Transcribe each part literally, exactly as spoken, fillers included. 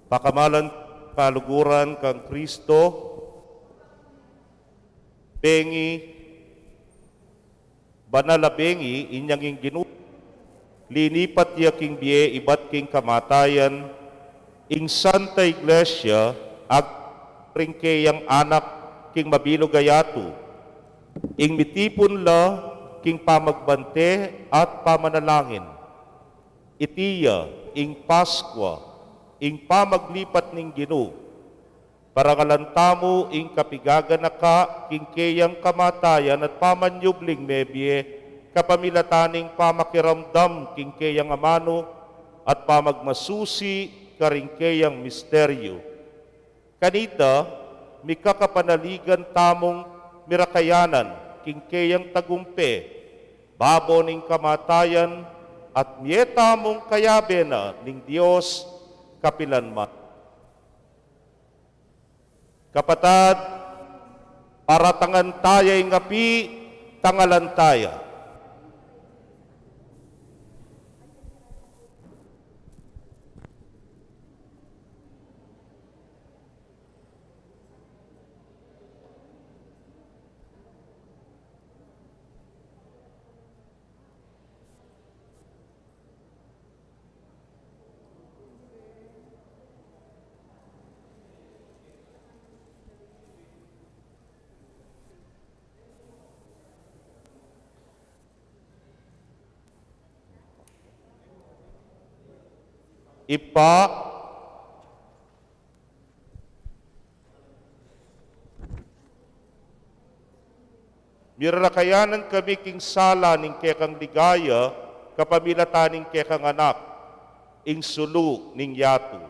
Pakamalan kaluguran kang Kristo, bengi, banal a bengi, inyang ing Ginu, linipat ya king bie ibat king kamatayan, ing Santa Iglesia, ag ring keyang anak king mabilug a yatu, ing mitipun la king pamagbante at pamanalangin. Iti ya ing Paskua, ing pamaglipat ning Ginu. Parangalan tamu ing kapigaganaka king keyang kamatayan at pamanyubling mebie, kapamilatan ning pamakiramdam king keyang amanu at pamagmasusi karing keyang misteryu. Kanita, mikakapanaligan tamung mirakayanan king keyang tagumpe, babo ning kamatayan, at mie tamung kayabe na ning Dios kapilan man. Kapatad, paratangan taya ing api, tangalan taya. Ibpa, mirakayanan kami king sala ning kekang ligaya, kapamilatan ning kekang Anak, ing sulu ning yatu.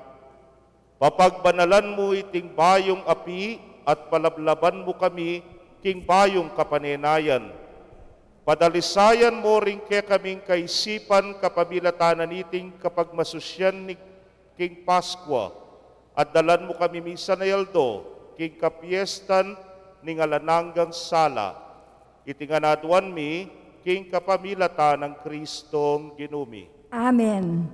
Papagbanalan mu iting bayung api at palablaban mu kami king bayung kapanenayan. Padalisayan mu ring kekaming kaisipan kapamilatan na niting kapagmasusian ning king Paskua, at dalan mu kami misan a aldo king kapiestan ning alang anggang sala. Iti ngan aduan mi king kapamilatan nang Kristong Ginu mi. Amen.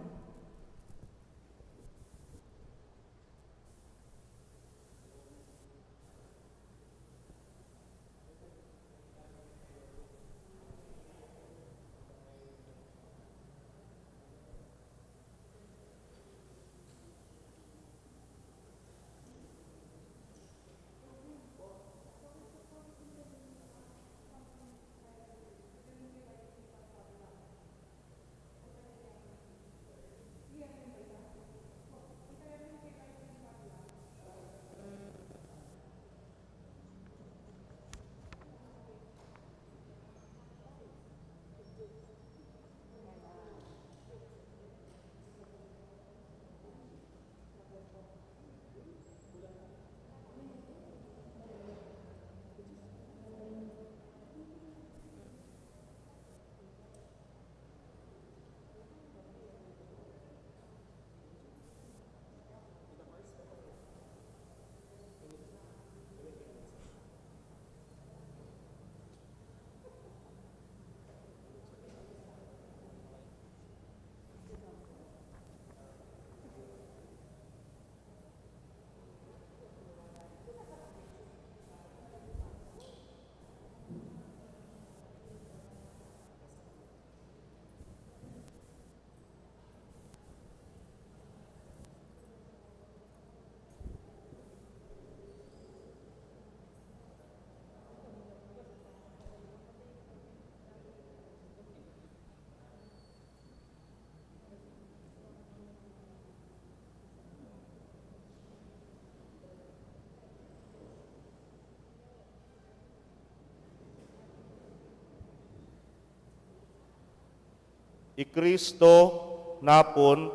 I Kristo, napun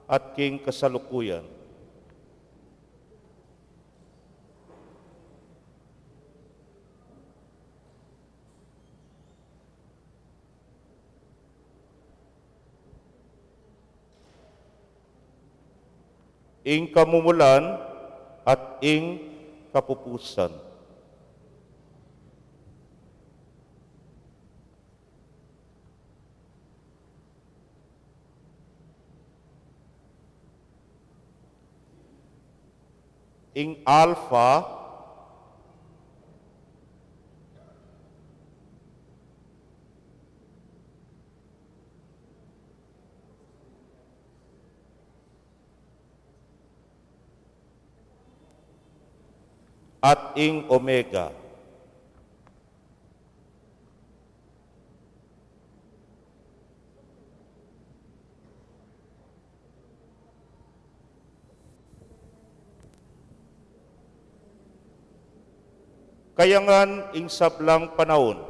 at king kasalukuyan. Ing kamumulan at ing kapupusan. ing Alpha at ing Omega. Kayangan ing sablang panaun.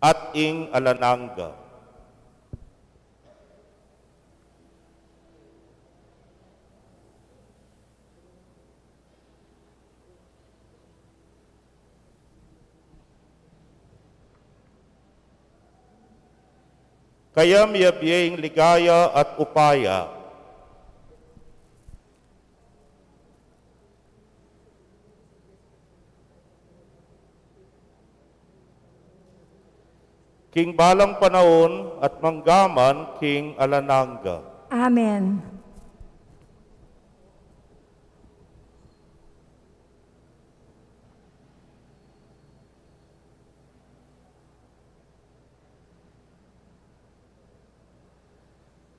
At ing alang angga. Kaya miyabie ing ligaya at upaya. King balang panaun at mangga man king alang angga. Amen.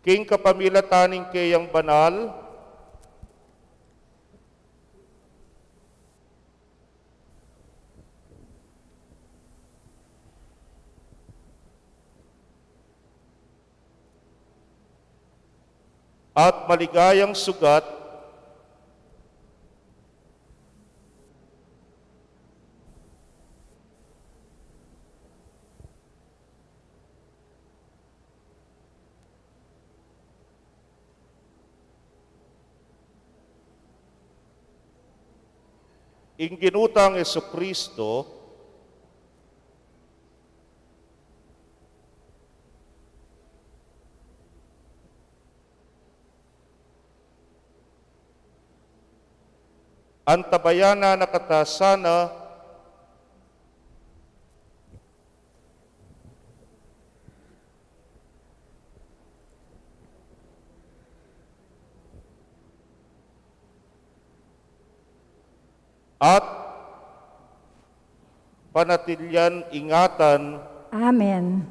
King kapamilatan ning keyang banal at maligayang sugat, ing Ginu tang Jesucristo, antabayanan na kata sana at panatilian ingatan. Amen.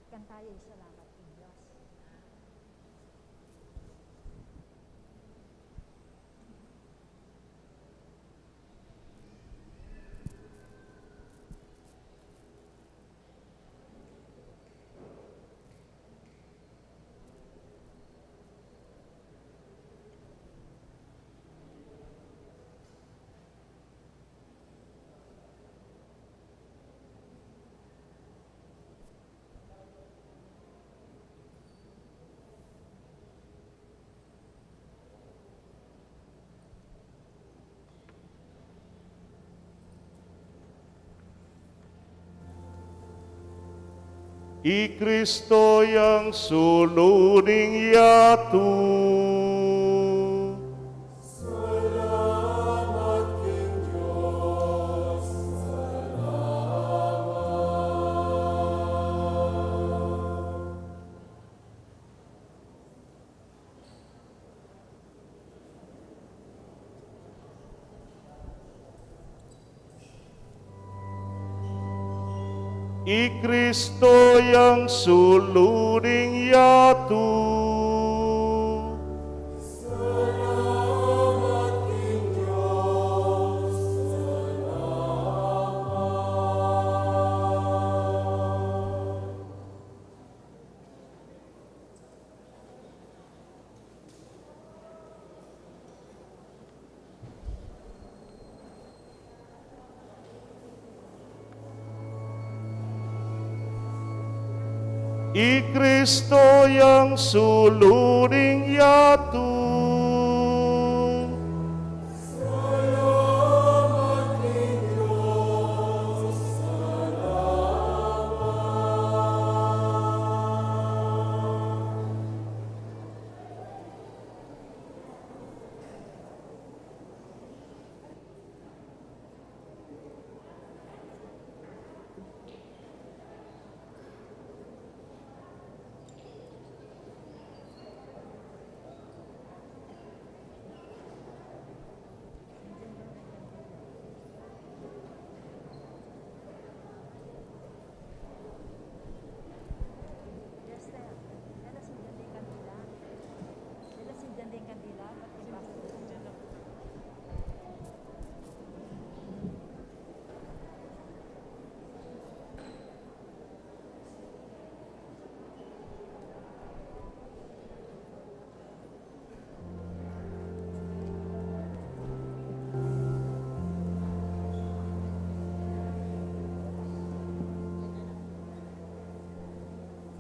Kantayo ing salamat king Dios. I Kristo yang sulu ning yatu. Salamat king Dios, salamat. I Kristo yang sulu ning yatu. Salamat king Dios. I Kristo yang sulu ning yatu.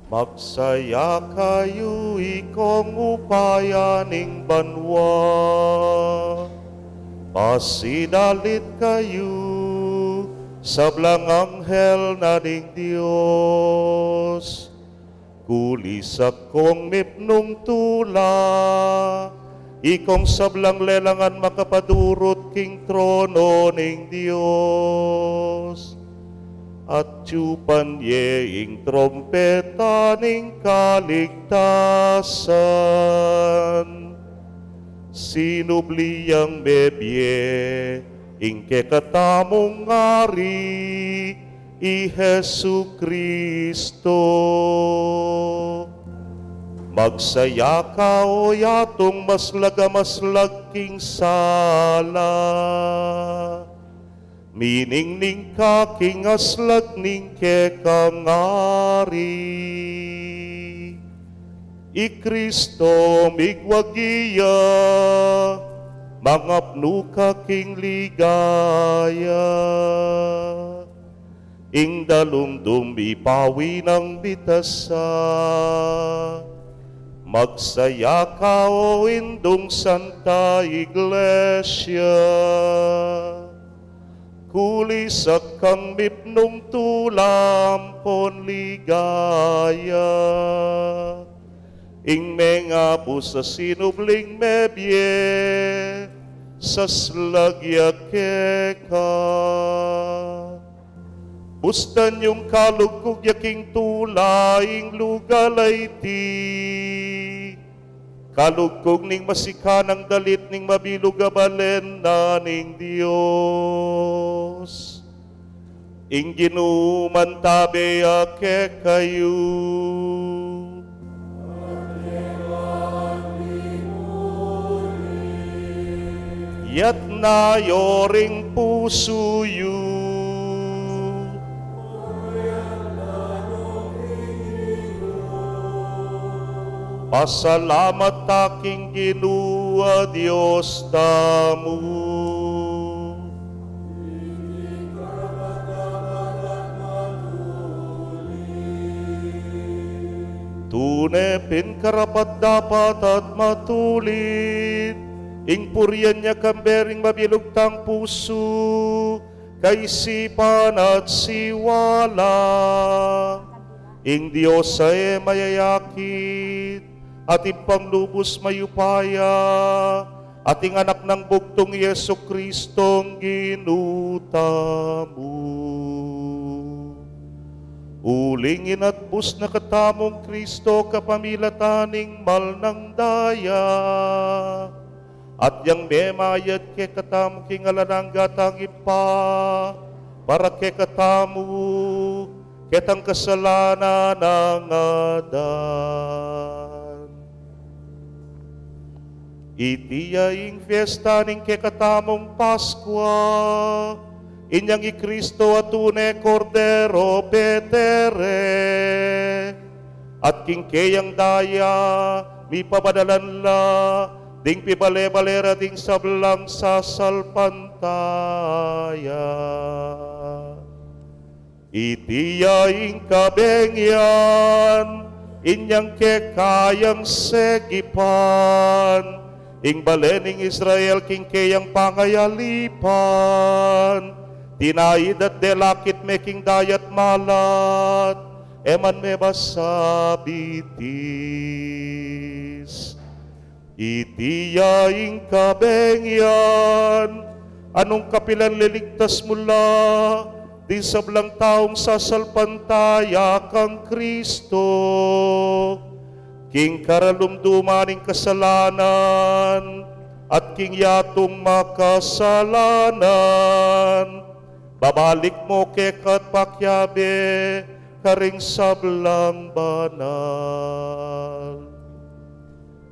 Magsaya kayu, ikong upaya ning banua. Pasidalit kayu, sablang anghel na ning Dios. Kulisak kong mipnung tula, ikong sablang lelangan makapadurut king trono ning Dios. Atyupan ye ing trompeta ning kaligtasan. Sinubli yang mebie ing kekatamung Ari, i Jesucristo. Magsaya ka, o yatung maslag a maslag king sala. Miningning ka king aslag ning kekang Ari. I Kristo migwagi ya, mangapnu ka king ligaya. Ing dalumdum ipawi nang bitasa. Magsaya ka, o indung Santa Iglesia. Kulisak kang mipnung tula ampon ligaya. Ing mengabus a sinubling mebie, saslag ya keka. Bustan yung kalugkug ya king tula ing lugal a iti. Kalugkug ning masikanang dalit ning mabilug a balen na ning Dios. Ing Ginu mantabe ya kekayu. Yatna yu ring pusu yu. Pasalamat ta king Ginu a Dios tamu. Tune pin karapat-dapat at matulid ing purian ya kambe ring mabilug tang pusu, kaisipan at siwala. Ing Dios a e mayayakit at ipang lubus mayupaya, at ing Anak nang bugtung, Jesucristong Ginu tamu. Uling inatbus na katamung Kristo kapamilatan ning mal nang daya, at yang memayad kekatamu king alang anggang Ibpa, para kekatamu, ketang kasalanan angadan. Iti ya ing fiesta ning kekatamung Paskua, inyang i Kristo a tune Kordero petere, at king keyang daya mipabadalan la ding pibale-bale ra ding sablang sasalpantaya. Iti ya ing kabeng yan Inyang kekayang segipan, ing bale ning Israel king keyang pangayalipan, tinaid at delakit me king dayat malat, e man me ba sabitis. Iti ya ing kabengyan, a nung kapilan liligtas mu la ding sablang taung sasalpantaya kang Kristo, king karalumduman ning kasalanan at king yatung makasalanan, babalik mu keka at pakiabe karing sablang banal.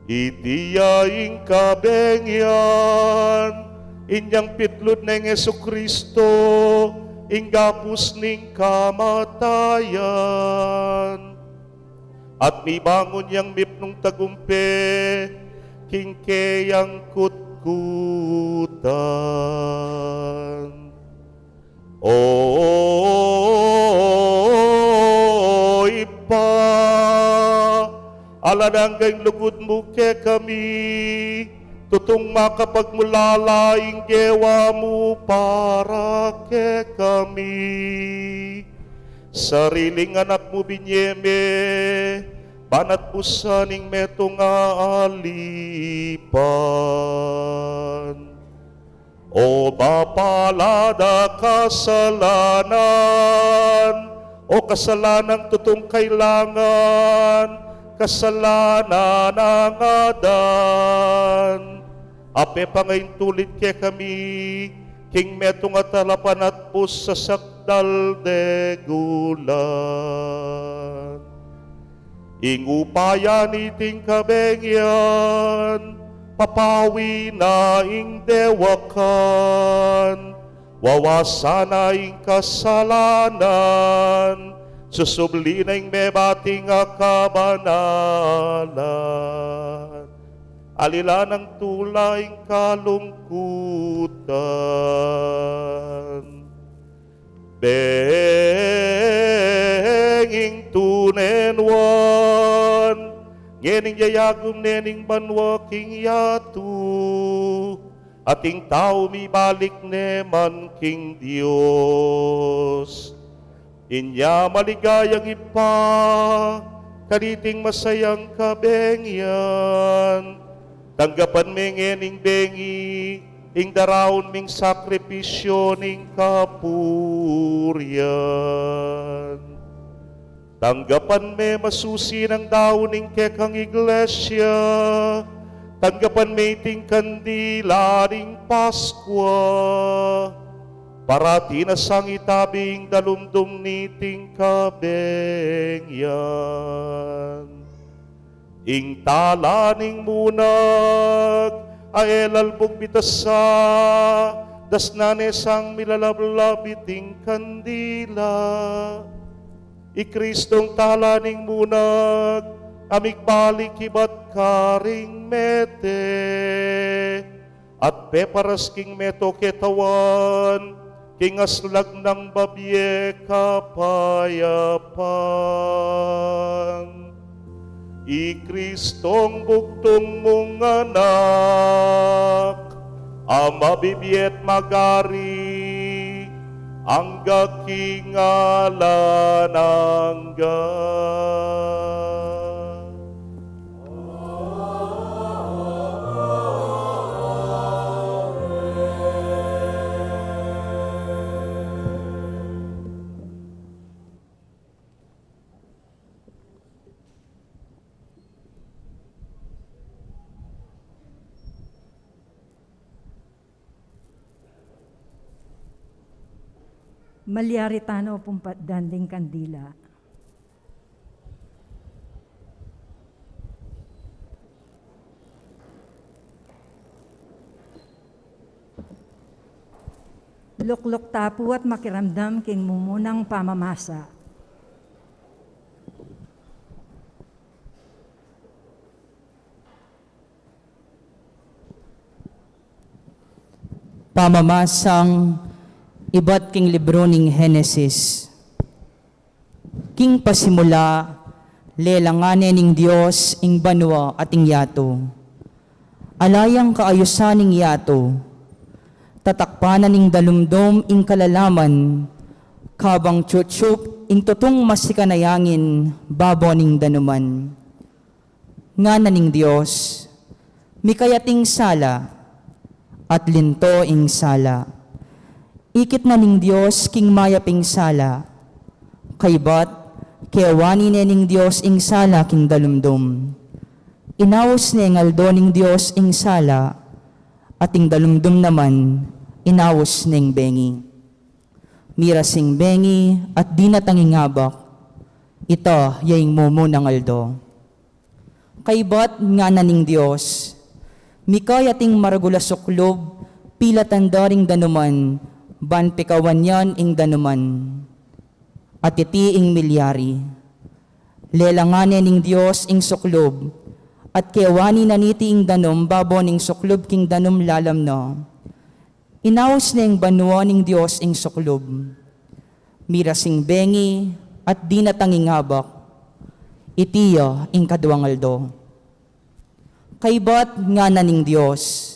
Iti ya ing kabengyan, inyang pitlud neng Jesucristo, ing gapus ning kamatayan, at mibangun yang mipnung tagumpe king keyang kutkutan. O Ibpa, alang angga ing lugud mu kekami, tutung makapagmulala ing gewa mu para kekami. Sariling anak mu binye me, banat busan ing metung a alipan. O mapalad a kasalanan, o kasalanang tutung kailangan, kasalanan nang Adan, a pepangaintulid kekami king metung a talapanatpus a sakdal degulan. Ing upaya niting kabengyan, papawi na ing dewakan, wawasan na ing kasalanan, susubli na ing mebating a kabanalan, alilan nang tula ing kalungkutan. Beng ing tunen wan, ngening yayagum ne ning banua king yatu, at ing tau mibalik ne man king Dios. Inya maligayang Ibpa, kaniting masayang kabengyan, tanggapan me ngening bengi ing daraun ming sakripisyu ning kapurian. Tanggapan me masusi nang daun ning kekang iglesia, tanggapan me iting kandila ning Paskua, parati na sang itabi ing dalumdum niting kabengyan. Ing tala ning munag a e lalbung bitasa, dasnan ne sang milalablab iting kandila. I Kristong tala ning munag a migbalik ibat karing mete, at peparas king meto ketawan king aslag nang babie kapayapan. I Kristong bugtung mung anak, a mabibie at magari angga king alang angga. Malyari tano pung patdan ding kandila. Lukluk ta pu at makiramdam king mumunang pamamasa. Pamamasang ibat king libru ning Henesis. King pasimula, Lelangan ne ning Dios ing banua at ing yatu. Ala yang kaayusan ing yatu. Tatakpan na ning dalumdum ing kalalaman, kabang tsup-tsup ing tutung masikan a angin babo ning danuman. Ngana ning Dios, mikayating sala, at linto ing sala. Ikit na ning Dios king mayap ing sala. Kaybat, kewani ne ning Dios ing sala king dalumdum. Inaus ne ing aldo ning Dios ing sala, at ing dalumdum naman, inaus ne ing bengi. Miras ing bengi, at dinatang ing abak. Ita ya ing mumunang aldo. Kaybat ngana ning Dios, mikayating maragul a suklub, pilatan da ring danuman, ban pikawan yan ing danuman. At iti ing milyari. Lelangan ne ning Dios ing suklub, at kewani na niti ing danum babo ning suklub king danum lalam na. Inaus ne ing banua ning Dios ing suklub. Miras ing bengi, at dinatang ing abak. Iti ya ing kaduang aldo. Kaybat ngana ning Dios,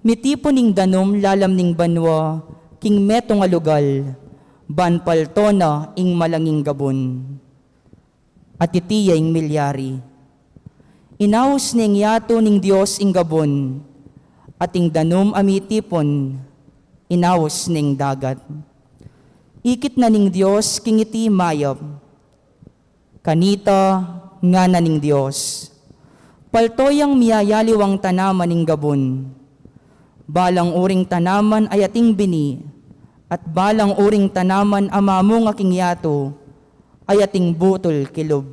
mitipun ing danum lalam ning banua, king metung a lugal, ban palto na ing malanging gabun. At iti ya ing milyari. Inaus ne ning yatu ning Dios ing gabun, at ing danum a mitipun, inaus ne ning dagat. Ikit na ning Dios king iti mayap. Kanita, ngana ning Dios, palto yang miyayaliwang tanaman ning gabun. Balang uring tanaman a ating bini, at balang uring tanaman a mamunga king yatu, a ating butul kilub.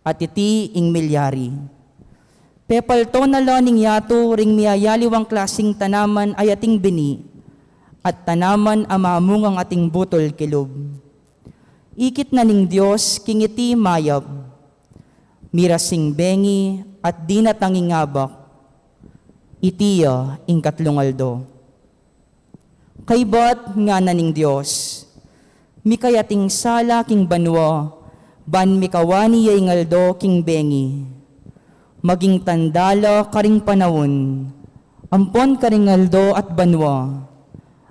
At iti ing milyari. Pepalto na la ning yatu ring miyayaliwang klasing tanaman a ating bini, at tanaman a mamungang ating butul kilub. Ikit na ning Dios king iti mayap. Miras ing bengi at dinatang ing abak. Iti ya ing katlung aldo. Kaybat ngana ning Dios, mikayating sala king banua, ban mikawani ya ing aldo king bengi. Maging tanda la karing panaun, ampon karing aldo at banua,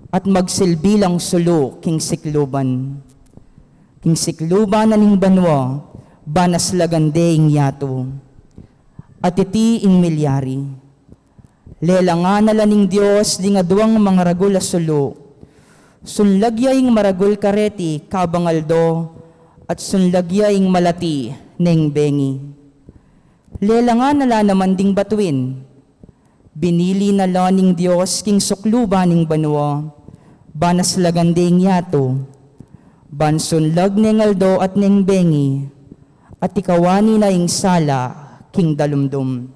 at magsilbi lang sulu king sikluban. King sikluban na ning banua, ban aslagan de ing yatu. At iti ing milyari. Lelangan na la ning Dios ding aduang mangaragul a sulu. Sunlag ya ing maragul kareti kabang aldo, at sunlag ya ing malati neng bengi. Lelangan na la naman ding batuin. Binili na la ning Dios king sukluban ning banua, ban aslagan de ing yatu, ban sunlag neng aldo at neng bengi, at ikawani na ing sala king dalumdum.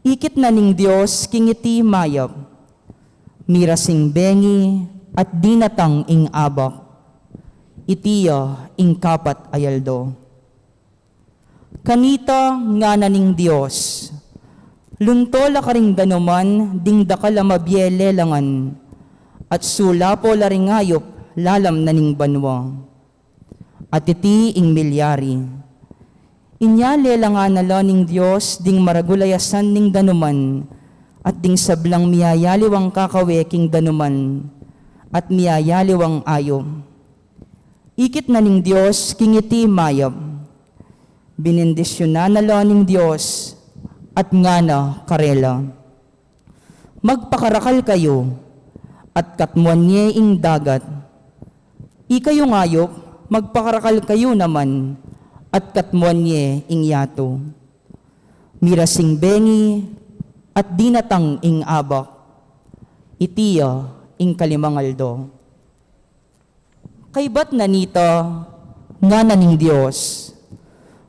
Ikit na ning Dios king iti mayap, miras ing bengi at dinatang ing abak. Iti ya ing kapat a aldo. Kanita ngana ning Dios, lunto la karing danuman ding dakal a mabie lelangan, at sulapo la ring ayup lalam na ning banua. At iti ing milyari. Inya lelangan na la ning Dios ding maragul a yasan ning danuman, at ding sablang miyayaliwang kakawe king danuman, at miyayaliwang ayup. Ikit na ning Dios king iti mayap. Binindisyunan na la ning Dios, at ngana karela, magpakarakal kayu, at katmuan ye ing dagat. Ikayung ayup, magpakarakal kayu naman, at katmuan ye ing yatu. Miras ing bengi, at dinatang ing abak. Iti ya ing kalimang aldo. Kaybat na nita, ngana ning Dios,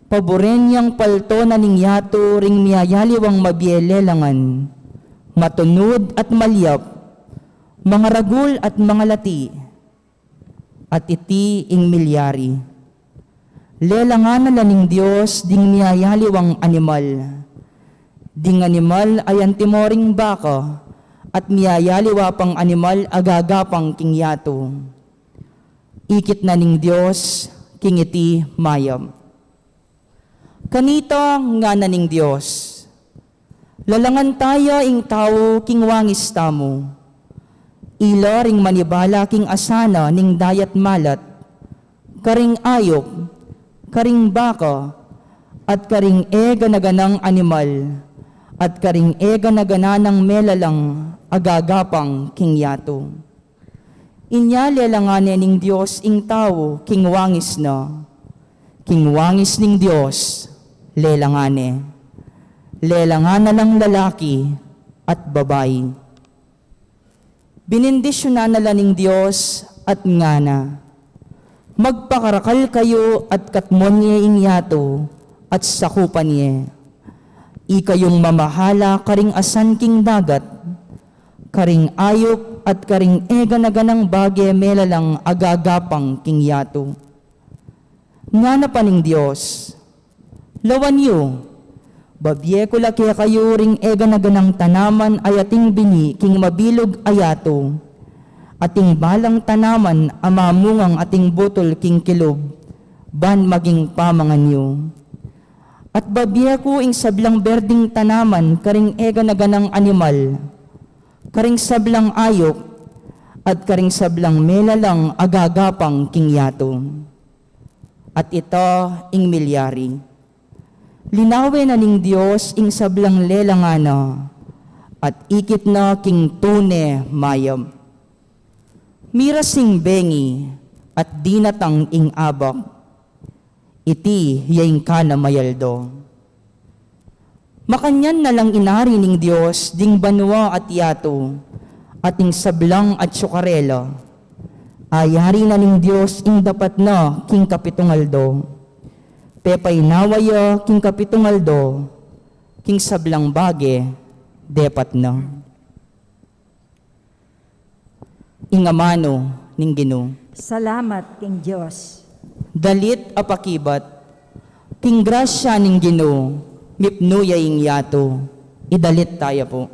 paburen yang palto na ning yatu ring miyayaliwang mabie lelangan, matunud at malyap, mangaragul at mangalati, at iti ing milyari. Lelangan na la ning Dios ding miyayaliwang animal, ding animal a antimo ring baka, at miyayaliwa pang animal a gagapang king yatu. Ikit na ning Dios Ing iti mayap. Kanita ngana ning Dios, lalangan taya ing tau king wangis tamu. Ila ring manibala king asana ning dayat malat, karing ayup, karing baka, at karing e gana-ganang animal, at karing e gana-gana nang melalang a gagapang king yatu. Inya lelangan ne ning Dios ing tau king wangis na. King wangis ning Dios, lelangan ne. Lelangan na lang lalaki at babai. Binindisyunan na la ning Dios at ngana, magpakarakal kayu at katmon ye ing yatu at sakupan ye. Ikayung mamahala karing asan king dagat, karing ayup at karing e gana-ganang bage melalang a gagapang king yatu. Ngana pa ning Dios, lawan yu, babie ku la kekayu ring e gana-ganang tanaman a ating bini king mabilug a yatu, ating balang tanaman a mamungang ating butul king kilub, ban maging pamangan yu. At babie ku ing sablang berding tanaman karing e gana-ganang animal, karing sablang ayup, at karing sablang melalang a gagapang king yatu. At ita ing milyari. Linawe na ning Dios ing sablang lelangan na, at ikit na king tune mayap. Miras ing bengi at dinatang ing abak. Iti ya ing kanamayaldo. Makanyan na lang inari ning Dios ding banua at yatu, at ing sablang atsu karela. Ayari na ning Dios ing dapat na king kapitung aldo. Pepainawa ya king kapitung aldo, king sablang bage, depat na. Ing amanu ning Ginu. Salamat king Dios. Dalit a pakibat. King grasya ning Ginu, mipnu ya ing yatu. Idalit taya pu.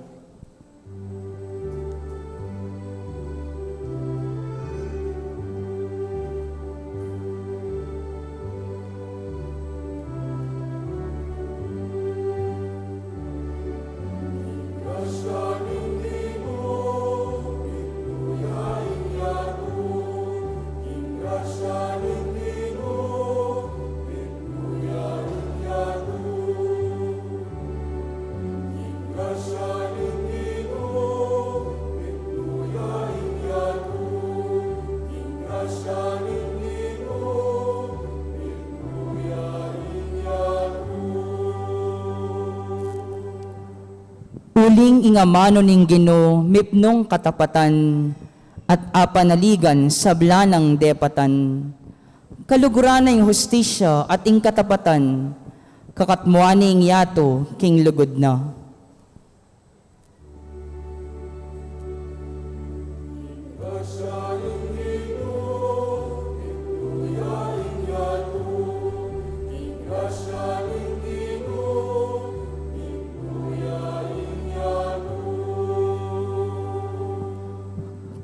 Uling ing amanu ning Ginu mipnung katapatan at apanaligan sabla nang depatan. Kaluguran na ing hustisya at ing katapatan, kakatmuan ne ing yatu king lugud na.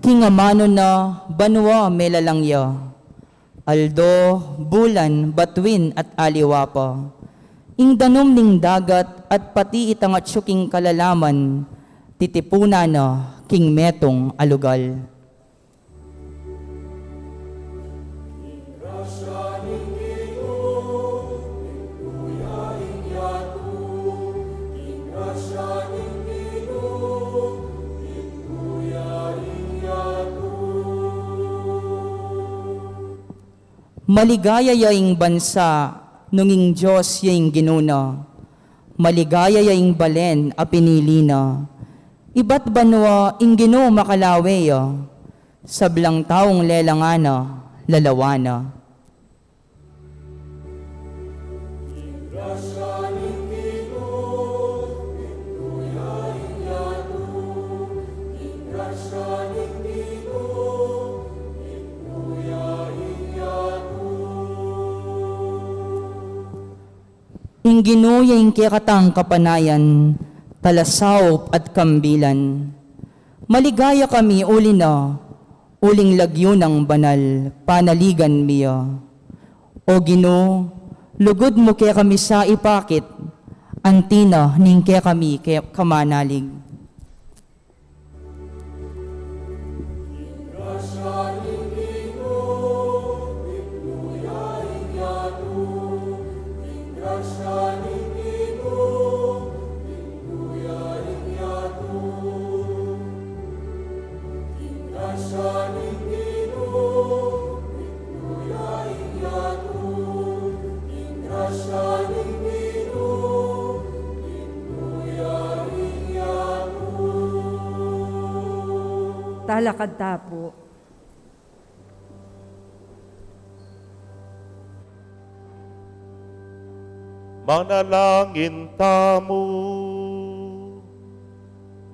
King amanu na banua melalang ya, aldo, bulan, batuin, at aliwa pa. Ing danum ning dagat at pati itang atsu king kalalaman, titipunan na king metung a lugal. Maligaya ya ing bansa, nung ing Dios ya ing Ginu na. Maligaya ya ing balen a pinili na. Ibat banua ing Ginu makalawe ya. Sablang taung lelangan na, lalawan na. Ing Ginu ya ing kekatang kapanayan, talasaup at kambilan. Maligaya kami uli na, uling lagyu nang banal, panaligan mi ya. O Ginu, lugud mu kekami sa ipakit, anti na ning kekami ke kamanalig. Talakad ta pu. Manalangin tamu.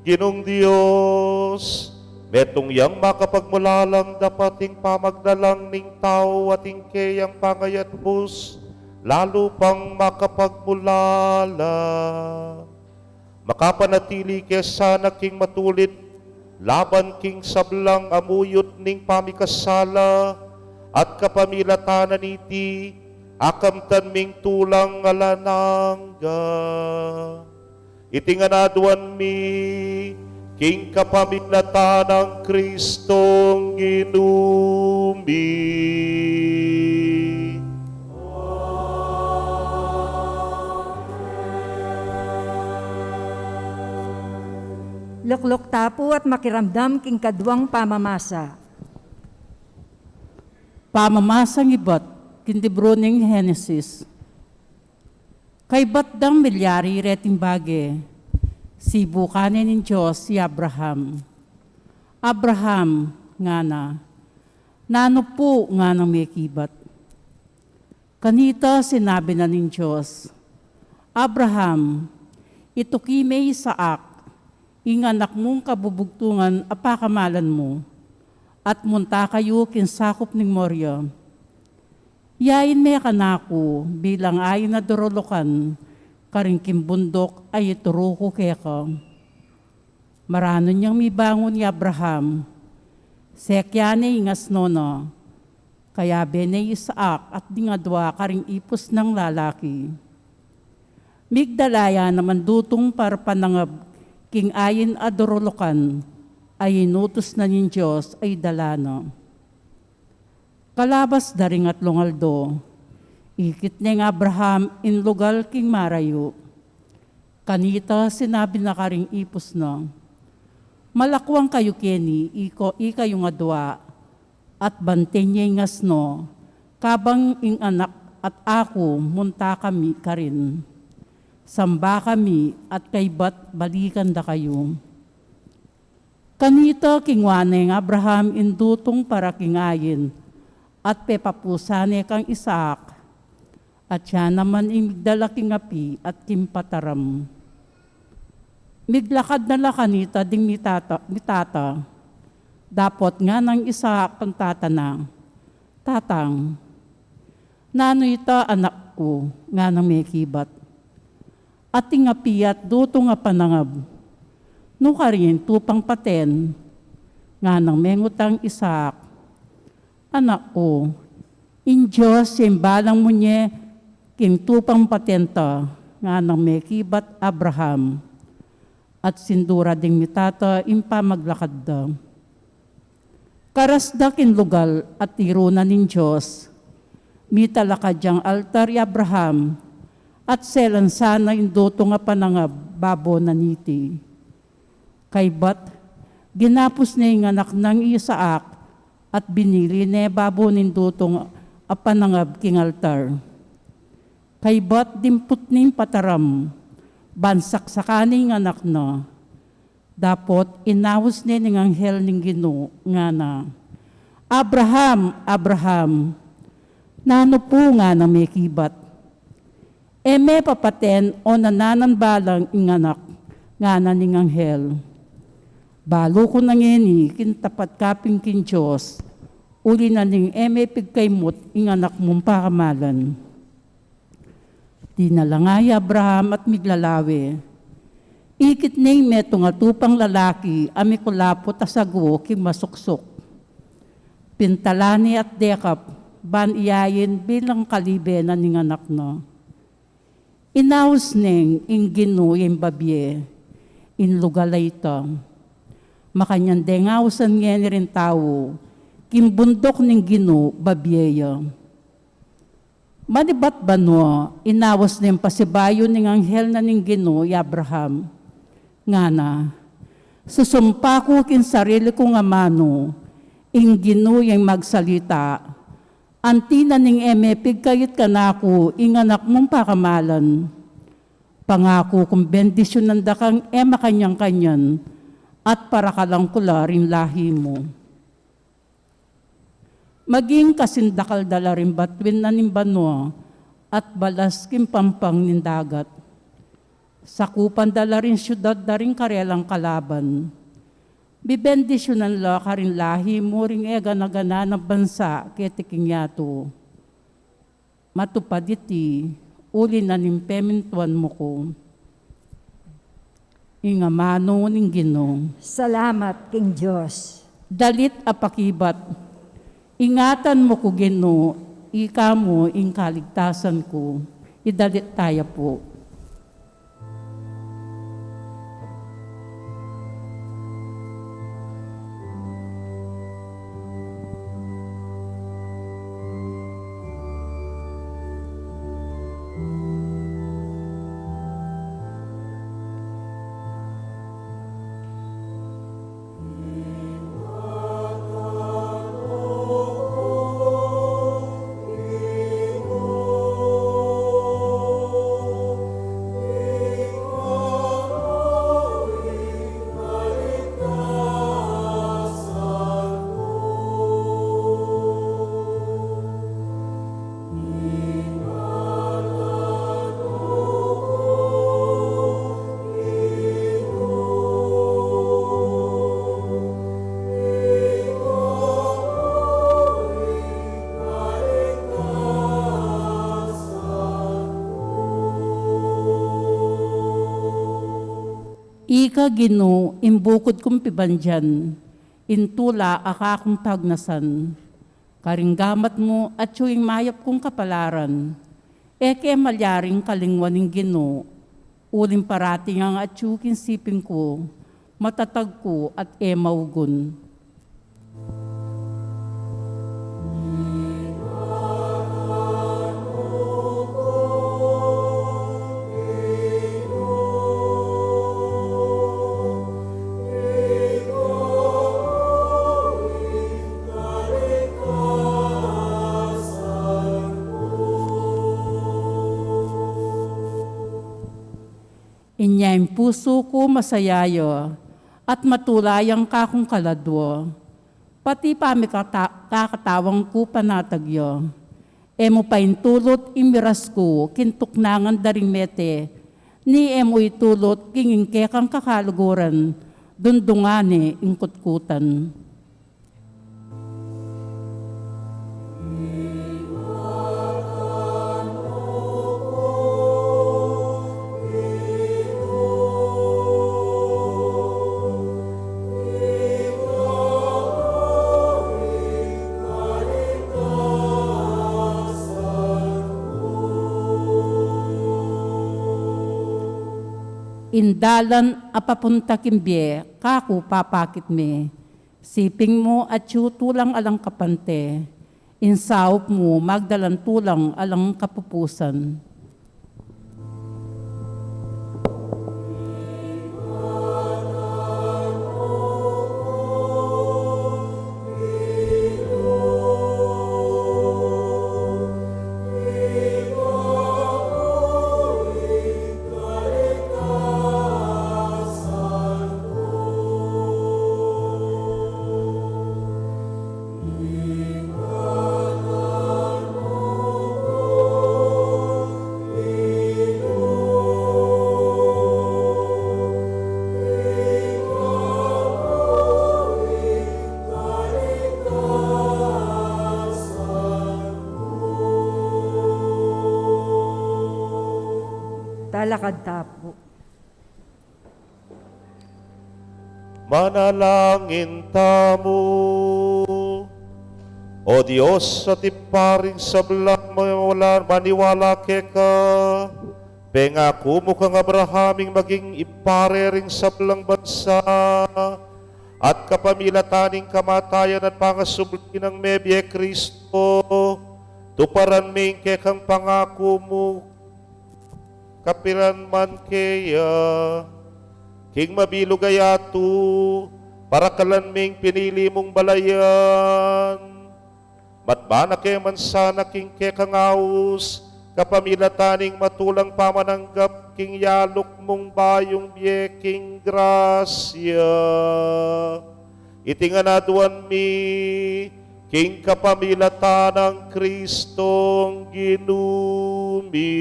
Ginung Dios, metung yang makapagmulalang dapat ing pamaglalang ning tau at ing keyang pangayatbus, lalu pang makapagmulala. Makapanatili ke sana king matulid laban king sablang amuyut ning pamikasala, at kapamilatan na niti, akamtan ming tulang alang angga. Iti ngan aduan mi king kapamilatan nang Kristong Ginu mi. Lukluk ta pu at makiramdam king kaduang pamamasa. Pamamasang ibat king libru ning Genesis. Kaybat dang milyari reting bage, sibukan ne ning Dios i Abraham. "Abraham," ngana. "Nanu pu?" nganang mekibat. Kanita sinabi na ning Dios, "Abraham, ituki me i Isaac, ing anak mung kabubugtungan a pakamalan mu, at munta kayu king sakup ning Moria. Yain me kanaku bilang ain a durulukan karin king bunduk a ituru ku keka." Maranun yang mibangun i Abraham, sekyan ne ing asno na, kayabe ne i Isaac at ding adua karing ipus nang lalaki. Migdala ya naman dutung para panangab king ain a durulukan a inutus na ning Dios a idala na. Kalabas da ring atlung aldo, ikit neng Abraham ing lugal king marayu. Kanita sinabi na karing ipus na, "Malakuan kayu keni, iko, ikayung adua, at banten ye ing asno, kabang ing anak at aku munta kami karin. Samba kami at kaybat balikan da kayu." Kanita kingwa neng Abraham ing dutung para king ain, at pepapusan ne kang Isaac, at ya naman ing migdala king api at king pataram. Miglakad na la kanita ding mitata, mitata. Dapot nganang Isaac kang tata na, "Tatang, nanu ita, anak ku?" nganang mekibat. "Ating api at dutung a panangab. Nu karin tupang paten?" nganang mengutang Isaac. "Anak ku, ing Dios ya ing balang mu ne king tupang paten ta," nganang mekibat Abraham. At sindu ra ding mitata ing pamaglakad da. Karas da king lugal at tiru na ning Dios. Mitalakad yang altar i Abraham, at selan sana ing dutung a panangab babo na niti. Kaybat, ginapus ne ing anak nang Isaac, at binili ne babo ning dutung a panangab king altar. Kaybat dimput ne ing pataram, ban saksakan ne ing anak na. Dapot inaus ne ning anghel ning Ginu, ngana, "Abraham, Abraham!" "Nanu pu?" nganang mekibat. "E me papaten o nananan balang ing anak," ngana ning anghel. "Balu ku na ngeni king tapat kaping king Dios, uli na ning e me pigkaimut ing anak mung pakamalan." Dinala nga i Abraham at miglalawe. Ikit ne ing metung a tupang lalaki a mikulaput a sagu king masuksuk. Pintalan ne at dekap, ban iyain bilang kalibe na ning anak na. Inaus neng ing Ginu ing babie, ing lugal a ita. Makanyan deng ausan ngeni ring tau, king bunduk ning Ginu babie ya. Manibat banua, inaus neng pasibayu ning anghel na ning Ginu i Abraham. Ngana, susumpa ku king sarili kung amanu, ing Ginu yang magsalita, anti na ning e me pigkait kanaku ing anak mung pakamalan. Pangaku kung bendisyunan da kang e makanyan-kanyan, at parakalan ku la ring lahi mu. Maging kasing dakal da la ring batuin na ning banua, at balas king pampang ning dagat. Sakupan da la ring syudad da ring karelang kalaban. Bibendisyunan la karing lahi mu ring e gana-gana nang bansa keti king yatu. Matupad iti, uli na ning pemintuan mu ku. Ing amanu ning Ginu. Salamat king Dios. Dalit a pakibat. Ingatan mu ku Ginu, ika mu ing kaligtasan ku. Idalit taya pu. Ika Ginu, ing bukud kung pibandian, ing tula a kakung pagnasan. Karing gamat mu atyu ing mayap kung kapalaran. E ke malyaring kalingwan ing Ginu, uling parati ngang atyu king siping ku, matatag ku at e maugun. Inya ing pusu ku masaya ya, at matula yang kakung kaladua. Pati pamikata-, kakatawan ku panatag ya. E mu paintulut ing miras ku king tuknangan da ring mete, ni e mu itulut king ing kekang kakaluguran, dundungan ne ing kutkutan. Ing dalan a papunta king bie, kaku papakit me. Siping mu atyu tulang alang kapante, ing saup mu magdalan tulang alang kapupusan. Talakad ta pu. Manalangin tamu. O Dios, at Ibpa ring sablang maniwala, maniwala keka, pengaku mu kang Abraham ing maging ibpa re ring sablang bansa, at kapamilatan ning kamatayan at pangasubli nang mebie Kristo, tuparan me ing kekang pangaku mu, kapilan man keya, king mabilug a yatu, parakalan me ing pinili mung balayan. Matbana ke man sana king kekang aus, kapamilatan ning matulang pamananggap king yaluk mung bayung bie king grasya. Iti ngan aduan mi, king kapamilatan nang Kristong Ginu mi.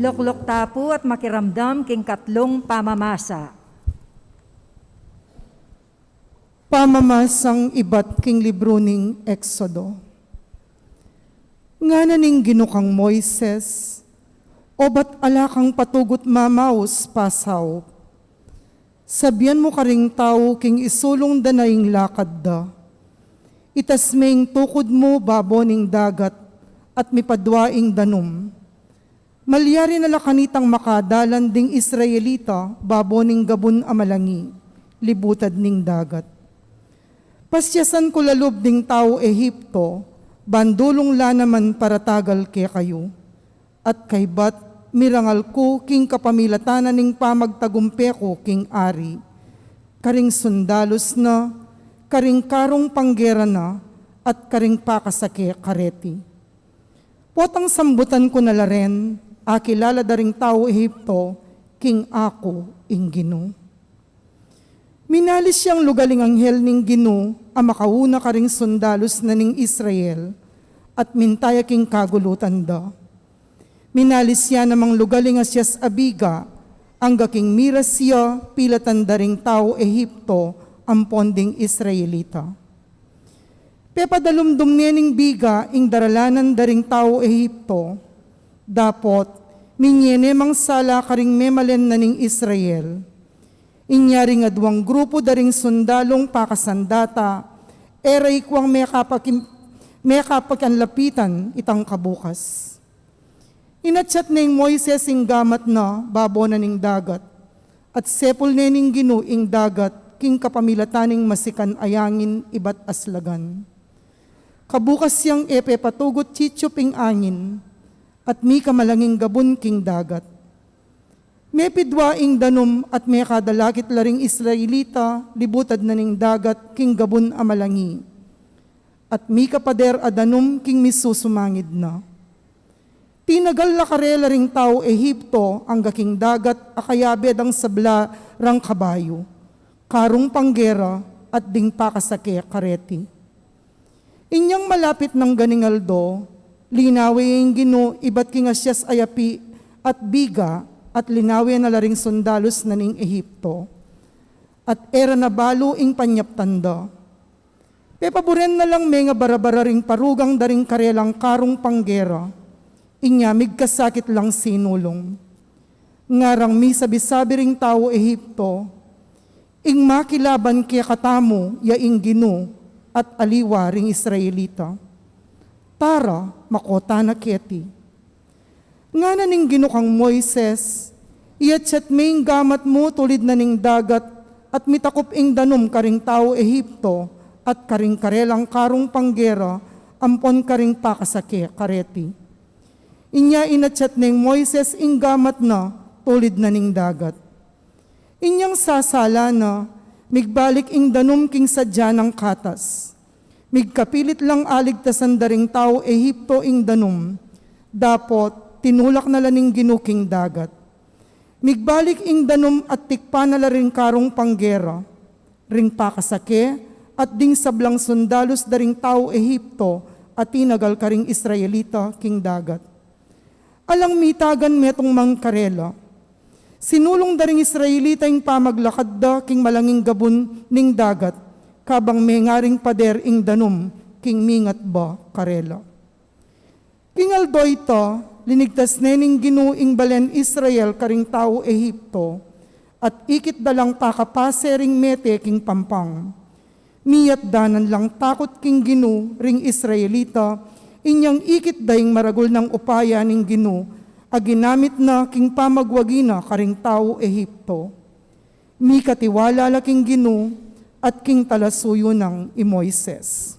Lukluk ta pu at makiramdam king katlung pamamasa. Pamamasang ibat king libru ning Exodo. Ngana ning Ginu kang Moises, "Obat ala kang patugut mamaus pasaup. Sabian mu karing tau king isulung da na ing lakad da. Itas me ing tukud mu babo ning dagat at mipadua ing danum. Malyari na la kanitang makadalan ding Israelita babo ning gabun a malangi, libutad ning dagat. Pasyasan ku la lub ding tau Egipto, ban dulung la naman paratagal kekayu. At kaybat mirangal ku king kapamilatan na ning pamagtagumpe ku king ari, karing sundalus na, karing karung panggera na, at karing pakasake kareti. Potang sambutan ku na la ren, akilala da ring tau Egipto king aku ing Ginu." Minalis yang lugaling anghel ning Ginu a makauna karing sundalus na ning Israel, at minta ya king kagulutan da. Minalis ya namang lugaling a sias a biga, angga king miras ya pilatan da ring tau Egipto ampon ding Israelita. Pepadalumdum ne ning biga ing daralanan da ring tau Egipto. Dapot, minye ne mang sala karing memalen na ning Israel. Inya ring aduang grupu da ring sundalung pakasandata, e ra ikuang mekapakim-, mekapakianlapitan itang kabukas. Inatyat neng Moises ing gamat na babo na ning dagat, at sepul ne ning Ginu ing dagat king kapamilatan ning masikan a angin ibat aslagan. Kabukas yang e pepatugut titsup ing angin, at mika malanging gabun king dagat. Mepidua ing danum at mekadalakit la ring Israelita libutad na ning dagat king gabun a malangi, at mika pader a danum king misusumangid na. Tinagal la karela ring tau Egipto angga king dagat a kayabe dang sabla rang kabayu, karung panggera, at ding pakasake kareti. Inyang malapit nang ganing aldo, linawe ing Ginu ibat king asias a yapi at biga, at linawe na la ring sundalus na ning Egipto, at e ra na balu ing panyaptan da. Pepaburen na lang menga barabara ring parugang da ring karelang karung panggera, inya migkasakit lang sinulung. Ngarang misabi-sabi ring tau Egipto, "Ing makilaban kekatamu ya ing Ginu at aliwa ring Israelita. Tara, makota na keti." Ngana ning Ginu kang Moises, "Iyatyat me ing gamat mu tulid na ning dagat, at mitakup ing danum karing tau Egipto, at karing karelang karung panggera, ampon karing pakasake kareti." Inya inatyat neng Moises ing gamat na tulid na ning dagat. Inyang sasala na, migbalik ing danum king sadya nang katas. Migkapilit lang aligtasan da ring tau Egipto ing danum, dapot tinulak na la ning Ginu king dagat. Migbalik ing danum at tikpan na la ring karung panggera, ring pakasake, at ding sablang sundalus da ring tau Egipto a tinagal karing Israelita king dagat. Alang mitagan metung man karela. Sinulung da ring Israelita ing pamaglakad da king malanging gabun ning dagat, kabang mengaring pader ing danum king mingat ba karela. King aldo ita, Linigtas ne ning Ginu ing balen Israel karing tau Egipto, at ikit da lang pakapase ring mete king pampang. Miyatdanan lang takut king Ginu ring Israelita, inyang ikit da ing maragul nang upaya ning Ginu, a ginamit na king pamagwagi na karing tau Egipto. Mikatiwala la king Ginu at king talasuyu nang i Moises.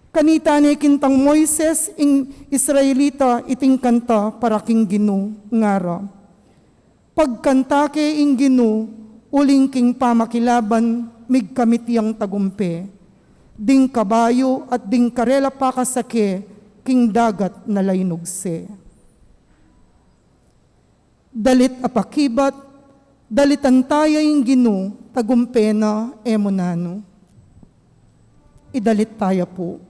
Kanita ne kintang Moises ing Israelita iting kanta para king Ginu, ngara: Pagkanta ke ing Ginu, uling king pamakilaban, migkamit yang tagumpe. Ding kabayu at ding karela pakasake, king dagat na la inugse. Dalit a pakibat, dalitan taya ing Ginu, tagumpe na e mu nanu. Idalit taya pu.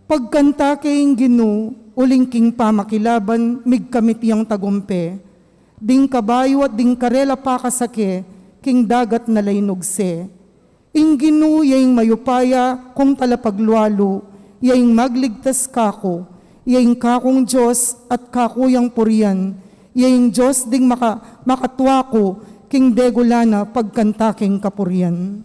Pagkanta ke ing Ginu, uling king pamakilaban, migkamit yang tagumpe. Ding kabayu at ding karela pakasake, king dagat na la inugse. Ing Ginu ya ing mayupaya kung talapaglualu, ya ing magligtas kaku, ya ing kakung Dios at kaku yang purian, ya ing Dios ding maka-, makatua ku, king degula na pagkanta keng kapurian.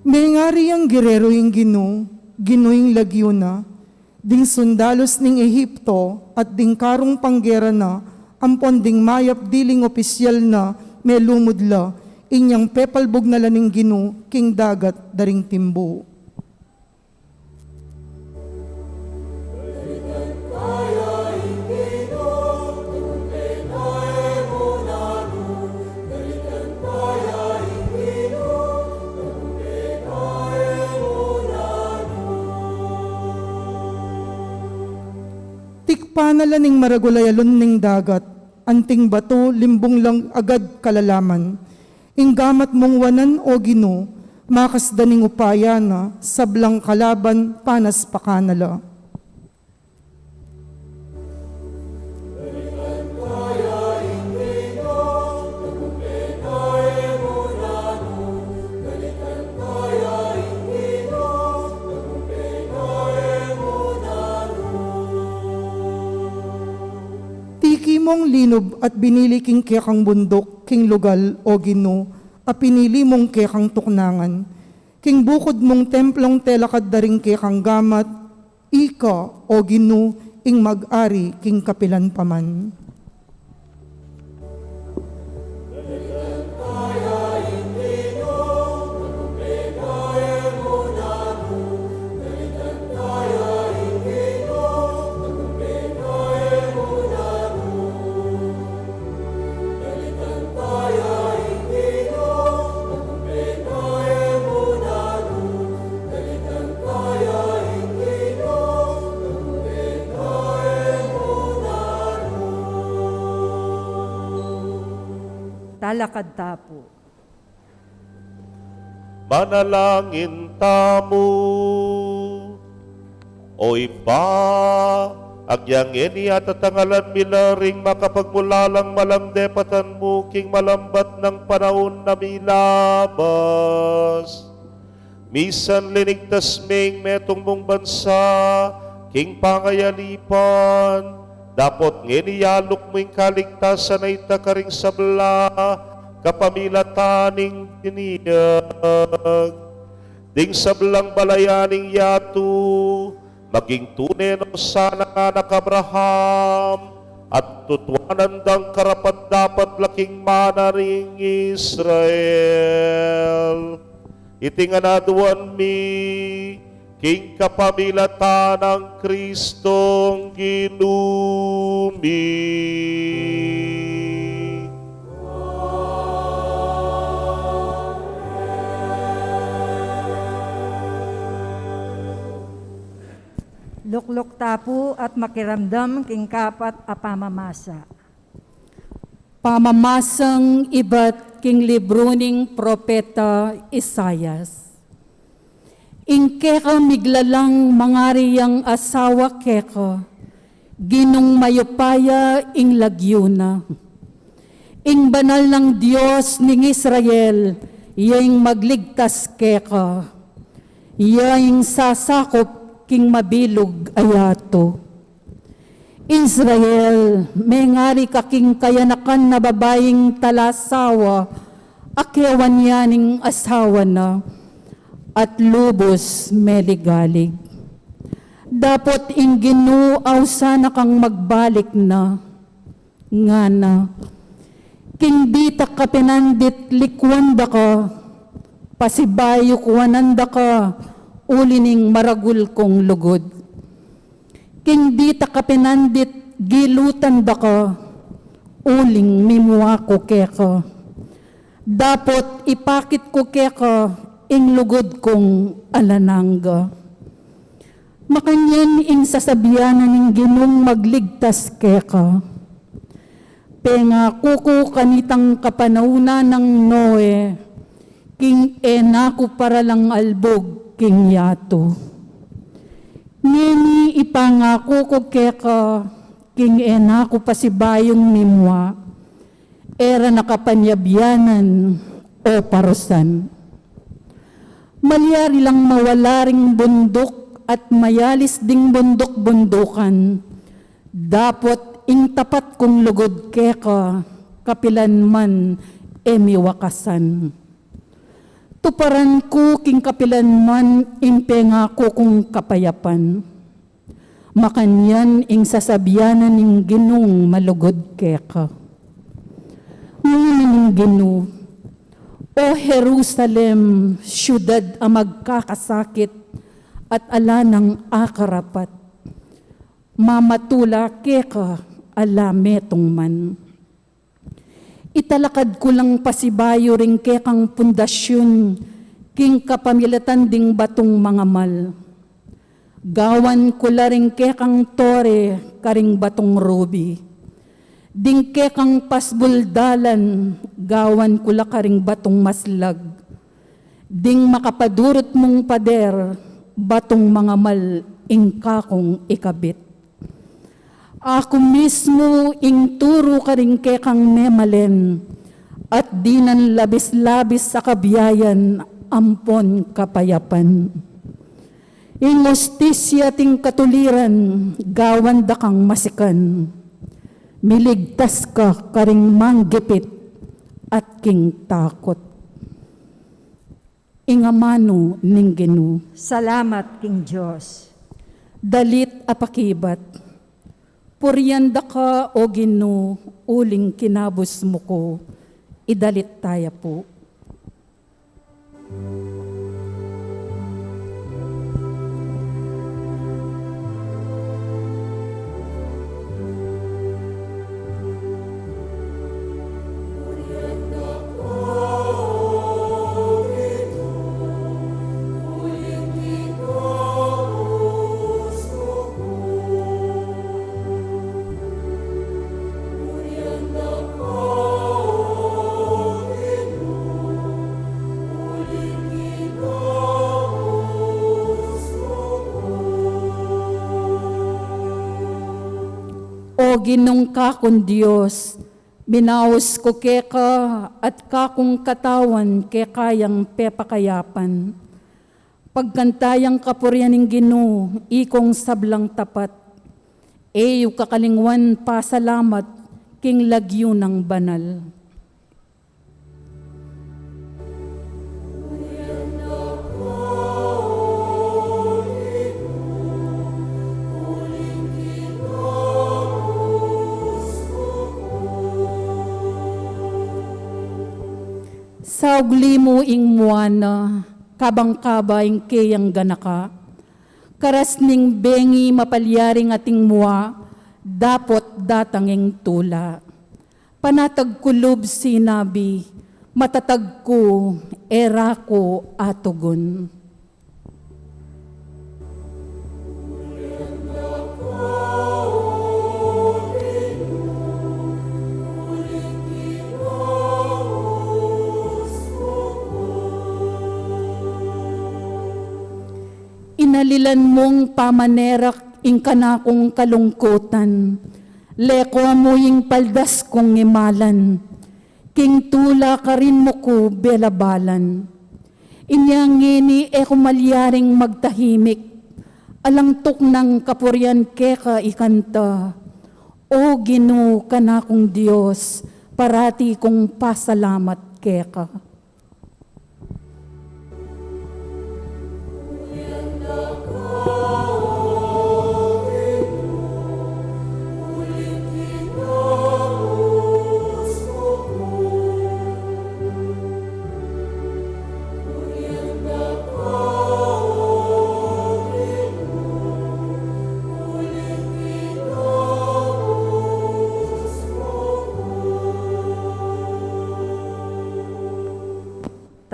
Mengari yang gereru ing Ginu, Ginu ing lagyu na, ding sundalus ning Ehipto at ding karung panggera na, ampon ding mayap diling opisyal na melumud la, inyang pepalbug na la ning Ginu king dagat da ring timbu. Tikpan na la ning maragul a yalun ning dagat, anting batu limbung lang agad kalalaman. Ing gamat mung wanan, O Ginu, makasdan ing upaya na, sablang kalaban panaspakan na la. Tiki mung linub at binili king kekang bunduk, king lugal, O Ginu, a pinili mung kekang tuknangan. King bukud mung templung telakad da ring kekang gamat, ika, O Ginu, ing mag-ari king kapilan pa man. Talakad ta pu. Manalangin tamu. O Ibpa, agyang ngeni atatangalan mi la ring makapagmulalang malamdepatan mu king malambat nang panaun a milabas. Misan linigtas me ing metung mung bansa king pangayalipan, dapot ngeni yaluk mu ing kaligtasan a ita karing sabla kapamilatan ning biniag. Ding sablang balayan ning yatu, Maging tune no sana nganang Abraham, at tutuanan dang karapat-dapat la king mana ning Israel. Iti ngan aduan mi, king kapamilatan nang Kristong Ginu mi. Lukluk ta pu at makiramdam king kapat a pamamasa. Pamamasang ibat king libru ning propeta Isaias. Ing keka miglalang mangari yang asawa keka, Ginung mayupaya ing lagyu na. Ing Banal nang Dios ning Israel, iya ing magligtas keka. Iya ing sasakup king mabilug a yatu. Israel, mengari ka king kayanakan na babaing talasawa, a kewan ya ning asawa na, at lubus meligalig. Dapot ing Ginu ausan na kang magbalik na, ngana, king ditak kapinandit likuan da ka, pasibayu kuanan da ka, uli ning maragul kung lugud. King ditak kapinandit gilutan da ka, uling mimua ku keka. Dapot ipakit ku keka ing lugud kung alang angga. Makanyan ing sasabian na ning Ginung magligtas keka. Pengaku ku kanitang kapanaunan nang Noe, king e na ku paralang albug king yatu. Ngeni ipangaku ku keka, king e na ku pasibayung mimua, e ra na ka panyabianan o parusan. Malyari lang mawala ring bunduk at mayalis ding bunduk-bundukan, dapot ing tapat kung lugud keka, kapilan man e miwakasan. Tuparan ku king kapilan man ing pengaku kung kapayapan. Makanyan ing sasabian na ning Ginung malugud keka. Ngana ning Ginu, O Jerusalem, siudad a magkakasakit at ala nang akarapat, mamatula keka a la metung man. Italakad ku lang pasibayu ring kekang pundasyun king kapamilatan ding batung mangamal. Gawan ku la ring kekang tore karing batung rubi. Ding kekang pasbul dalan, gawan ku la karing batung maslag. Ding makapadurut mung pader, batung mangamal ing kakung ikabit. Aku mismu ing turu karing kekang memalen, at dinan labis-labis a kabiayan ampon kapayapan. Ing ustisya at ing katuliran gawan da kang masikan. Miligtas ka karing manggipit at king takut. Ing amanu ning Ginu. Salamat king Dios. Dalit a pakibat. Purian da ka, O Ginu, uling kinabus mu ku. Idalit taya pu. O Ginung kakung Dios, minaus ku keka at kakung katawan keka yang pepakayapan. Pagkanta yang kapurian ning Ginu, ikong sablang tapat. E yu kakalingwan pasalamat king lagyu nang banal. Saugli mu ing mua na, kabang-kaba ing keyang ganaka. Karas ning bengi mapalyaring ating mua, dapot datang ing tula. Panatag ku lub sinabi, matatag ku, e ra ku atugun. Inalilan mung pamanerak ing kanakung kalungkutan, leko mu ing paldas kung imalan, king tula karin mu ku belabalan. Inya ngeni e ku malyaring magtahimik, alang tuknang kapurian keka ikanta. O Ginu, kanakung Dios, parati kung pasalamat keka.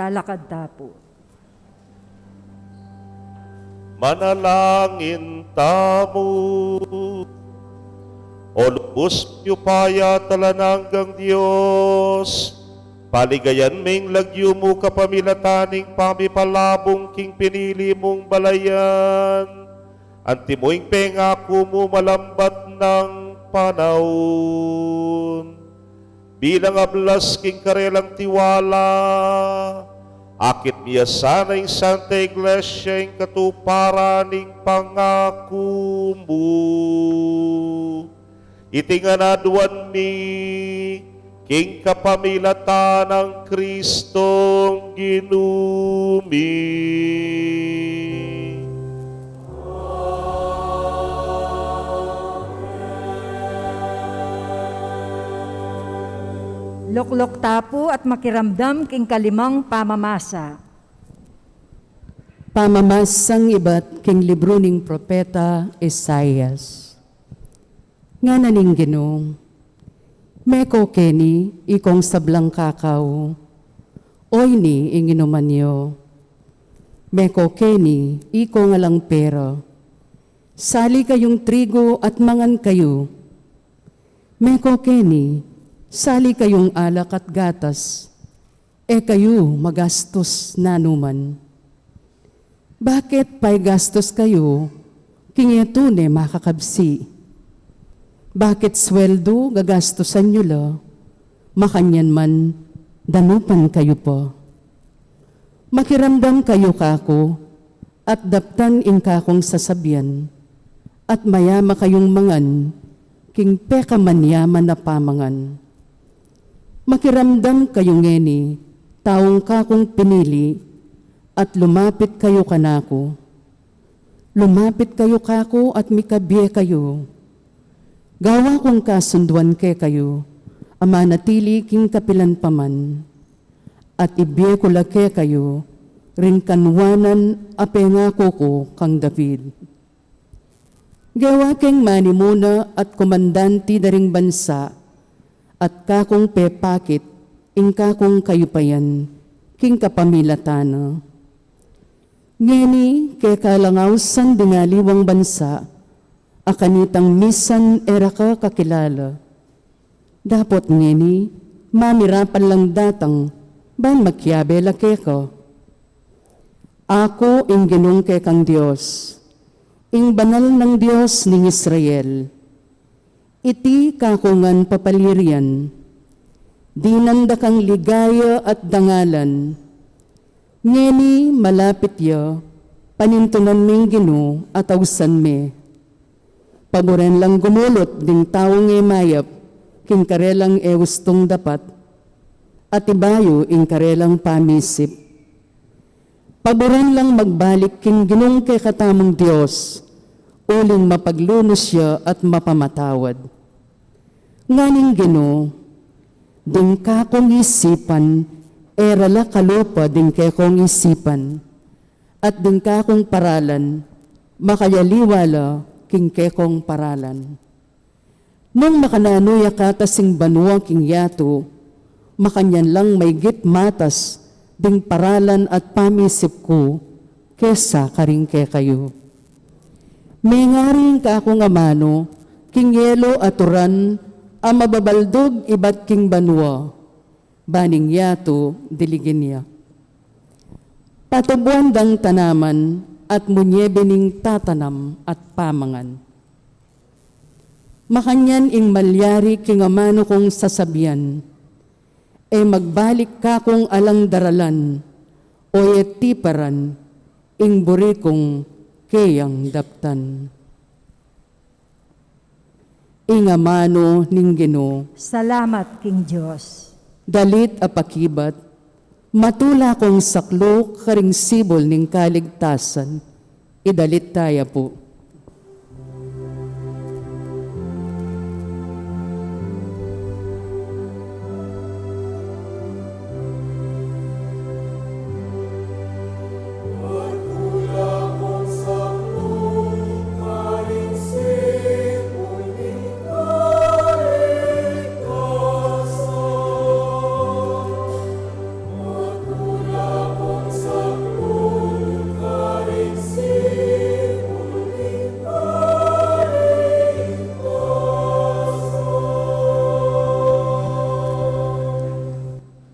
Talakad ta pu. Manalangin tamu. O lubus ming upaya at alang anggang Dios, paligayan me ing lagyu mu kapamilatan ning pamipalabung king pinili mung balayan, antimo ing pengaku mu malambat nang panaun. Bilang ablas king karelang tiwala, akit mi ya sana ing Santa Iglesia ing katuparan ning pangaku mu. Iti ngan aduan mi king kapamilatan nang Kristong Ginu mi. Lukluk ta pu at makiramdam king kalimang pamamasa. Pamamasang ibat king libru ning propeta Isaias. Ngana ning Ginu, meko keni ikong sablang kakau, o ini ing inuman yu. Meko keni ikong alang pera, sali kayung trigu at mangan kayu. Meko keni, sali kayung alak at gatas, e kayu magastus nanuman. Bakit paigastus kayu king e tune makakabsi? Bakit sweldu gagastusan yu la, makanyan man danupan kayu pa? Makiramdam kayu kaku, at daptan ing kakung sasabian, at mayama kayung mangan king pekamanyaman a pamangan. Makiramdam kayu ngeni, taung kakung pinili, at lumapit kayu kanaku. Lumapit kayu kaku at mikabie kayu. Gawa kung kasunduan kekayu a manatili king kapilan pa man, at ibie ku la kekayu ring kanuanan a pengaku ku kang David. Gewa keng manimuna at kumandanti da ring bansa, at kakung pepakit ing kakung kayupayan king kapamilatan na. Ngeni keka lang ausan ding aliwang bansa a kanitang misan e ra ka kakilala. Dapot ngeni, mamirapan lang datang ban makiabe la keka. Aku ing Ginung kekang Dios, ing Banal nang Dios ning Israel. Iti kaku ngan papalirian, dinan da kang ligaya at dangalan. Ngeni malapit ya, panintunan meng Ginu at ausan me. Paburen lang gumulut ding taung e mayap king karelang e ustung dapat, at ibayu ing karelang pamisip. Paburen lang magbalik king Ginung kekatamung Dios, uling mapaglunus ya at mapamatawad. Nganing Ginu, ding kakung isipan, E ra la kalupa ding kekong isipan, at ding kakung paralan makayaliwa la king kekong paralan. Nung makananu ya katas ing banua king yatu, makanyan lang maigit matas ding paralan at pamisip ku kesa karing kekayu. Mengari ing kakung amanu king yelu a turan a mababaldug ibat king banua, ban ing yatu diligin ya. Patubuan dang tanaman at munye bining tatanam at pamangan. Makanyan ing malyari king amanu kung sasabian, e magbalik kakung alang daralan, o e tiparan ing buri kung keyang daptan. Ing amanu ning Ginu. Salamat king Dios. Dalit a pakibat, matula kung sakluk karing sibul ning kaligtasan, idalit taya pu.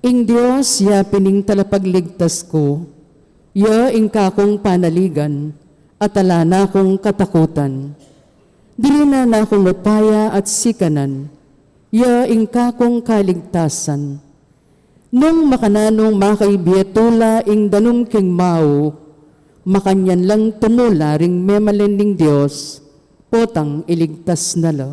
Ing Dios ya pin ing talapagligtas ku, ya ing kakung panaligan, at ala na kung katakutan. Dili na na kung upaya at sikanan, ya ing kakung kaligtasan. Nung makananung makaibie tula ing danum king mau, makanyan lang tumula ring memalen ning Dios, potang iligtas na la.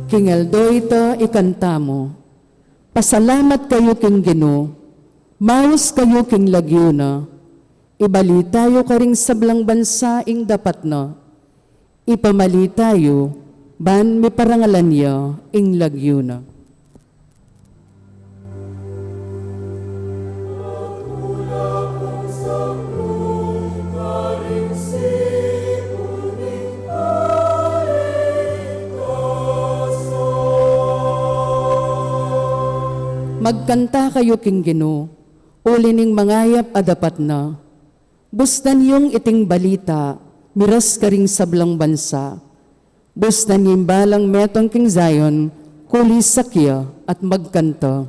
King aldo ita ikanta mu, pasalamat kayu king Ginu, maus kayu king lagyu na, ibalita yu karing sablang bansa ing dapat na, ipamalita yu, ban miparangalan ya ing lagyu na. Magkanta kayu king Ginu, uli ning mangayap a dapat na. Bustan yung iting balita, miras karing sablang bansa. Bustan yung balang metung king Zion, kulisak ya at magkanta.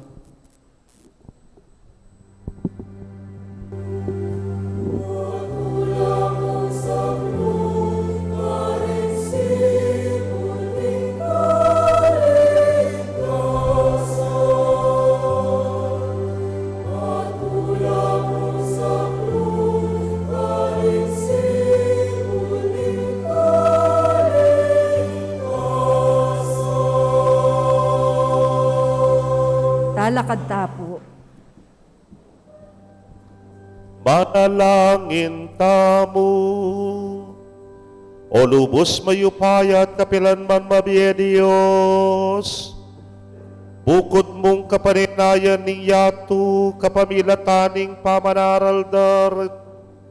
Talakad ta pu. Manalangin tamu. O lubus mayupaya at kapilan man mabie Dios, bukud mung kapanenayan ning yatu kapamilatan ning pamanaral da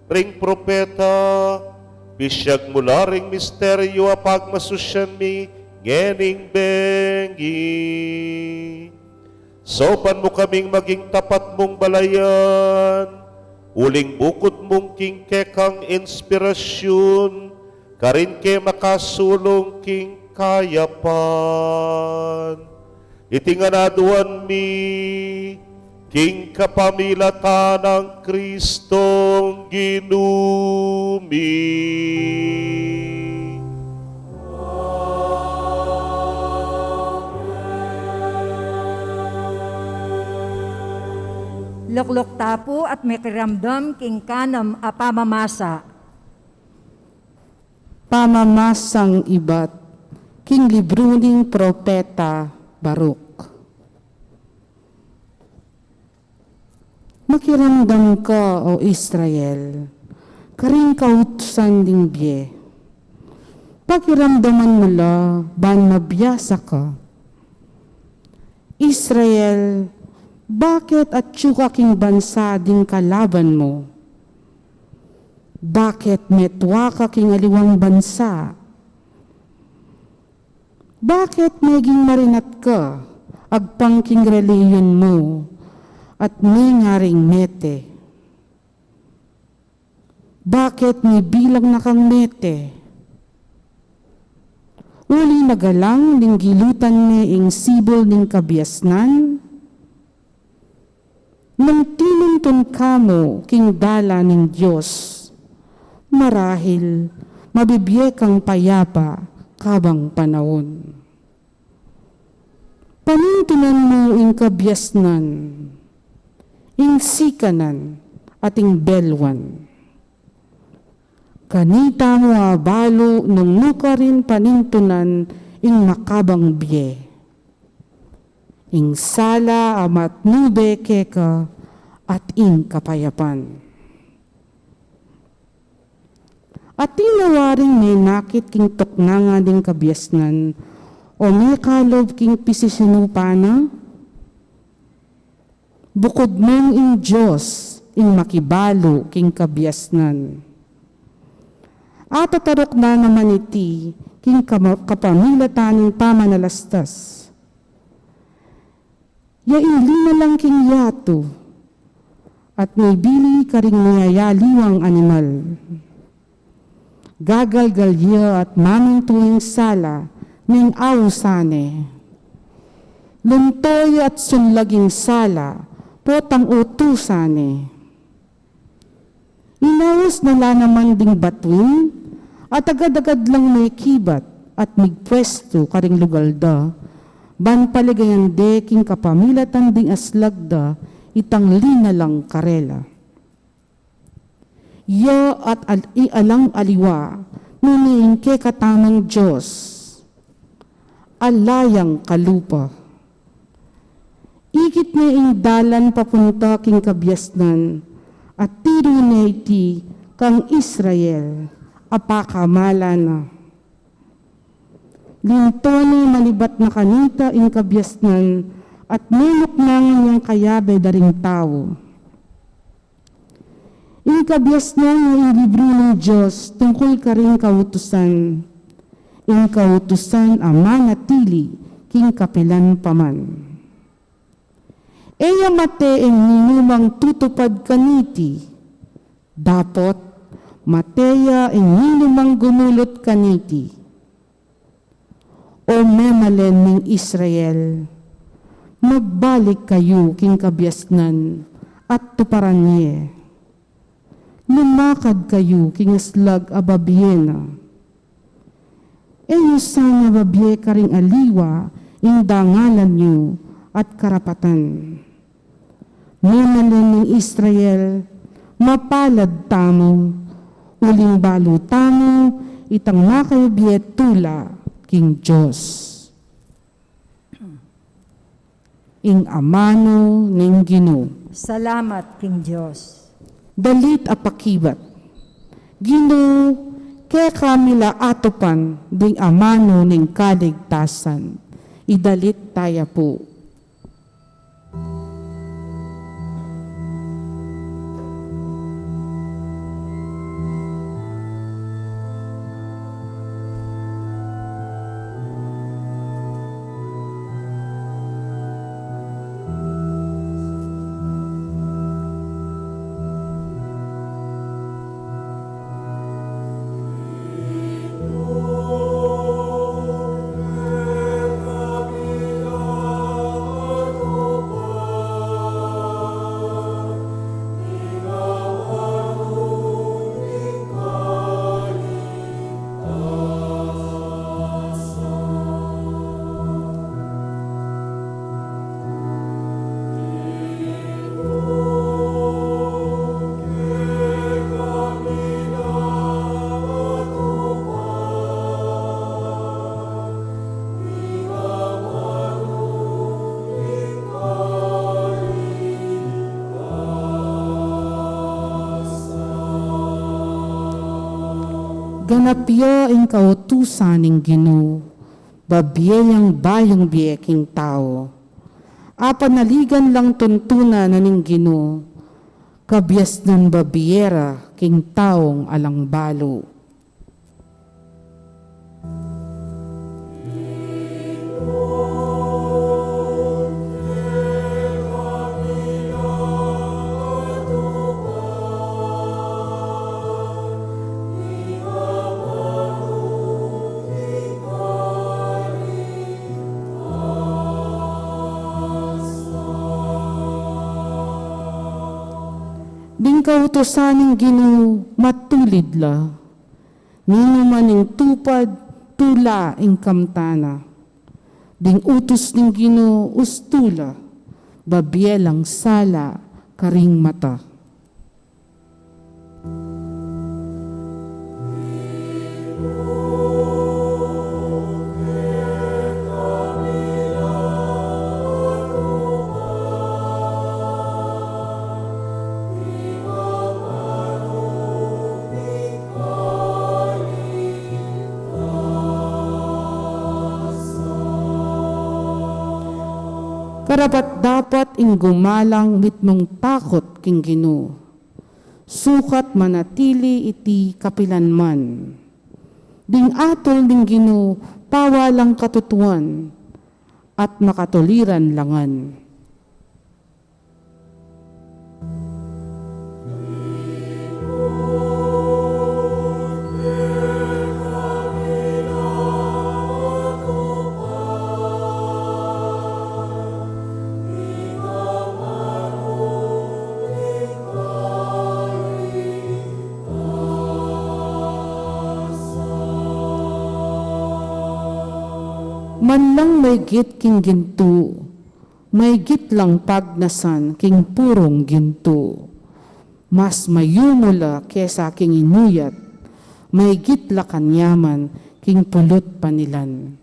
ring propeta, bisyag mu la ring misteryu a pagmasusyan mi ngening bengi. Saupan mu kaming maging tapat mung balayan, uling bukud mung king kekang inspirasyun, karin ke makasulung king kayapan. Iti ngan aduan mi, king kapamilatan nang Kristong Ginu mi. Lukluk ta pu at mekiramdam king kanam a pamamasa. Pamamasang ibat king libru ning propeta Baruk. Makiramdam ka, O Israel, karing kautusan ding bie. Pakiramdaman mu la ban mabiasa ka. Israel, bakit atyu ka king bansa ding kalaban mu? Bakit metua ka king aliwang bansa? Bakit meging marinat ka agpang king relihiyun mu at mengaring mete? Bakit mibilang na kang mete? Uli na galang ning gilutan me ing sibul ning kabiasnan? Nung tinuntun ka mu king dalan ning Dios, marahil mabibie kang payapa kabang panaun. Panintunan mu ing kabiasnan, ing sikanan, at ing belwan. Kanita mu abalu nung nukarin panintunan ing makabang bie, ing sala a matnube keka at ing kapayapan. Atin na waring menakit king tuknangan ning kabiasnan o mekalub king pisisinupan na? Bukud mung ing Dios ing makibalu king kabiasnan. Atataruk na naman iti king kama-, kapamilatan ning pamalastas. Ya ing linalang king yatu at mibili karing miyayaliwang animal. Gagalgal ya at mamintu ing sala ning ausan ne. Lunto ya at sunlag ing sala potang utusan ne. Inaus na la naman ding batuin at agad-agad lang mekibat at migpuestu karing lugal da ban paligayan de king kapamilatan ding aslag da itang linalang karela. Ya at al-, i alang aliwa nune ing kekatamung Dios, ala yang kalupa. Ikit ne ing dalan papunta king kabiasnan at tiru ne iti kang Israel a pakamalan na. Linto ne manibat na kanita ing kabiasnan at menuknangan yang kayabe da ring tau. Ing kabiasnan ya ing libru ning Dios tungkul karing kautusan, ing kautusan a manatili king kapilan pa man. E ya mate ing ninumang tutupad kaniti, dapot mate ya ing ninumang gumulut kaniti. O memalen ning Israel, magbalik kayu king kabiasnan at tuparan ye. Lumakad kayu king aslag a babie na. E yu sana babie karing aliwa ing dangalan yu at karapatan. Memalen ning Israel, mapalad tamu, uling balu tamu itang makayabie tula king Dios. Ing amanu ning Ginu. Salamat king Dios. Dalit a pakibat. Ginu, kekami la atupan ding amanu ning kaligtasan. Idalit taya pu. Ganap ya ing kautusan ning Ginu, babie yang bayung bie king tau. Apanaligan lang tuntunan na ning Ginu, kabiasnan babie ra king taung alang balu. Ding kautusan ning Ginu matulid la, ninuman ing tupad tula ing kamtan na. Ding utus ning Ginu ustu la, babie lang sala karing mata. Karapat-dapat ing gumalang mitmung takut king Ginu, sukat manatili iti kapilan man. Ding atul ning Ginu pawalang katutuan at makatuliran la ngan. Manlang maygit king gintu, maygit lang pagnasan king purung gintu. Mas mayumu la kesa king inuyat, maygit la kanyaman king pulut panilan.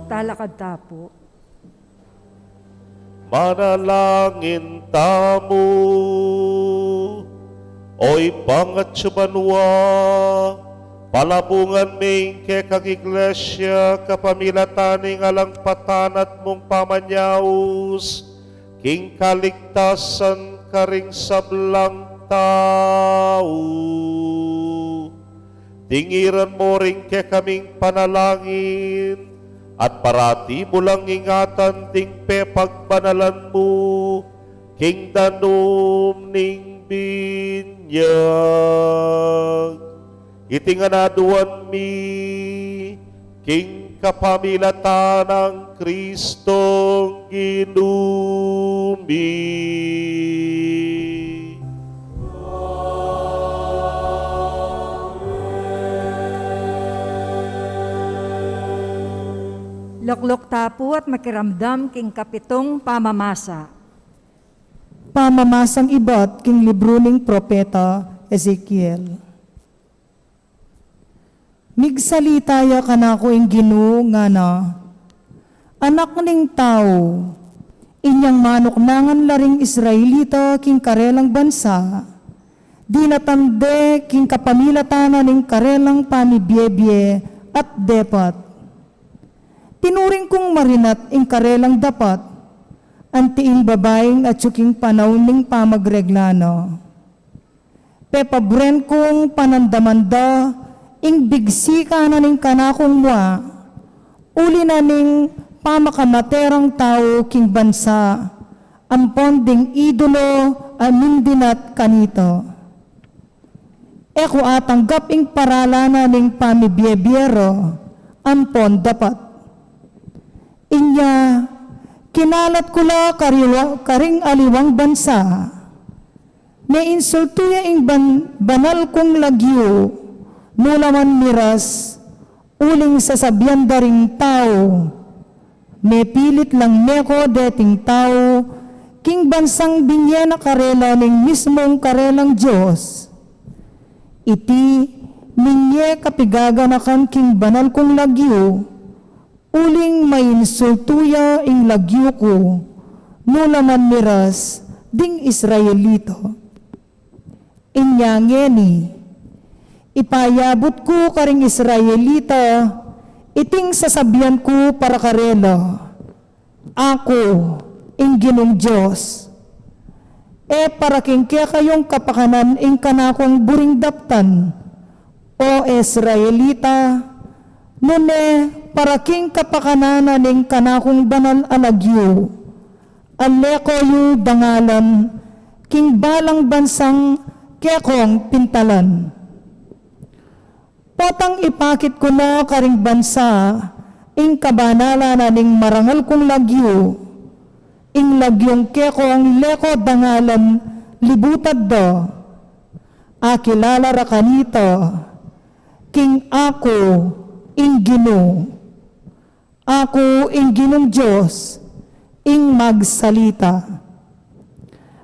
Talakad ta pu. Manalangin tamu. O Ibpa a atsu banua, palabungan me ing kekang Iglesia kapamilatan ning alang patanat mung pamanyaus king kaligtasan karing sablang tau. Tingiran mu ring kekaming panalangin, at parati mu lang ingatan ding pepagbanalan mu king danum ning binyag. Iti ngan aduan mi king kapamilatan nang Kristong Ginu mi. Lukluk ta pu at makiramdam king kapitung pamamasa. Pamamasang ibat king libru ning propeta Ezekiel. Migsalita ya kanaku ing Ginu, ngana, Anak ning tau, inyang manuknangan la ring Israelita king karelang bansa, dinatan de king kapamilatan na ning karelang pamibiebie at depat. Tinuring kung marinat ing karelang dapat, anti ing babaing atsu king panaun ning pamagregla na. Pepaburen kung panandaman da ing bigsikan na ning kanakung mua, uli na ning pamakamate rang tau king bansa, ampon ding idolo a mindinat kanita. E ku atanggap ing paralan na ning pamibie-bie ra ampon dapat. Inya, kinalat ku la kariwa-, karing aliwang bansa. Meinsultu ya ing ban-, banal kung lagyu, nu la man miras, uling sasabian da ring tau, mepilit lang meko deting tau, king bansang binie na karela ning mismung karelang Dios. Iti, minie kapigaganakan king banal kung lagyu, uling mainsultu ya ing lagyu ku, nu la man miras, ding Israelita. Inya ngeni, ipayabut ku karing Israelita, iting sasabian ku para karela, Aku, ing Ginung Dios. E para king kekayung kapakanan ing kanakung buring daptan, o Israelita, nune para king kapakanan na ning kanakung banal a lagyu, a leko yu dangalan king balang bansang kekong pintalan. Potang ipakit ku na karing bansa ing kabanalan na ning marangal kung lagyu, ing lagyung kekong leko dangalan libutad da, akilala ra kanita, king aku ing Ginu. Aku ing Ginung Dios, ing magsalita.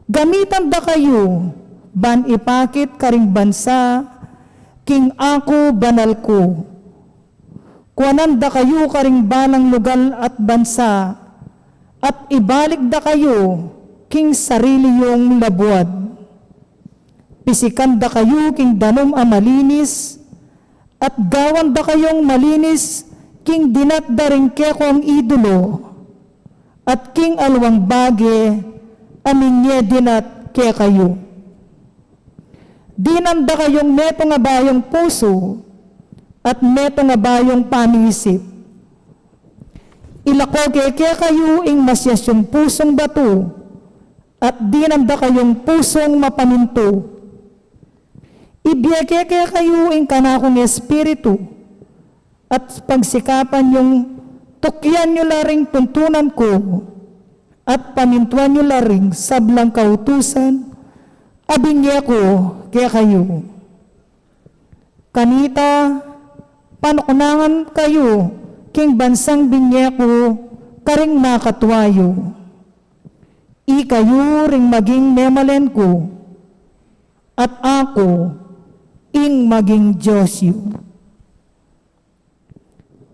Gamitan da kayu, ban ipakit karing bansa, king aku banal ku. Kuanan da kayu karing balang lugal at bansa, at ibalik da kayu, king sarili yung labuad. Pisikan da kayu king danum a malinis, at gawan da kayung malinis king dinat da ring kekong idolo, at king alwang bage a minie dinat kekayu. Dinan da kayung metung a bayung pusu, at metung a bayung pamiisip. Ilako ke kekayu ing masias yung pusung batu, at dinan da kayung pusung mapamintu. Ibie ke kekayu ing kanakung Espiritu, at pagsikapan yung tukyan yu la ring tuntunan ku, at pamintuan yu la ring sablang kautusan a binie ku kekayu. Kanita, panuknangan kayu king bansang binie ku karing makatua yu. Ikayu ring maging memalen ku, at aku ing maging Dios yu.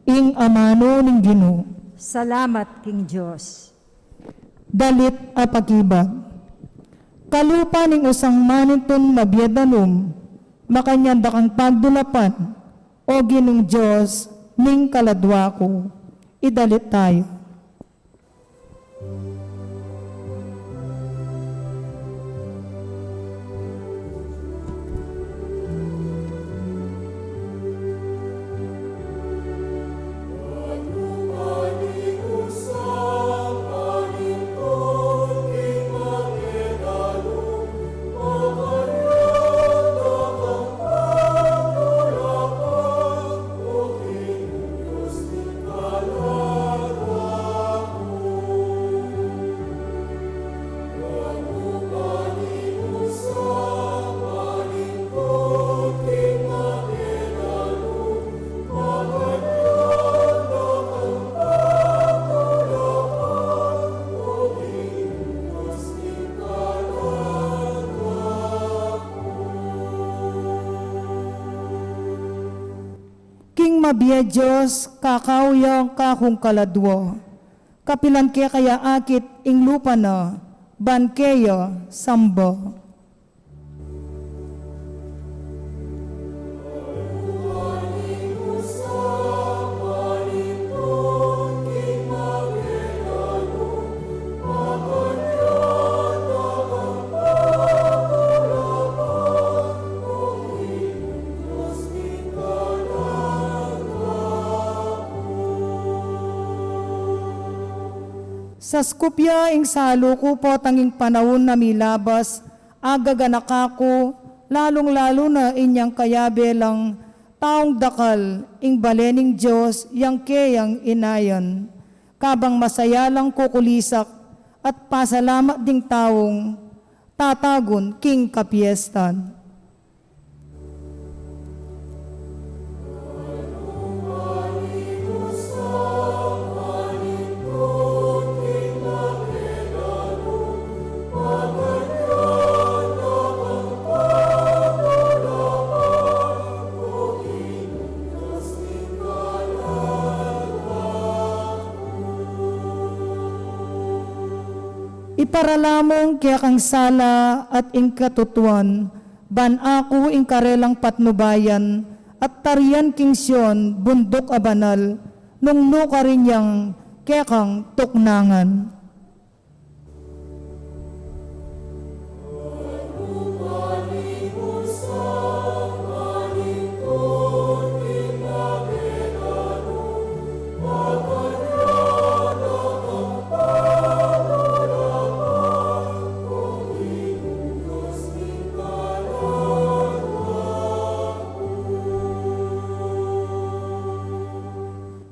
Ing amanu ning Ginu. Salamat king Dios. Dalit a pakibag. Kalupa ning usang manintun mabie danum, makanyan da kang pagdulapan, o Ginung Dios ning kaladua ku. Idalit tayu. King mabie Dios, kakau ya kakung kaladua, kapilan keka ya akit ing lupa na, ban keya samba. Saskup ya ing salu ku potang ing panaun a milabas, agaganaka ku, lalung-lalu na inyang kayabe lang taung dakal ing bale ning Dios yang keyang inayan. Kabang masaya lang kukulisak at pasalamat ding taung tatagun king kapiestan. Iparalamung kekang sala at ing katutuan, ban aku ing karelang patnubayan, at tarian king Sion, bunduk a banal, nung nukarin yang kekang tuknangan.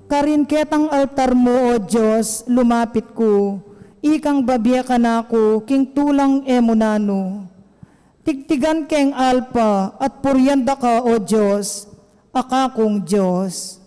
Karin ketang altar mu, O Dios, lumapit ku, ikang babie kanaku king tulang e mu nanu. Tigtigan keng alpa at purian da ka, O Dios, a kakung Dios.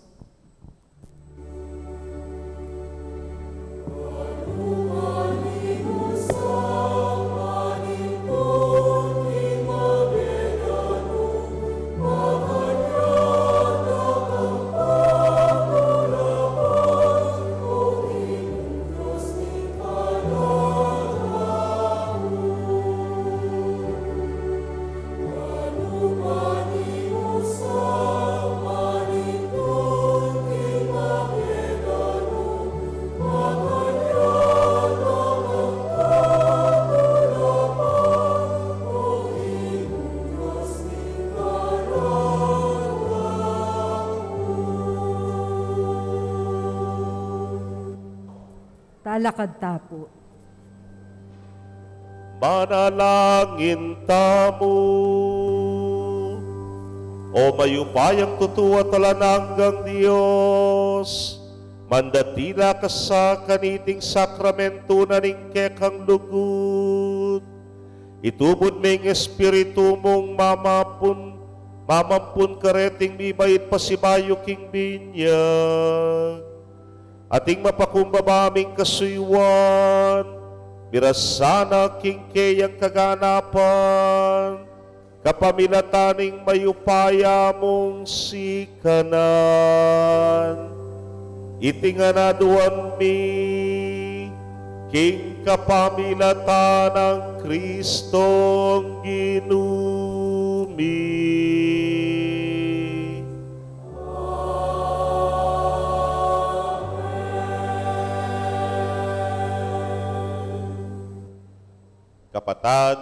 Talakad ta pu. Manalangin tamu. O mayupayang tutu at alang anggang Dios, mandatila ka sa kaniting sakramentu na ning kekang lugud. Itubud me ing Espiritu mung mamapun, mamampun kareting mibait pasibayu king binyag. Ating mapakumbaba ming kasuyuan, miras sana king keyang kaganapan, kapamilatan ning mayupaya mung sikanan. Iti ngan aduan mi, king kapamilatan nang Kristong Ginu mi. Kapatad,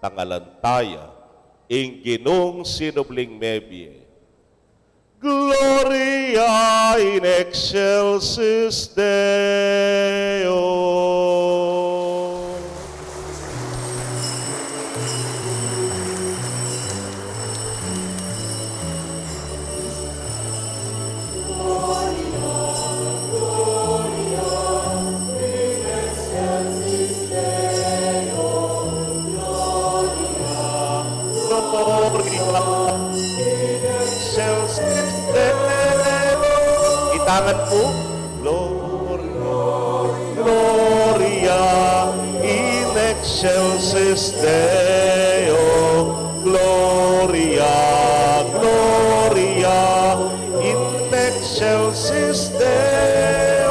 tangalan taya ing Ginung sinubling mebie. Gloria in excelsis Deo. Gloria in excelsis Deo. Itangan pu. Gloria, Gloria in excelsis Deo. Gloria, Gloria in excelsis Deo.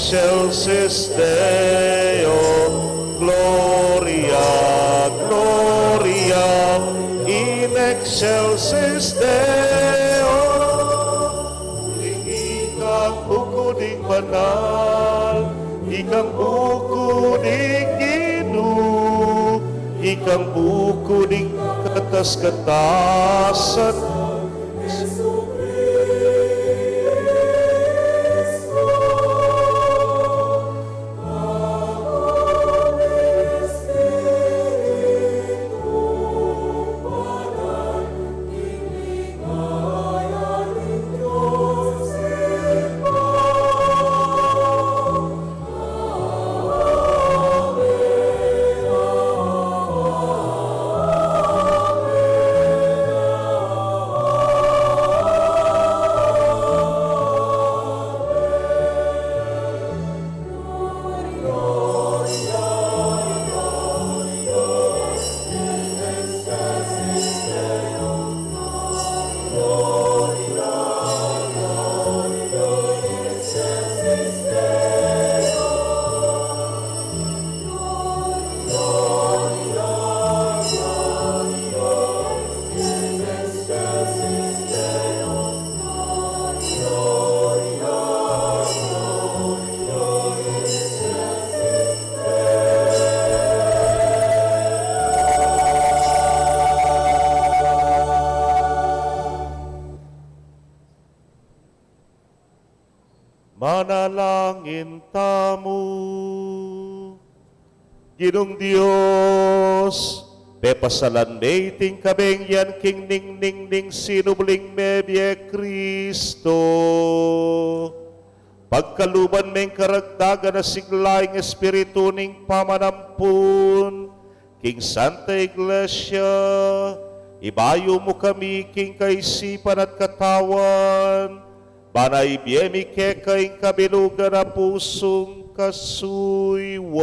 Excelsis Deo, Gloria, Gloria in excelsis Deo. Ikang buku ding banal, ikang buku ding Ginu, ikang buku ding katas-katasan. Manalangin tamu. Ginung Dios, pepasalan me iting kabengyan king ningning ning sinubling mebie Kristo. Pagkaluban me ing karagdagan a sigla ing espiritu ning pamanampun king Santa Iglesia, ibayu mu kami king kaisipan at katawan, bana ibie mi keka ing kabilugan a pusung kasuyuan.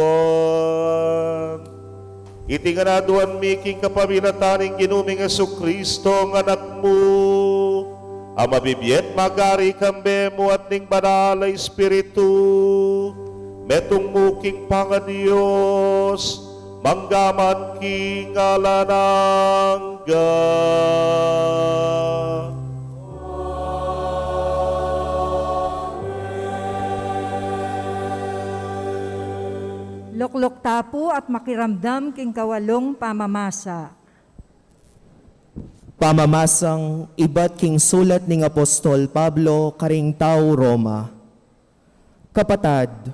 Iti ngan aduan mi king kapamilatan ning Ginu ming Jesucristo, a Anak mu, a mabibie at magari kambe mu at ning Banal a Espiritu, metung mu king pangaDios, mangga man king alang angga. Lukluk ta pu at makiramdam king kawalung pamamasa. Pamamasang ibat king sulat ning Apostol Pablo karing tau Roma. Kapatad,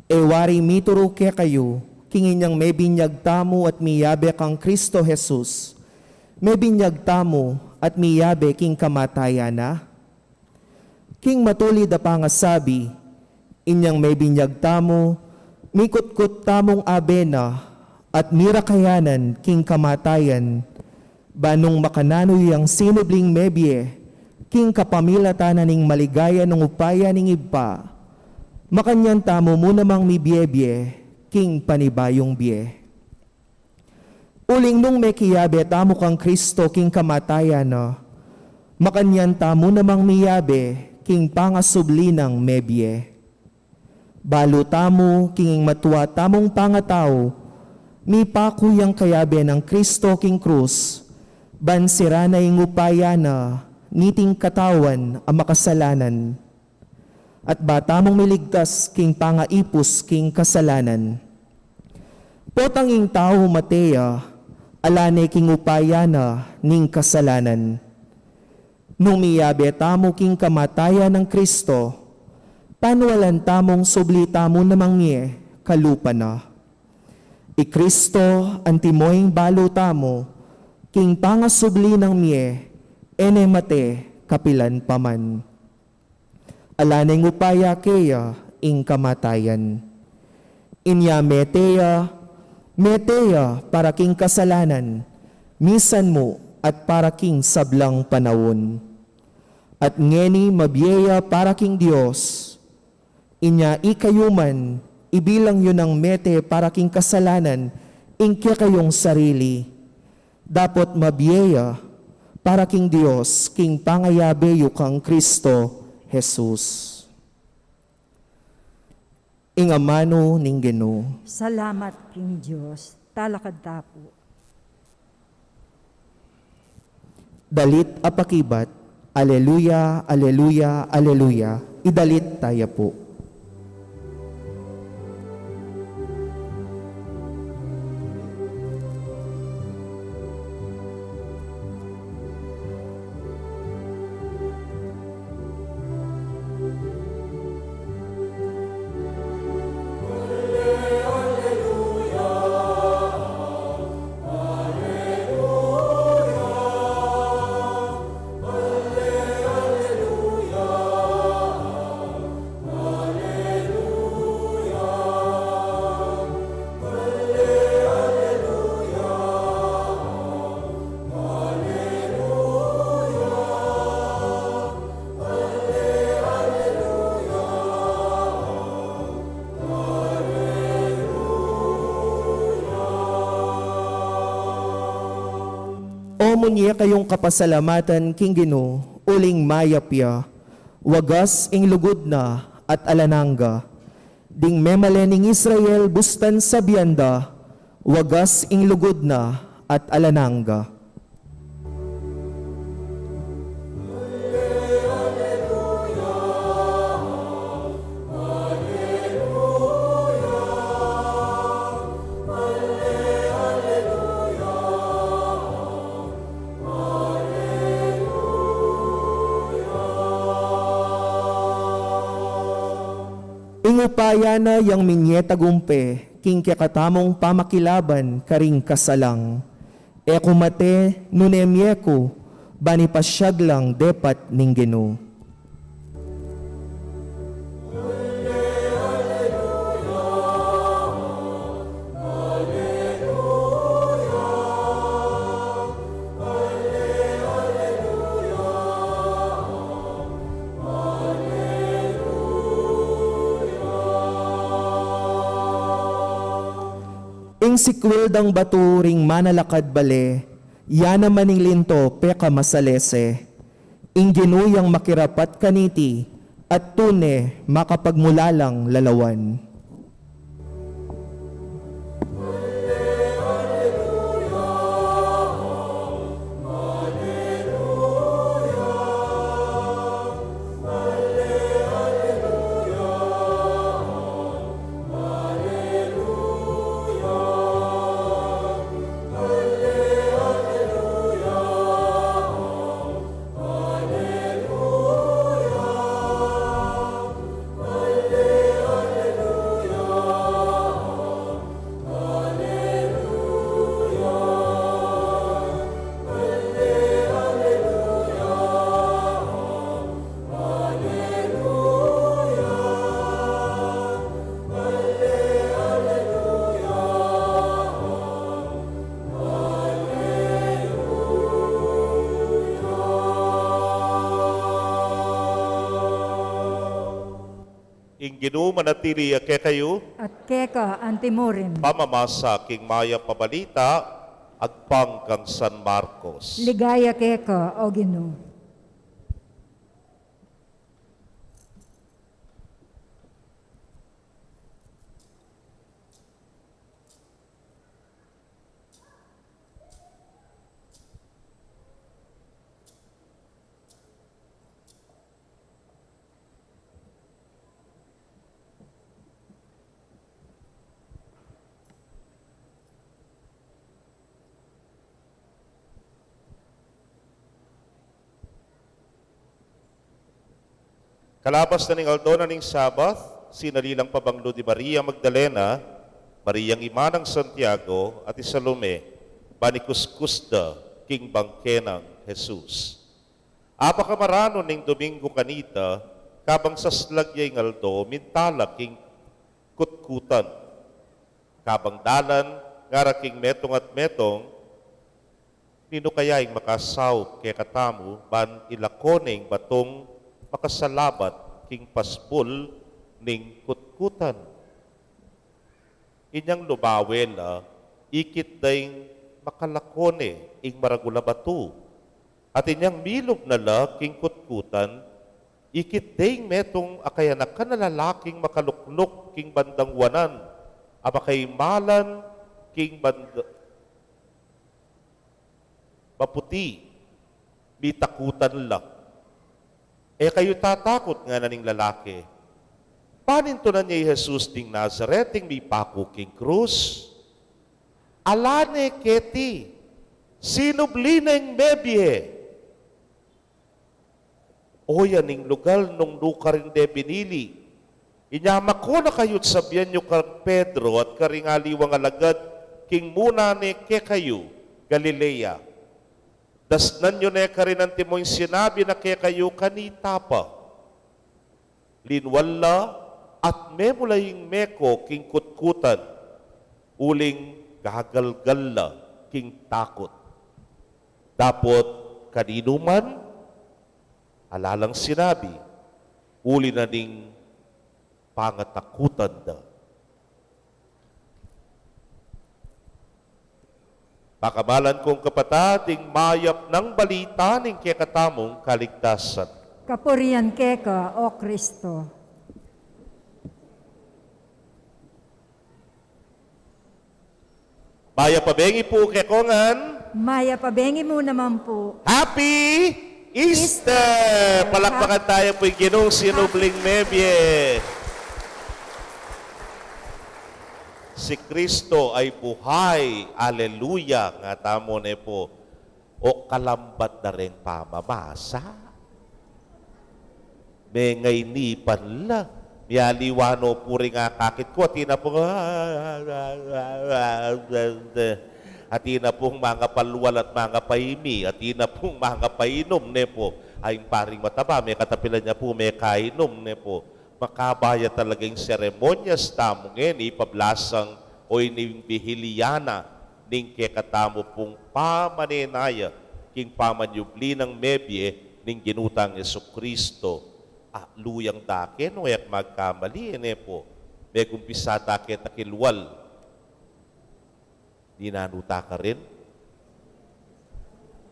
e wari mituru kekayu, king inyang mebinyag tamu at miyabe kang Kristo Jesus, mebinyag tamu at miyabe king kamatayan na? King matulid a pangasabi, inyang mebinyag tamu, mikutkut tamung abe na, at mirakayanan king kamatayan, ba nung makananu yang sinubling mebie, king kapamilatan na ning maligaya nang upaya ning Ibpa, makanyan tamu mu namang mibiebie, king panibayung bie. Uling nung mekiyabe tamu kang Kristo king kamatayan na, makanyan tamu namang miyabe king pangasubli nang mebie. Balu tamu king ing matua tamung pangatau, mipaku yang kayabe nang Kristo king krus, ban sira na ing upaya na niting katawan a makasalanan. At ba tamung miligtas king pangaipus king kasalanan. Potang ing tau mate ya, ala ne king upaya na ning kasalanan. Nung miyabe tamu king kamatayan nang Kristo, panwalan tamung subli tamu namang mie kalupa na. I Kristo antimo ing balu tamu, king pangasubli nang mie, e ne mate kapilan pa man. Ala neng upaya keya ing kamatayan. Inya mete ya, mete ya para king kasalanan, misan mu at para king sablang panaun. At ngeni mabie ya para king Dios. Inya ikayu man, ibilang yu nang mete para king kasalanan ing kekayung sarili. Dapot mabie ya para king Dios king pangayabe yu kang Kristo Jesus. Ing amanu ning Ginu. Salamat king Dios. Talakad ta pu. Dalit a pakibat, Aleluya, aleluya, aleluya. Idalit taya pu. O munye kayung kapasalamatan king Ginu, uling mayap ya, wagas ing lugud na at alang angga. Ding memalen ning Israel bustan sabian da, wagas ing lugud na at alang angga. Ing upaya na yang minye tagumpe king kekatamung pamakilaban karing kasalang. E ku mate nune mie ku, ban ipasiag lang depat ning Ginu. Ing sikwil dang batu ring manalakad bale, ya naman ing linto pekamasalese. Ing Ginu yang makirapat kaniti, at tune makapagmulalang lalawan. Ing Ginu manatili ya kekayu. At keka antimurin. Pamamasa king Mayap a Balita agpang kang San Marcos. Ligaya keka, O Ginu. Kalabas na ning aldo na ning Sabat, sinali lang pabanglu di Maria Magdalena, Mariang ima nang Santiago, at i Salome, ban ikuskus da king bangke nang Jesus. Apakamaranun ning Domingo kanita, kabang saslag ya ing aldo, mintala king kutkutan. Kabang dalan, ngara king metung at metung, ninu kaya ing makasaup kekatamu ban ilako ne ing batung makasalabat king pasbul ning kutkutan? Inyang lumawe la, ikit da ing makalako ne ing maragul a batu. At inyang milub na la king kutkutan, Ikit deng metung a kayanakan a lalaking makalukluk king bandang wanan, a makaimalan king banda-, maputi, mitakutan la. E kayu tatakut, ngana ning lalaki. Panintunan ya i Jesus ding Nazaret, ding mipaku king krus. Ala ne keti, sinubli neng mebie. Oyan ing lugal nung nu karin de binili. Inya mako na kayu't sabian yu kang Pedro at karing aliwang alagad king muna ne kekayu Galilea. Dasnan yu ne karin antimo ing sinabi na kekayu kanita pa. Linwal la at memula ing meko king kutkutan, uling gagalgal la king takut. Dapot kaninu man, ala lang sinabi, uli na ning pangatakutan da. Pakamalan kung kapatad, ing mayap nang balita ning kekatamung kaligtasan. Kapurian keka, O Kristo. Mayap a bengi pu kekongan. Mayap a bengi mu naman pu. Happy Easter! Easter! Palakpakan tayu pu ing Ginung sinubling mebie. Si Kristo ay buhay. Aleluya! Nga tamu ne pu. O kalambat da reng pamamasa. Mengainipan la. Mialiwa no pu ring akakit ku, atin na pung, atin na pung mangapalwal at mangapaimi, atin na pung mangapainum, ne pu. Ay, ing paring mataba, mekatapilan ya pu, mekainum, ne pu. Makabaya talaga ing seremonyas tamu ngeni, pablasang o ining bihiliana ning kekatamu pung pamanenaya king pamanyubli nang mebie ning Ginu tang Jesucristo. A, luyang dake, no, e ak magkamali, e, ne pu. Megumpisa dake takilwal. Ninanu ta karin?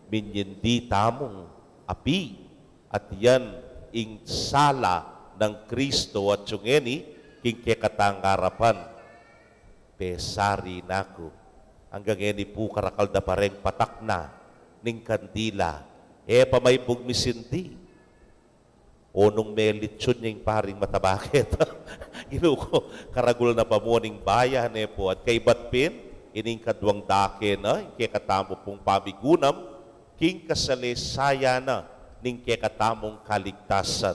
Minyindi tamung api, at yan ing sala nang Kristo atyu ngeni king kekatang arapan. Pesari na ku. Anggang ngeni pu karakal da pa reng patak na ning kandila. E pa maibug misindi. O nung melitsun ya ing paring mataba keta. Ginu ku, karagul na pa mu ning baya, ne pu. At kaybat pin, ining kaduang dake na, ing kekatamu pung pamigunam king kasalesayan na ning kekatamung kaligtasan.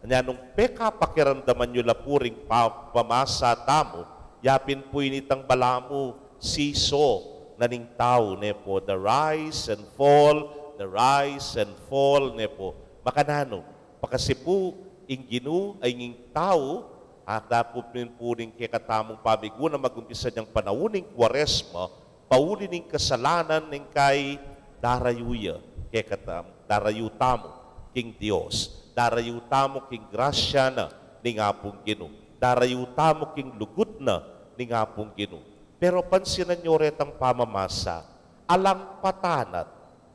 Anya nung pekapakiramdaman yu la pu ring pa-, pamasa tamu, yapin pu ini itang balamu seesaw na ning tau, ne pu. The rise and fall, the rise and fall, ne pu. Makananu? Pakasi pu ing Ginu, ay ing tau, a, dapot pin pu ning kekatamung pamigunam, magumpisa yang panaun ning Kuaresma, pauli ning kasalanan ning kai, darayu ya kekatam-, darayu tamu king Dios, darayu tamu king grasya na ning Apung Ginu, darayu tamu king lugud na ning Apung Ginu. Pero pansinan yu retang pamamasa, alang patanat,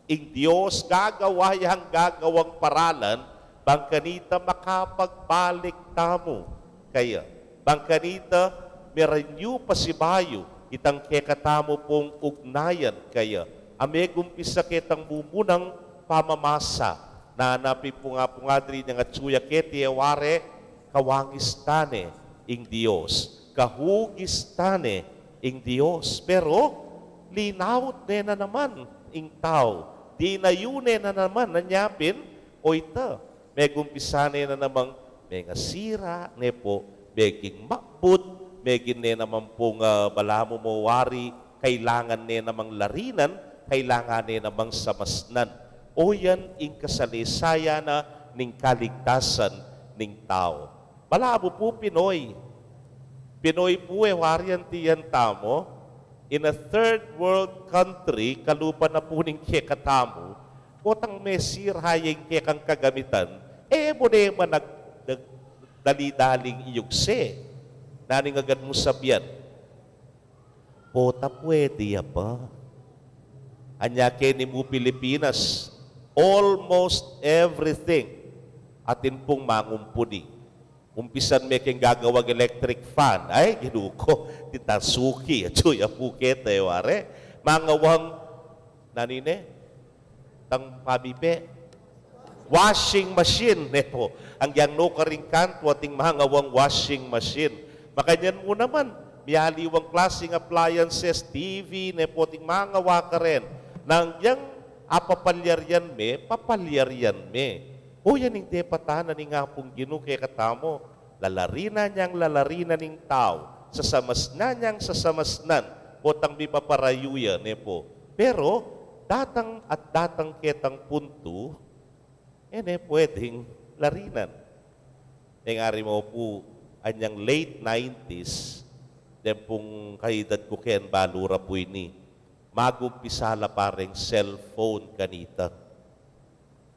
ing Dios gagawa yang gagawang paralan, bang kanita makapagbalik tamu kaya. Bang kanita me-renew pasibayu itang kekatamu pung ugnayan kaya. A megumpisa ketang mumunang pamamasa, na napipung-apung adri niyang atyu ya keti, e wari, kawangis ta ne ing Dios, kahugis ta ne ing Dios. Pero, linaut ne na naman ing tau, dinayu ne na naman, anya pin, o ita, megumpisa ne na namang mengasira, ne pu, meging makbut, meging ne naman pung, ah, balamu mo wari, kailangan ne namang larinan, kailangan ne namang samasnan. O yan ing kasalesayan na ning kaligtasan ning tau. Balamu pu Pinoy. Pinoy pu e wari anti yan tamu. In a third world country, kalupa na pu ning kekatamu, potang mesira ya ing kekang kagamitan, e mu ne man nag-, nag-, dali-daling iyugse. Nanu ing agad mung sabian? Pota pwede ya pa. Anya keni mu Pilipinas, almost everything Atin pung mangumpuni. Umpisan me keng gagawang electric fan. Ay, Ginu ko, tinta suki, atyu ya pu keta, e wari. Mangawang, nanu ne? Tang pabipe. Washing machine, ne pu. Agyang nukarin kantu atin mangawang washing machine. Makanyan mu naman, miyaliwang klasing appliances, T V, ne pu, atin mangawa karin. Nang yang apapalyarian me, papalyarian me. O yan ing depatan na ning Apung Ginu kekatamu, lalarinan yang lalarinan ning tau, sasamasnan yang sasamasnan, potang mipaparayu ya, ne pu. Pero, datang at datang ketang puntu, e ne pwedeng larinan. Neng ari mu pu, anyang late nineties, deng pung kaedad ku ken balu ra pu ini, magumpisa la pa reng cellphone kanita.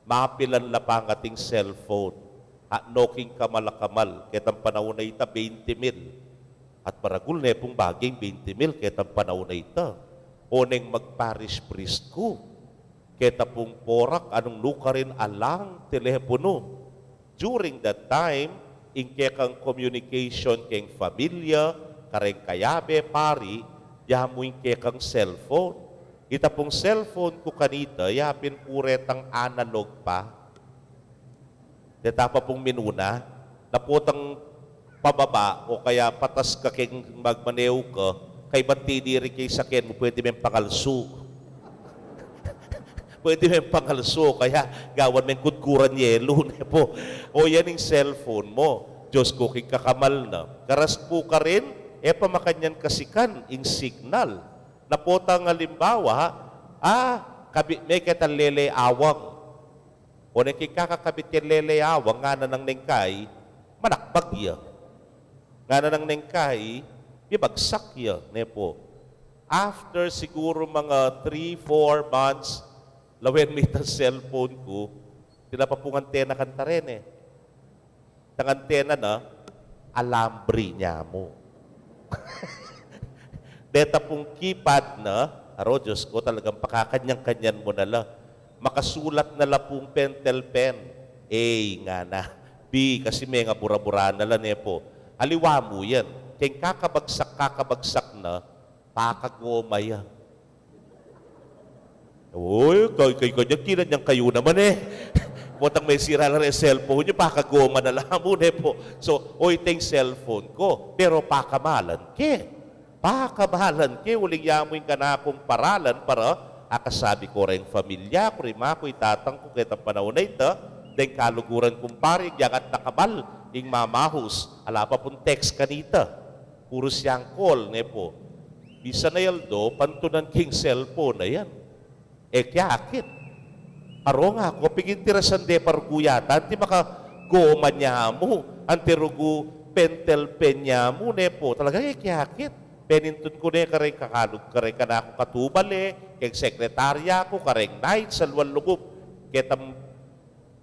Mapilan la pa ngan ating cellphone. At no king kamal a kamal, ketang panaun a ita, twenty mil. At maragul ne pung bage ing twenty mil ketang panaun a ita. Oneng mag-parish priest ku, keta pung porak anung nukarin alang teleponu. During that time, ing kekang communication keng familia, kareng kayabe, pari, ya mu ing kekang cellphone. Ita pung cellphone ku kanita, ya pin pu retang analog pa. Deta pa pung minuna, na potang pababa o kaya patas ka keng magmaneu ka, kaybat tiniri ke ing saken mu, pwede meng pangalsu. Pwede meng pangalsu, kaya gawan meng kudkuran yelu, ne pu. O yan ing cellphone mu. Diyos ku, king kakamal na. Karas pu karin, e pa makanyan kasikan ing signal. Na potang alimbawa, ah, kabit me ketang lele awang. O neng kikakakabit keng lele awang, ngana nang neng kai, manakbag ya. Ngana nang neng kai, mibagsak ya, ne pu. After siguru mga three, four months, lawen mi itang cellphone ku, atin la pa pung antena kanita reni. Itang antena na, alambre ne mu. Deta pung keypad na, aro, Diyos ku, talagang pakakanyan-kanyan mu na la. Makasulat na la pung pentel pen. A, ngana. B, kasi mengabura-bura na la, ne pu. Aliwa mu yan. Keng kakabagsak, kakabagsak na, pakagoma ya. Uy, kay, kay, kay, kila niyang kayu naman e. Potang mesira la reng cellphone yu, pakagoma na la mu, ne pu. So, o, ita ing cellphone ku, pero pakamalan ke. Pakamalan ke, uling ya mu ing kanakung paralan para akasabi ku reng familia ku, reng ama ku, ing tatang ku, ketang panaun a ita, deng kaluguran kung pari, agyang atin a kamal ing mamahus, ala pa pung text kanita. Puru siyang call, ne pu. Bisa na aldo, pantunan king cellphone na yan. E ke akit. Aro, ngaku, pigintirasan de pa rugu yata, anti makagoma ne mu, anti rugu pentel pen ne mu, ne pu. Talaga, e ke akit. Penintun ku ne kareng kakalug, kareng kanakung katubale, keng sekretarya ku, kareng knight, saluan lugub. Ketang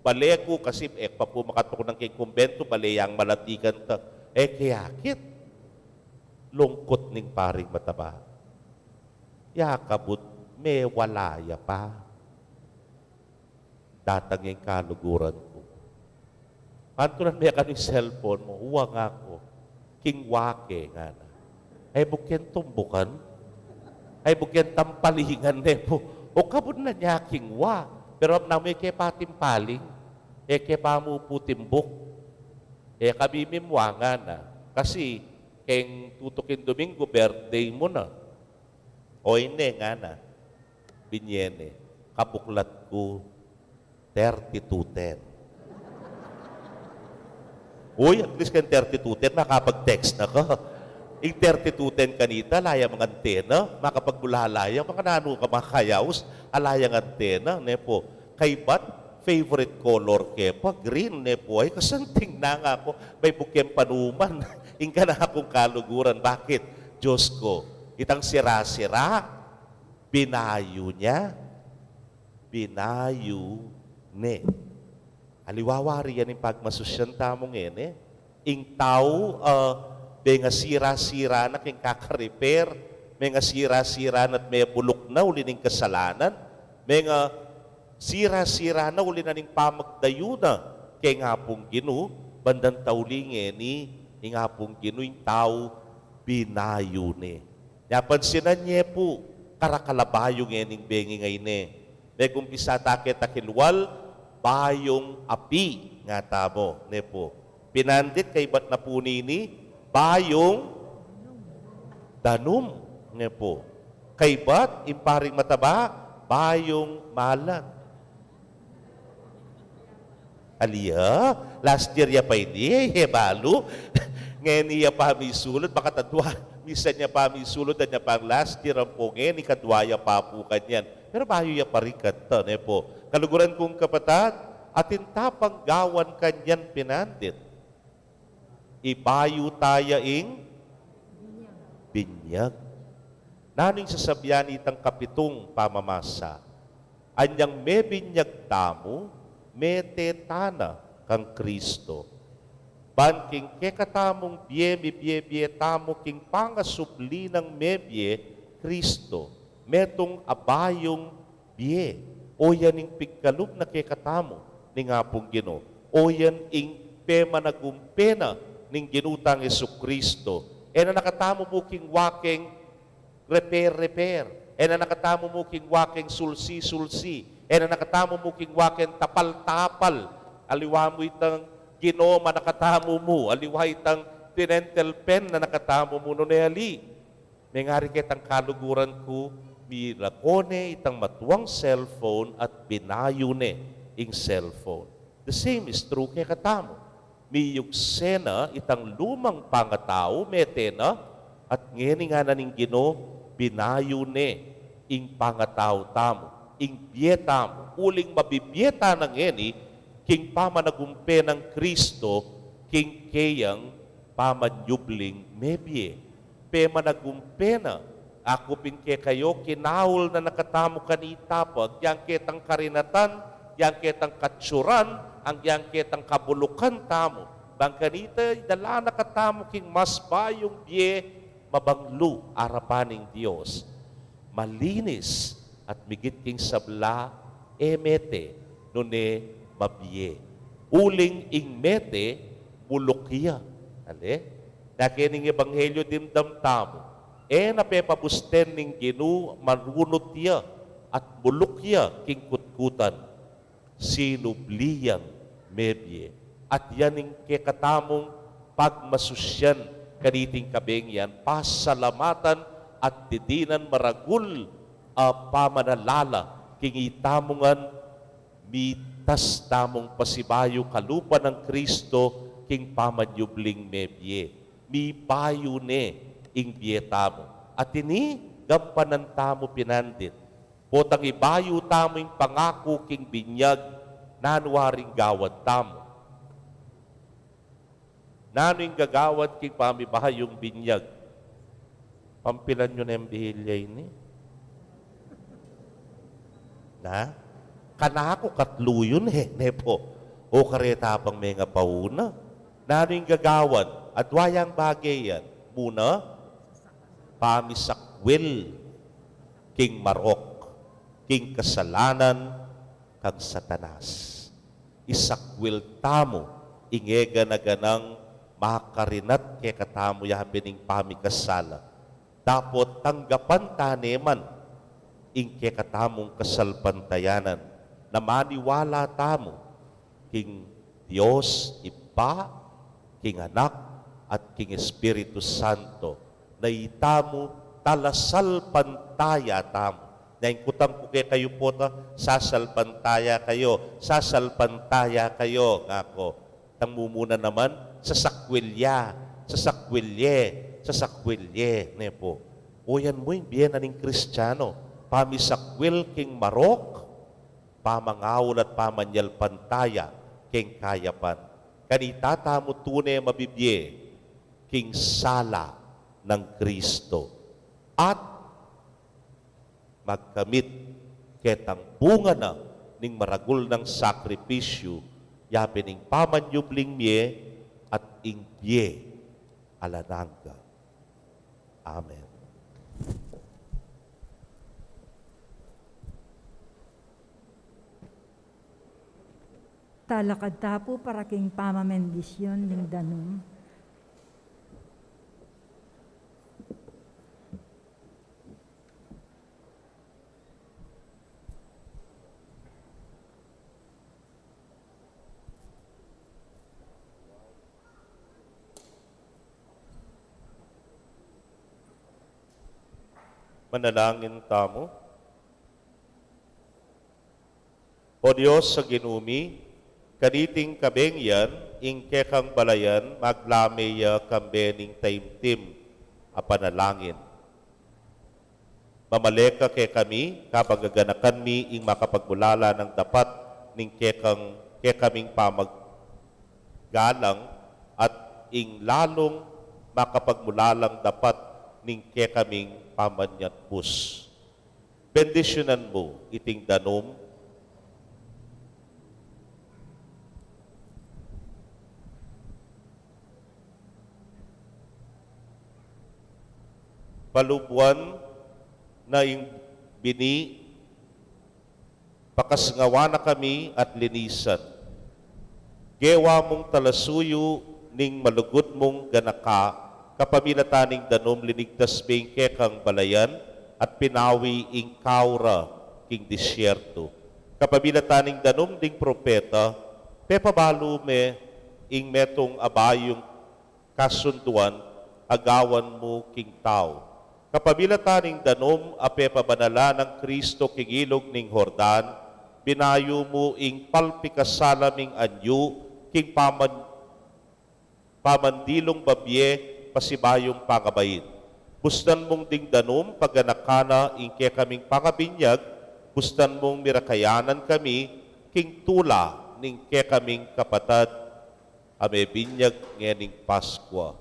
bale ku, kasi e pa pu makatuknang keng kumbentu, bale yang malatikan ta. E ke akit. Lungkut ning paring mataba. Ya kabud, mewala ya pa. Datang ing kaluguran ku. Pantunan me kanu ing cellphone mu? Wa, ngaku. King wa ke, ngana. Ay, bukyan tumbukan. Ay, bukyan tampalingan, ne pu. O, kabud na ne king wa. Pero apnamu, e ke pa timpaling. E ke pa mu pu timbuk. E ka mimimwa, ngana. Kasi, keng tutuking Domingo, birthday mu na. O, ine, ngana. Binye ne, kabuklat ku, thirty-two ten. Uy, at least keng thirty-two ten, makapag-text na ka. Ing thirty-two ten kanita, ala yang antena, makapagmulala ya, makananu ka makayaus, ala yang antena, ne pu. Kaybat, favorite color ke pa, green, ne pu. Ay, kasanting na, ngaku, may bukyan panuman. Ing kanakung kaluguran, bakit? Diyos ku, itang sira-sira, binayu ne. Binayu ne. Aliwa wari yan ing pagmasusyan tamu ngeni. Ing tau, ah, benga sira-sira na king kaka-repair, menga sira-sira na't mebuluk na uli ning kasalanan, menga sira-sira na uli na ning pamagdayu na, Keng Apung Ginu, bandang tauli ngeni, ing Apung Ginu ing tau binayu ne. Nya pansinan ye pu, karakal a bayu ngening bengi ngeni. Megumpisa ta keta kilwal, bayung api, nga tamu, ne pu. Pinandit, kaybat na pu nini, bayung danum, ne pu. Kaybat, ing paring mataba, bayung malat. Ali ya, last year ya pa ini, e balu. Ngeni ya pa misulud, makatadwa. Misan ya pa misulud, dan ya pang last year ampo ngeni, kadwa ya pa pu kanyan. Pero bayu ya pa rin keta, ne pu. Kaluguran kung kapatad, atin ta pang gawan kanyan pinandit. Ibayu ta ya ing binyag. Nanu ing sasabian nitang kapitung pamamasa? Anyang mebinyag tamu, mete tana kang Kristo. Ban king kekatamung bie, mibie-bie tamu king pangasubli nang mebie Kristo. Metung a bayung bie. O yan ing pigkalub na kekatamu ning Apung Ginu. O yan ing pemanagumpe na ning Ginu tang Jesucristo. E na na katamu mu king wa keng repair-repair. E na na katamu mu king wa keng sulsi-sulsi. E na na katamu mu king wa keng tapal-tapal. Aliwa mu itang ginoma na katamu mu. Aliwa itang tinentel pen na na katamu mu, nune ali. Mengari ketang kaluguran ku, milako ne itang matuang cellphone at binayu ne ing cellphone. The same is true kekatamu. Miyugse na itang lumang pangatau, mete na, at ngeni ngana ning Ginu, binayu ne ing pangatau tamu, ing bie tamu, uling mabibie ta na ngeni, king pamanagumpe nang Kristo, king keyang pamanyubling mebie. Pemanagumpe na, aku pin kekayu, kinaul na na katamu kanita pa, agyang ketang karinatan, agyang ketang katsuran, agyang ketang kabulukan tamu. Bang kanita, idala na katamu king mas bayung bie, mabanglu arapan ning Dios. Malinis at migit king sabla, e mete, nune mabie. Uling ing mete, buluk ya. Ale? Dake ning ebanghelyo dimdam tamu. E na pepabusten ning Ginu, marunut ya, at buluk ya king kutkutan. Sinubli yang mebie. At yan ing kekatamung pagmasusyan kaniting kabengi, pasalamatan at didinan maragul a pamanalala king itamu ngan mitas tamung pasibayu kalupa nang Kristo king pamanyubling mebie. Mibayu ne ing bie tamu. At ini, gampanan tamu pinandit. Potang ibayu tamu ing pangaku king binyag, nanu waring gawan tamu? Nanu ing gagawan king pamibayung binyag? Pampilan yu ne ing bihilya ini? Na? Kanaku katlu yun e, ne pu. O kareta pang mengapauna. Nanu ing gagawan? Adwa yang bage yan. Muna, pamisakwil king marok, king kasalanan, kang Satanas. Isakwil tamu ing e gana-ganang makarinat kekatamu ya pin ing pamikasala. Dapot tanggapan ta ne man ing kekatamung kasalpantayanan na maniwala tamu king Dios Ibpa, king Anak, at king Espiritu Santo, na itamu talasalpantaya tamu. Nya ing kutang ku kekayu pota, sasalpantaya kayu, sasalpantaya kayu, ngaku. Tang mumuna naman, sasakwil ya, sasakwil ye, sasakwil ye, ne pu. O yan mu ing bie na ning Kristiano, pamisakwil king marok, pamangaul at pamanyalpantaya king kayapan. Kanita tamu tune mabibie king sala nang Kristo. At magkamit ketang bunga na ning maragul nang sakripisyu, ya pin ing pamanyubling mie at ing bie alang angga. Amen. Talakad ta pu para king pamamendisyun ning danum. Manalangin tamu. O Dios a Ginu mi, kaniting kabengyan, ing kekang balayan, maglame ya kambe ning taimtim a panalangin. Mamale ka kekami, kabang gaganakan mi ing makapagmulala nang dapat ning kekang, kekaming pamaggalang at ing lalung makapagmulalang dapat ning kekaming pamanyatbus. Bendisyunan mu iting danum. Palubuan na ing bini, pakasngawa na kami at linisan. Gewa mung talasuyu ning malugud mung ganaka, kapamilatan ning danum linigtas me ing kekang balayan at pinawi ing kau ra king disyertu. Kapamilatan ning danum ding propeta, pepabalu me ing metung a bayung kasunduan a gawan mu king tau. Kapamilatan ning danum a pepabanalan nang Kristo king ilug ning Jordan, binayu mu ing palpikasala ming anyu king paman-, pamandilung babie pasibayung pangabait. Bustan mung ding danum paganakan na ing kekaming pangabinyag, bustan mung mirakayanan kami king tula ning kekaming kapatad a mebinyag ngening Paskua.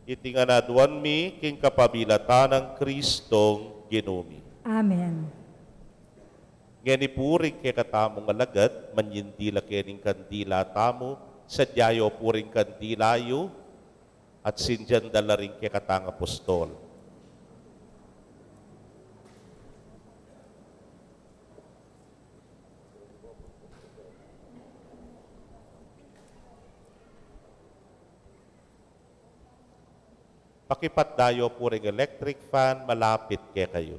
Iti ngan aduan mi king kapamilatan nang Kristong Ginu mi. Amen. Ngeni pu ring kekatamung alagad, manyindila kening kandila tamu, sadya yu pu ring kandila yu, at sindian da la ring kekatang apostol. Pakipatda yu pu ring electric fan malapit kekayu.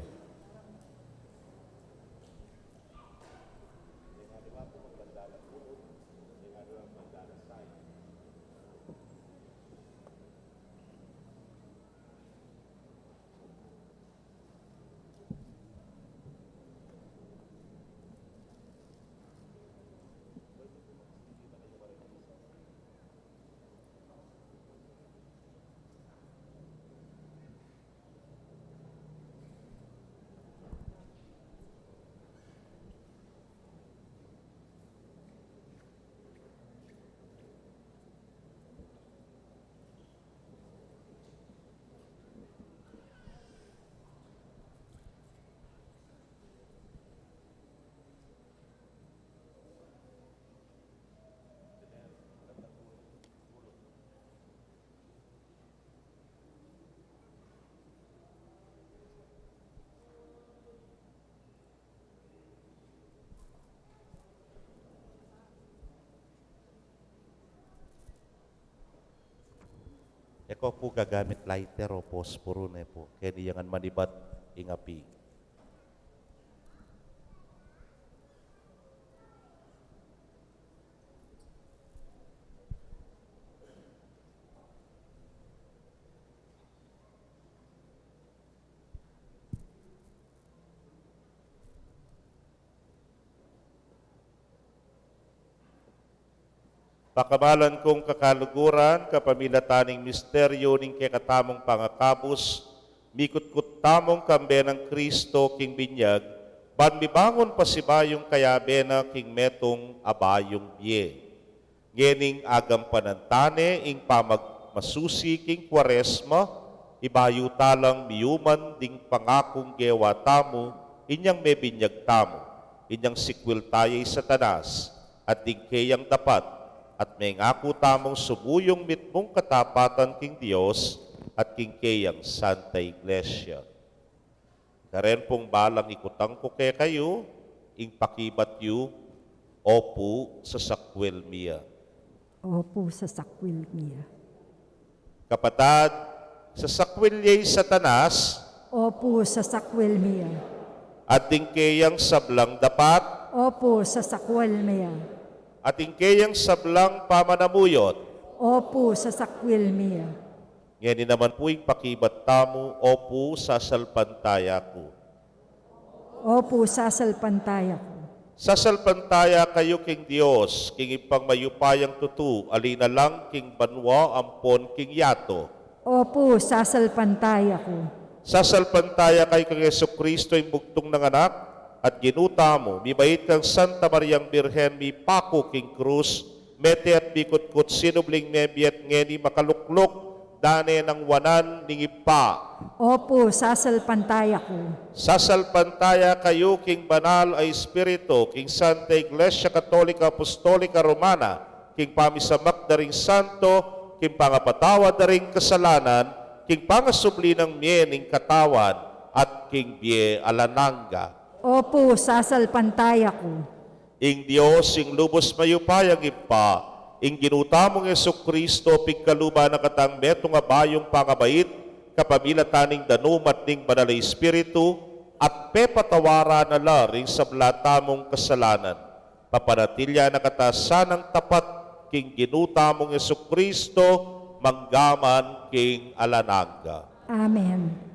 E ko pu gagamit lighter o posporo ne pu. Keni yang ngan manibat ing api. Pakamalan kung kakaluguran, kapamilatan ning misteryu ning kekatamung pangakabus, mikutkut tamung kambe nang Kristo king binyag, ban mibangun pasibayung kayabe na king metung a bayung bie. Ngening agampanan tane ing pamagmasusi king Kuaresma, ibayu ta lang miyuman ding pangakung gewa tamu, inyang mebinyag tamu, inyang sikwil taya i Satanas, at ding keyang dapat, at mengaku tamung sumuyung mitmung katapatan king Dios at king keyang Santa Iglesia. Karen pung balang ikutang ku kekayu, ing pakibat yu, Opu, sasakwil mi ya. Opu, sasakwil mi ya. Kapatad, sasakwil ye i Satanas. Opu, sasakwil mi ya. At ding keyang sablang dapat. Opu, sasakwil mi ya. At ding keyang sablang pamanamuyot. Opu, sasakwil mi ya. Ngeni naman pu ing pakibat tamu, Opu, sasalpantaya ku. Opu, sasalpantaya ku. Sasalpantaya kayu king Dios, king Ibpang mayupayang tutu, ali na lang king banua ampon king yatu. Opu, sasalpantaya ku. Sasalpantaya kayu king Jesucristo, ing bugtung nang Anak at Ginu tamu, mibait kang Santa Mariang Birhen, mipaku king krus, mete at mikutkut, sinubling mebie at ngeni makalukluk, dane nang wanan ning Ibpa. Opu, sasalpantaya ku. Sasalpantaya kayu king Banal a Espiritu, king Santa Iglesia Katolika Apostolika Romana, king pamisamak da ring santo, king pangapatawad da ring kasalanan, king pangasubli nang mie ning katawan, at king bie alang angga. Opu, sasalpantaya ku. Ing Dios, ing lubus mayupayang Ibpa, ing Ginu tamung Jesucristo, pigkalub na katang metung a bayung pangabait, kapamilatan ning danum at ning Banal a Espiritu, at pepatawaran na la ring sabla tamung kasalanan. Papanatilian na kata sanang tapat king Ginu tamung Jesucristo, mangga man king alang angga. Amen.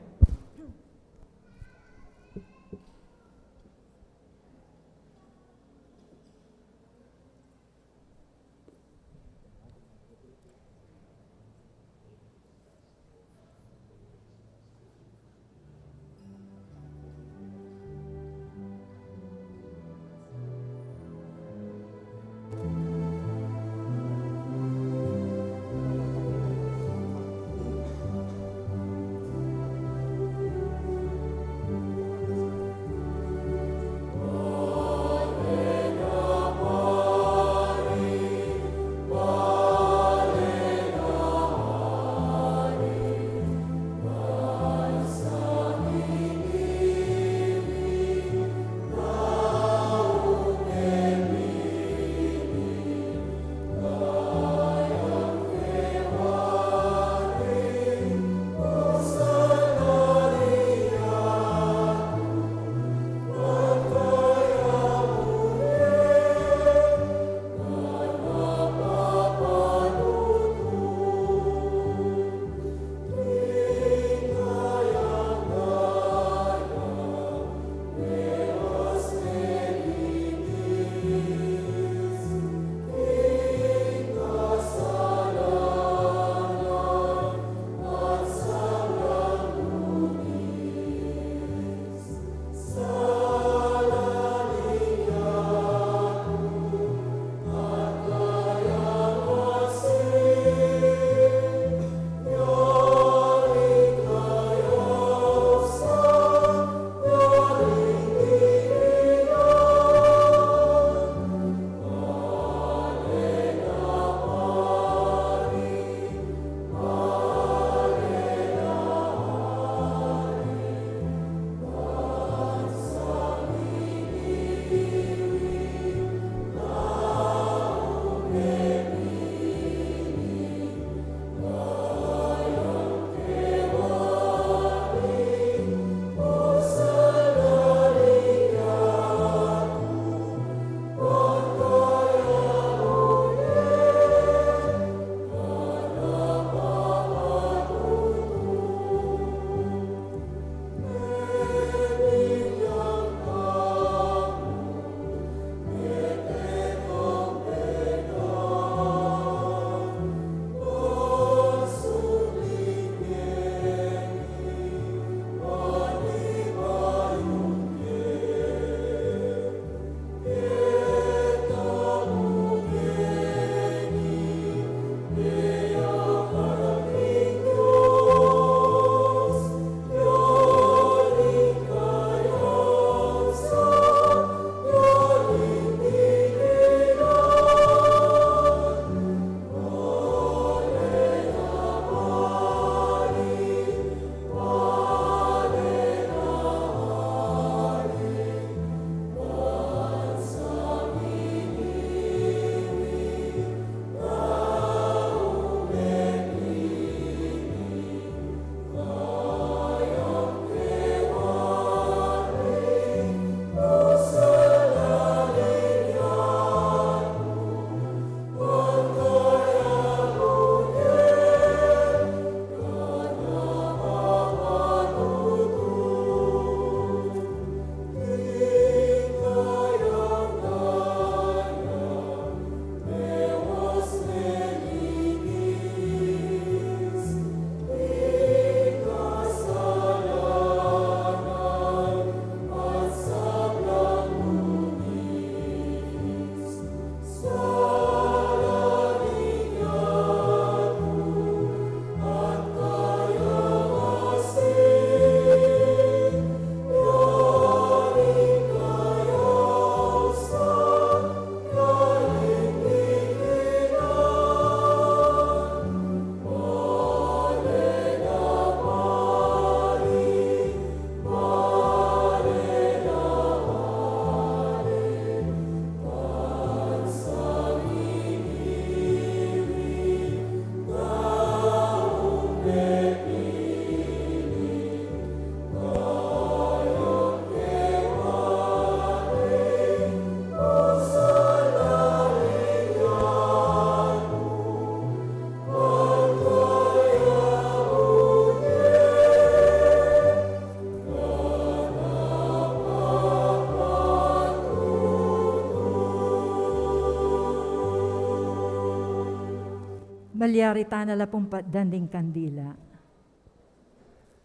Palyaritan na la pung patdan ding kandila.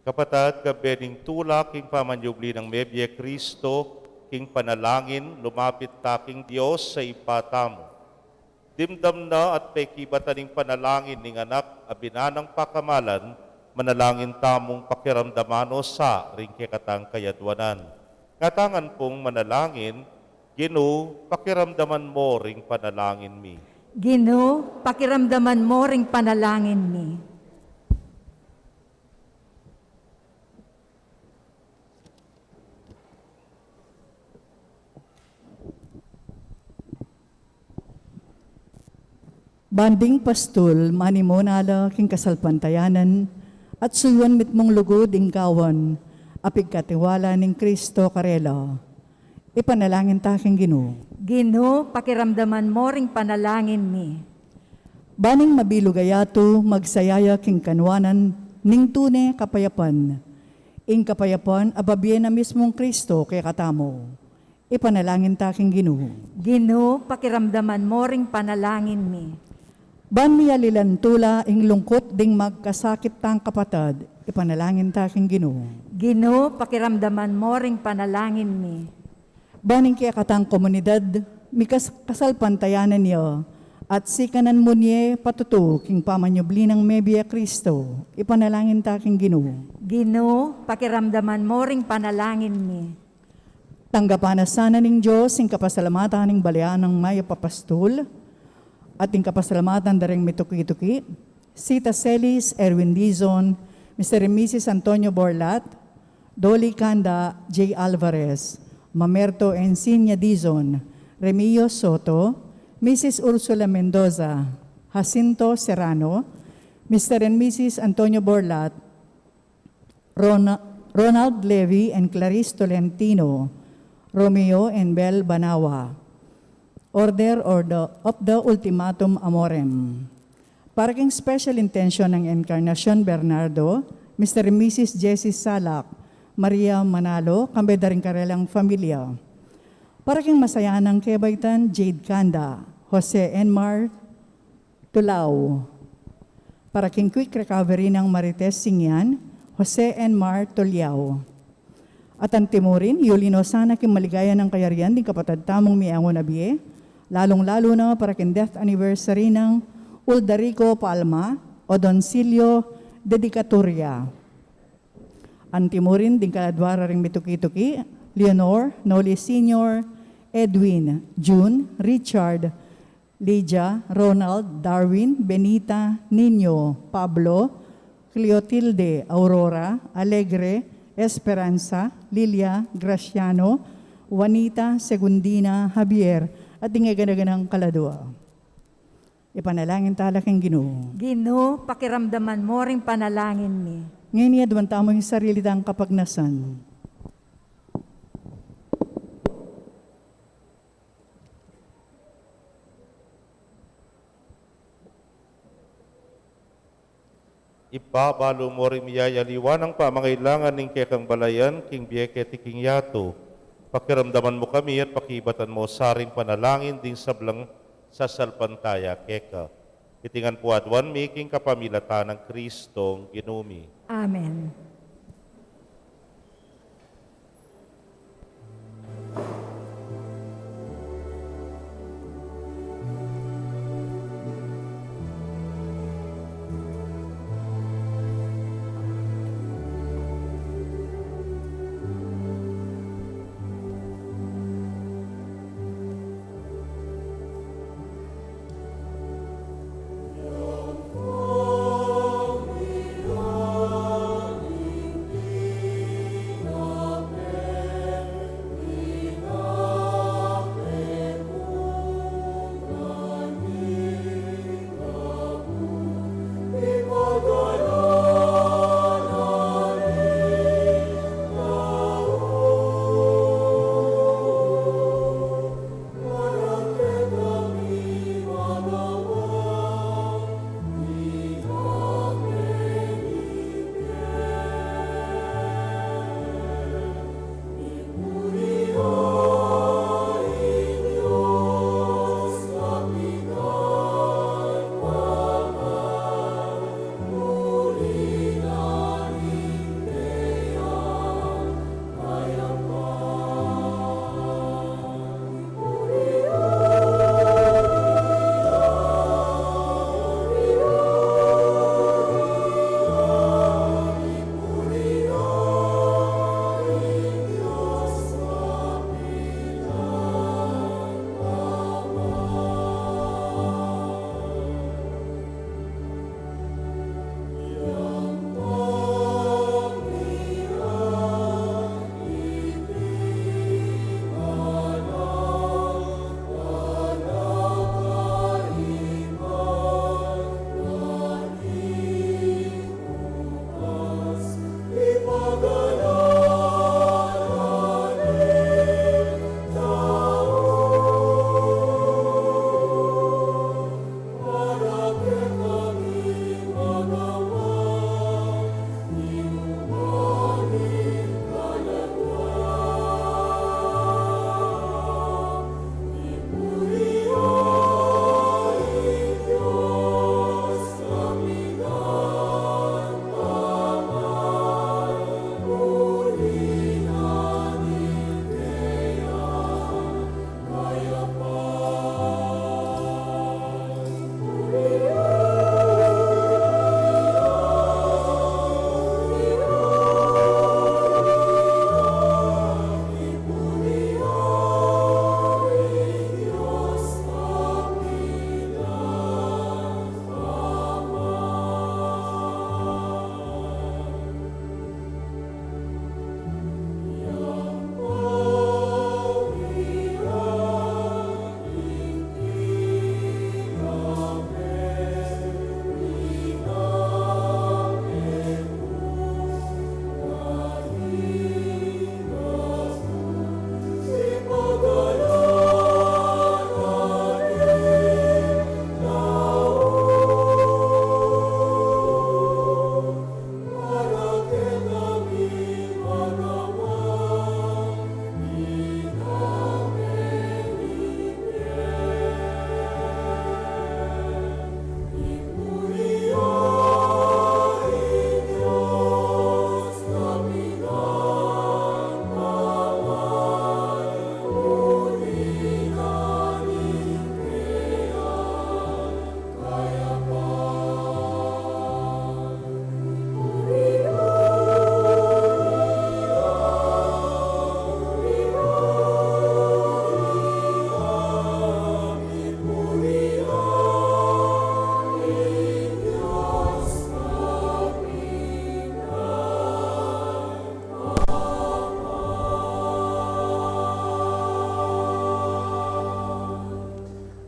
Kapatad, kayabe ning tula king pamanyubli nang mebie Kristo, king panalangin, lumapit ta king Dios a Ibpa tamu. Dimdam na at pekibatan ning panalangin ning Anak a binanang pakamalan, manalangin tamung pakiramdaman no sa ring kekatang kayadwanan. Ngatangan pung manalangin, Ginu, pakiramdaman mo ring panalangin mi. Ginu, pakiramdaman mo ring panalangin mi. Ban ding pastul, manimuna la king kasalpantayanan, at suyuan mitmung lugud ing gawan a pigkatiwala ning Kristo karela. Ipanalangin ta king Ginu. Ginu, pakiramdaman mo ring panalangin mi. Ban ing mabilug a yatu magsaya ya king kanwanan ning tune kapayapan. Ing kapayapan a babie na mismung Kristo kekatamu. Ipanalangin ta king Ginu. Ginu, pakiramdaman mo ring panalangin mi. Ban miyalilan tula ing lungkut ding magkasakit tang kapatad, ipanalangin ta king Ginu. Ginu, pakiramdaman mo ring panalangin mi. Ban ing kekatang komunidad, mikas-, kasalpantayanan ya, at sikanan mu ne patutu king pamanyubli nang mebie Kristo, ipanalangin ta king Ginu. Ginu, pakiramdaman mo ring panalangin mi. Tanggapan na sana ning Dios ing kapasalamatan ning balayan nang mayap a pastul, at ing kapasalamatan da ring mituki-tuki, Sita Celis Erwin Dizon, Mister and Missus Antonio Borlat, Dolly Canda, J Alvarez, Mamerto Encinia Dizon, Remio Soto, Missus Ursula Mendoza, Jacinto Serrano, Mister and Missus Antonio Borlat, Rona-, Ronald Levy and Clarice Tolentino, Romeo and Bel Banawa. Order or the, of the Ultimatum Amorem. Para king special intention nang Encarnacion Bernardo, Mister and Missus Jessie Salak, Maria Manalo, kambe da ring karelang familia. Para king masayanang kebaitan, Jade Canda, Jose Enmar Tulao. Para king quick recovery nang Marites Singian, Jose Enmar Tuliao. At antimurin, yuli no sana king maligaya nang kayarian ding kapatad tamung miangu na bie, lalung-lalu na para king death anniversary nang Uldarico Palma, Odoncilio Dedicaturia. Antimurin ding kaladwa ra ring mituki-tuki, Leonor, Noli Senior, Edwin, June, Richard, Lydia, Ronald, Darwin, Benita, Nino, Pablo, Cleotilde, Aurora, Alegre, Esperanza, Lilia, Graciano, Juanita, Segundina, Javier, at ding egana-ganang kaladwa. Ipanalangin ta la king Ginu. Ginu, pakiramdaman mo ring panalangin mi. Ngeni aduan tamu ing sarili tang kapagnasan. Ibpa, balu mo ring miyayaliwa nang pamangailangan ning kekang balayan king bie keti king yatu. Pakiramdaman mu kami at pakibatan mo sa ring panalangin ding sablang sasalpantaya keka. Iti ngan pu aduan mi king kapamilatan nang Kristong Ginu mi. Amen.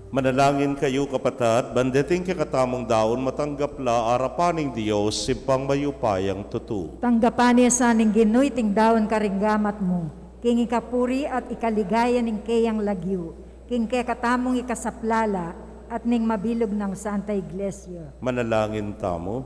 Manalangin kayu, kapatad, ban deting kekatamung daun matanggap la arapan ning Dios, Ibpang mayupayang tutu. Tanggapan ne sa ning Ginu iting daun karing gamat mu, king ikapuri at ikaligaya ning keyang lagyu, king kekatamung ikasaplala at ning mabilug nang Santa Iglesia. Manalangin tamu.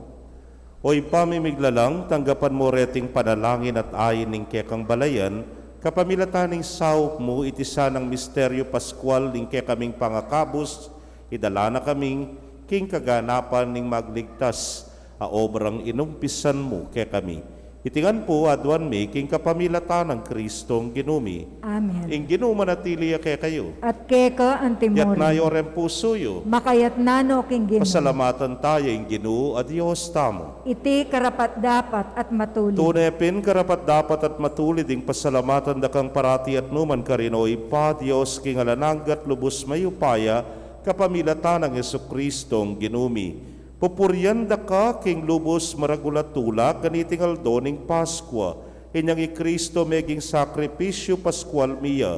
O Ibpa mi miglalang, tanggapan mu reting panalangin at ain ning kekang balayan, kapamilatan ning saup mu, iti sanang misteryu paskual ning kekaming pangakabus, idala na kami king kaganapan ning magligtas a obrang inumpisan mu kekami. Iti ngan pu aduan mi king kapamilatan nang Kristong Ginu mi. Amen. Ing Ginu manatili ya kekayu. At keka antimurin. Yatna yu reng pusu yu. Makayatna no king Ginu. Pasalamatan taya ing Ginu a Dios tamu. Iti karapat-dapat at matulid. Tune pin karapat-dapat at matulid ing pasalamatan da kang parati at nukarin man, O Ibpa, Dios king alang angga at lubus mayupaya, kapamilatan nang Jesukristong Ginu mi. Pupurian da ka king lubus maragul a tula kaniting aldo ning Paskua, inyang i Kristo meging sakripisyu paskual mi ya,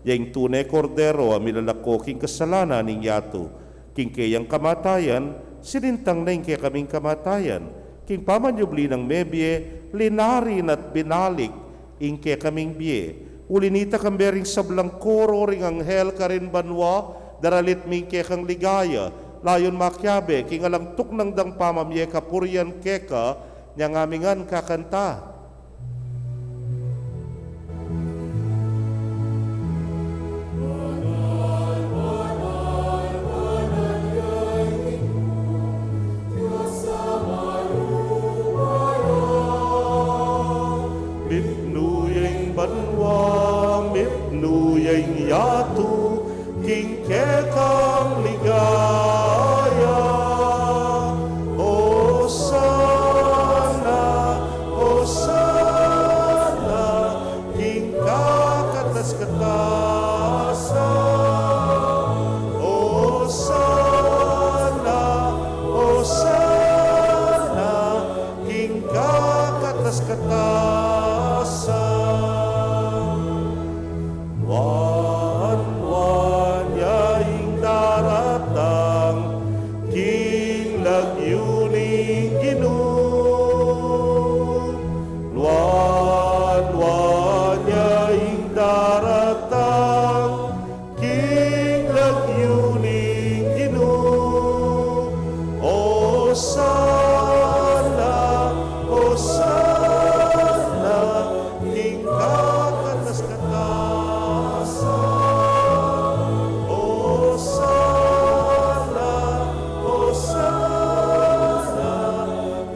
ya ing tune Kordero a milalako king kasalanan ning yatu. King keyang kamatayan, sinintang na ing kekaming kamatayan. King pamanyubli nang mebie, linari na at binalik ing kekaming bie. Uli nita, kambe ring sablang koro ring anghel karin banua, daralit mi ing kekang ligaya, layun makiabe king alang tuknang dang pamamie kapurian keka, inyang ngan mi kakanta. Mipnu ya ing banua, mipnu ya ing yatu, king kekang ligaya. Hosana, hosana, king kakatas-katasan. Hosana, hosana, king kakatas-katasan. Nuan, nuan ya ing daratang king lagyu ning Ginu. Nuan, nuan ya ing daratang king lagyu ning Ginu. Hosana, hosana, king kakatas-katasan. Hosana, hosana,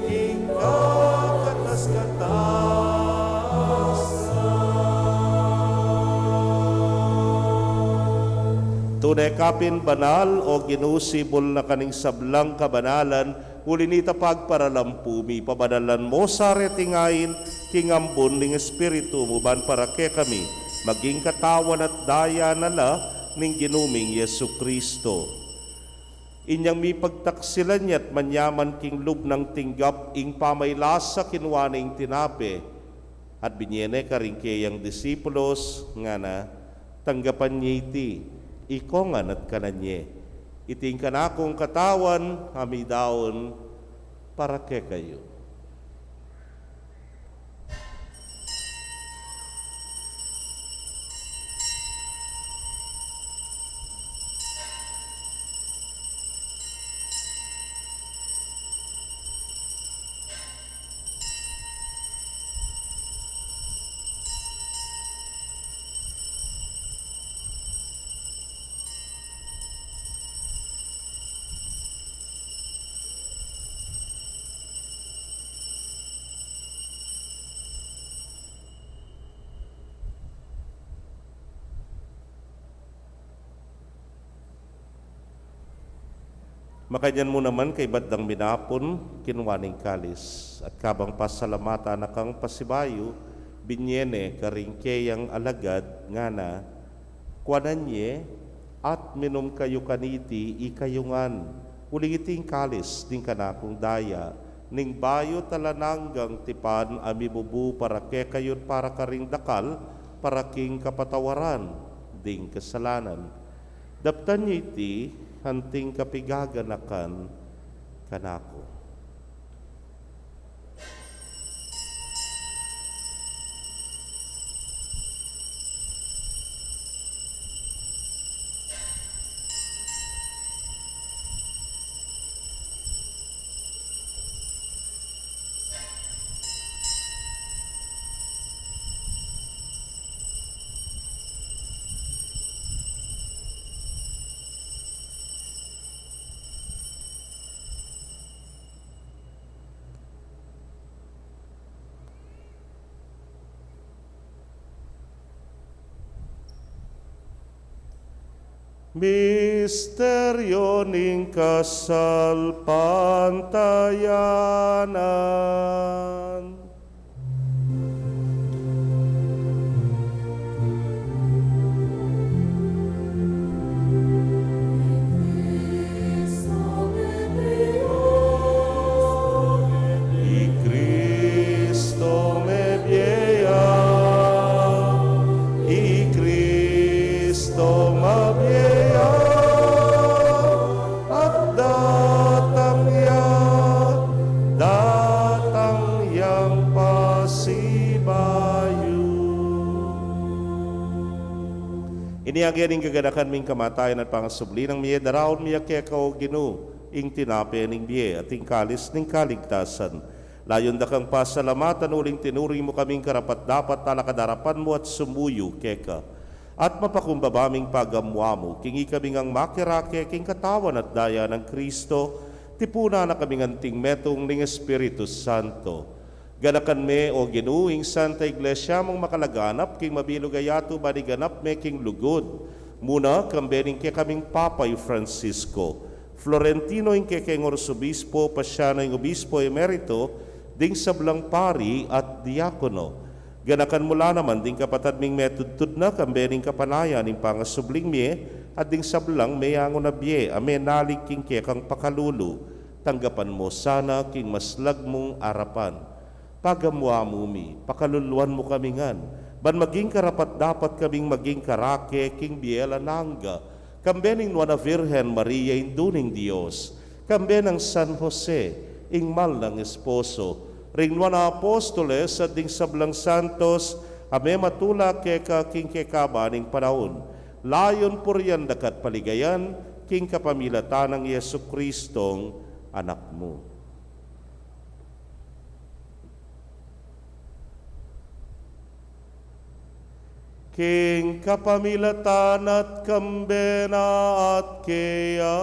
king kakatas-katasan. Tune ka pin banal, O Ginu, sibul na ka ning sablang kabanalan, uli nita pagparalampu mi, pabanalan mu sa reting ain, king ambun ning Espiritu mu, ban para kekami maging katawan at daya na la ning Ginu ming Jesucristo. Inyang mipagtaksilan ya't manyaman king lub nang tinggap ing pamailasa, kinua ne ing tinape, at binie ne karing keyang disipulos, ngana, tanggapan ye iti, ikongan at kanan ye. Iti ing kanakung katawan, a midaun para kekayu. Makanyan mu naman kaybat dang minapun, kinua ne ing kalis, at kabang pasalamatan na kang pasibayu, binie ne karing keyang alagad, ngana, kuanan ye, at minum kayu kaniti ikayu ngan, uling iti ing kalis ning kanakung daya, ning bayu at alang anggang tipan, a mibubu para kekayu't para karing dakal, para king kapatawaran ding kasalanan. Daptan ye iti anting kapigaganakan kanaku. Misteryu ning kasalpantayanan. I Kristo mebie ya, i Kristo mebie ya, at datang ya, datang yang pasibayu. Ini age ning kaganakan ming kamatayan at pangasubli nang mie, daraun mi keka, o Ginu, ing tinape ning bie at ing kalis ning kaligtasan. Layun da kang pasalamatan uling tinuring mu kaming karapat-dapat talakad arapan mu at sumuyu keka. At mapakumbaba ming pagamuamu king ikami ngang makirake king katawan at daya nang Kristo, tipunan na kaming anting metung ning Espiritu Santo. Ganakan me, o Ginu, ing Santa Iglesia mung makalaganap king mabilug a yatu, ban iganap me king lugud mu na, kambe ning kekaming Papa i Francisco, Florentino ing kekeng Arsobispo, Paciano ing Obispo Emerito, ding sablang pari at diakono. Ganakan mu la naman ding kapatad ming metudtud na, kambe ning kapanayan ning pangasubling mie, at ding sablang meyangu na bie a menalig king kekang pakalulu. Tanggapan mu sana king maslag mung arapan. Pagamuamu mi, pakaluluan mu kami ngan, ban maging karapat-dapat kaming maging karake king bie alang angga, kambe ning Nuan a Virgen Maria, Indu ning Dios, kambe nang San Jose, ing mal nang esposo, ring nuan a apostoles, at ding sablang santos a mematula keka king kekaba ning panaun, layun purian daka at paligayan, king kapamilatan nang Jesucristong Anak mu. King kapamilatan na at kambe na at keya,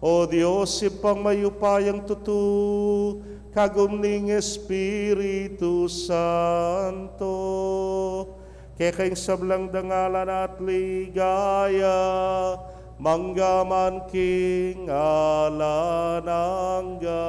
o Dios, Ibpang mayupayang tutu, kagum ning Espiritu Santo, keka ing sablang dangalan at ligaya, mangga man king alang angga.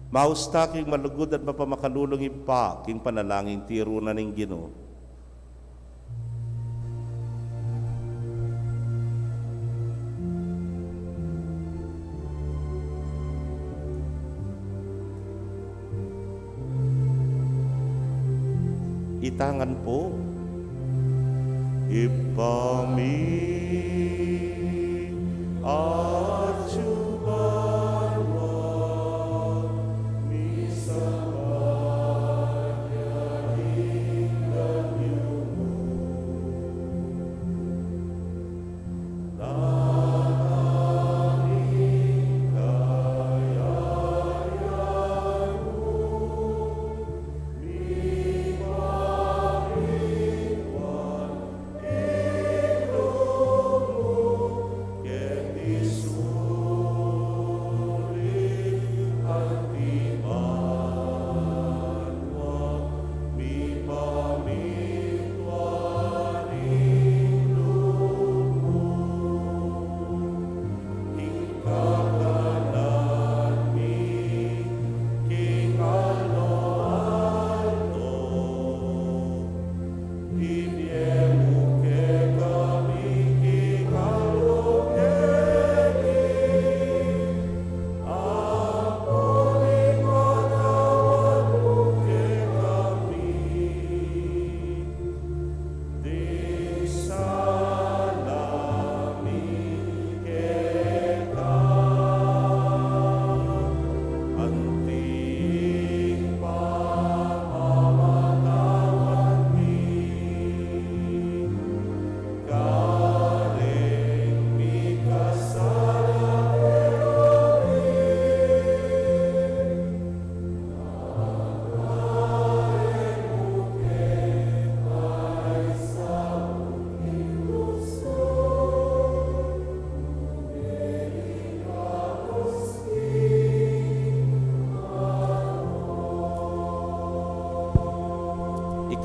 Maus ta king malugud at mapamakalulung Ibpa, king panalangin tiru na ning Ginu. Itangan pu. Ibpa mi, atyu ka banua, misamban ya ing lagyu mu.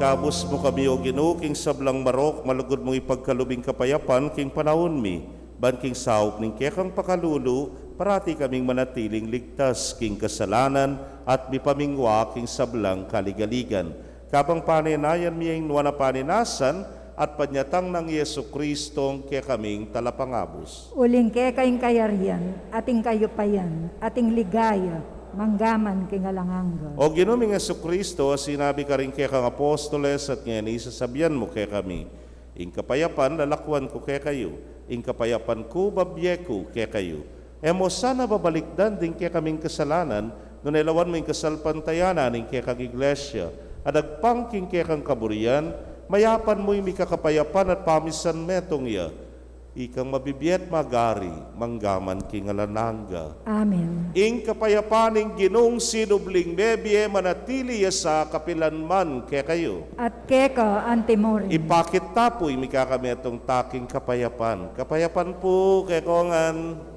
Ikabus mu kami, O Ginu, king sablang marok, malugud mung ipagkalub ing kapayapan king panaun mi, ban king saup ning kekang pakalulu, parati kaming manatiling ligtas king kasalanan at mipamingwa king sablang kaligaligan. Kabang panenayan mi ing nuan a panenasan at panyatang nang Jesucristo, kekaming talapangabus. Uling keka ing kayarian, at ing kayupayan, at ing ligaya, manggaman king alang angga. O Ginu ming Jesucristo, sinabi karing kekang apostoles, at ngeni sasabian mu kekami, ing kapayapan lalakwan ku kekayu, ing kapayapan ku babie ku kekayu. E mu sana babalikdan ding kekaming kasalanan, nune lawan mu ing kasalpantayanan ning kekang Iglesia, at agpang king kekang kaburian, mayapan mu ing mikakapayapan at pamisan metung ya, ikang mabibie at magari, manggaman king alang angga. Amen. Ing kapayapan ning Ginung sinubling mebie manatili ya sa kapilan man kekayu. At keka antimurin. Ipakit ta pu ing mikakametung ta king kapayapan. Kapayapan pu kekongan.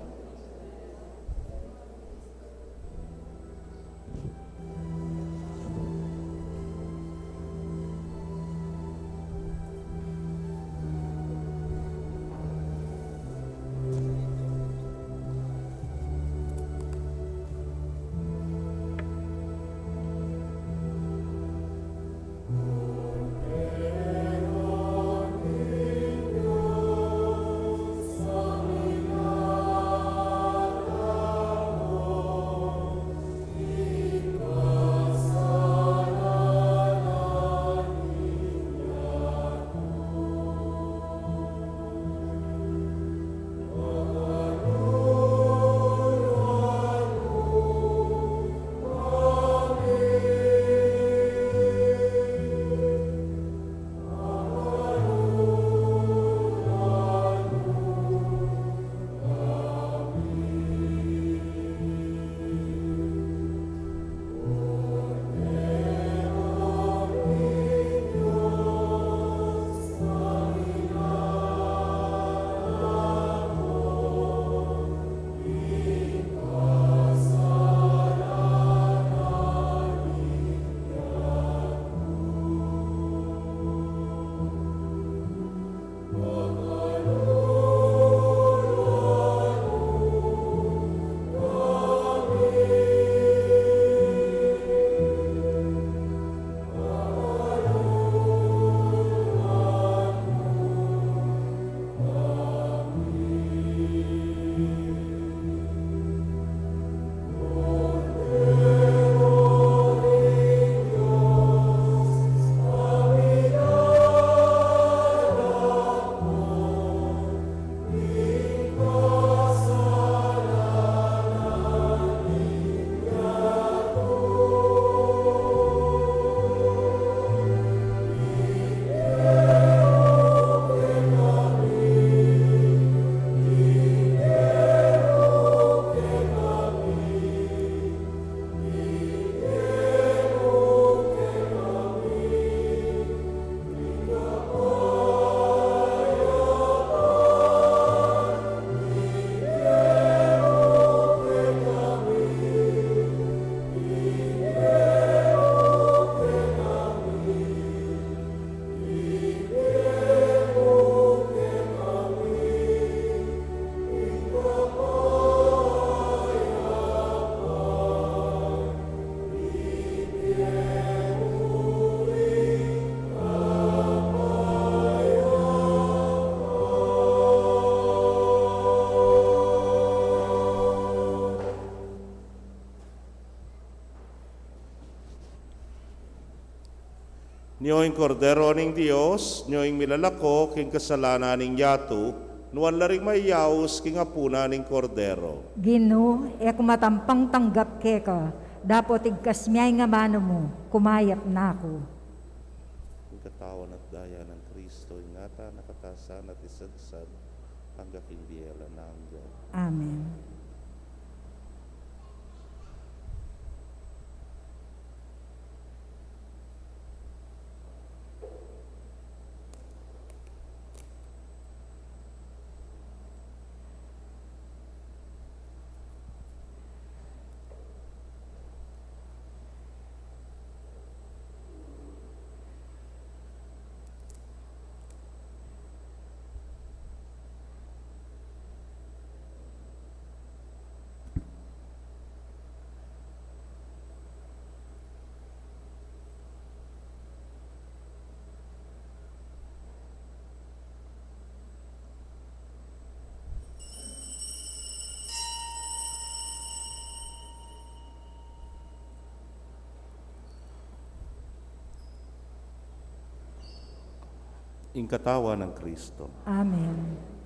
Nyo ing Kordero ning Dios, nyo ing milalako king kasalanan ning yatu, nuan la ring mayaus king apunan ning Kordero. Ginu, e ku matampang tanggap keka, dapot igkas mu ing amanu mu, kumayap na ku. Ing katawan at daya nang Kristo, ingatan na katasan at isagsag, angga king bie alang angga. Amen. Ing katawan nang Kristo. Amen.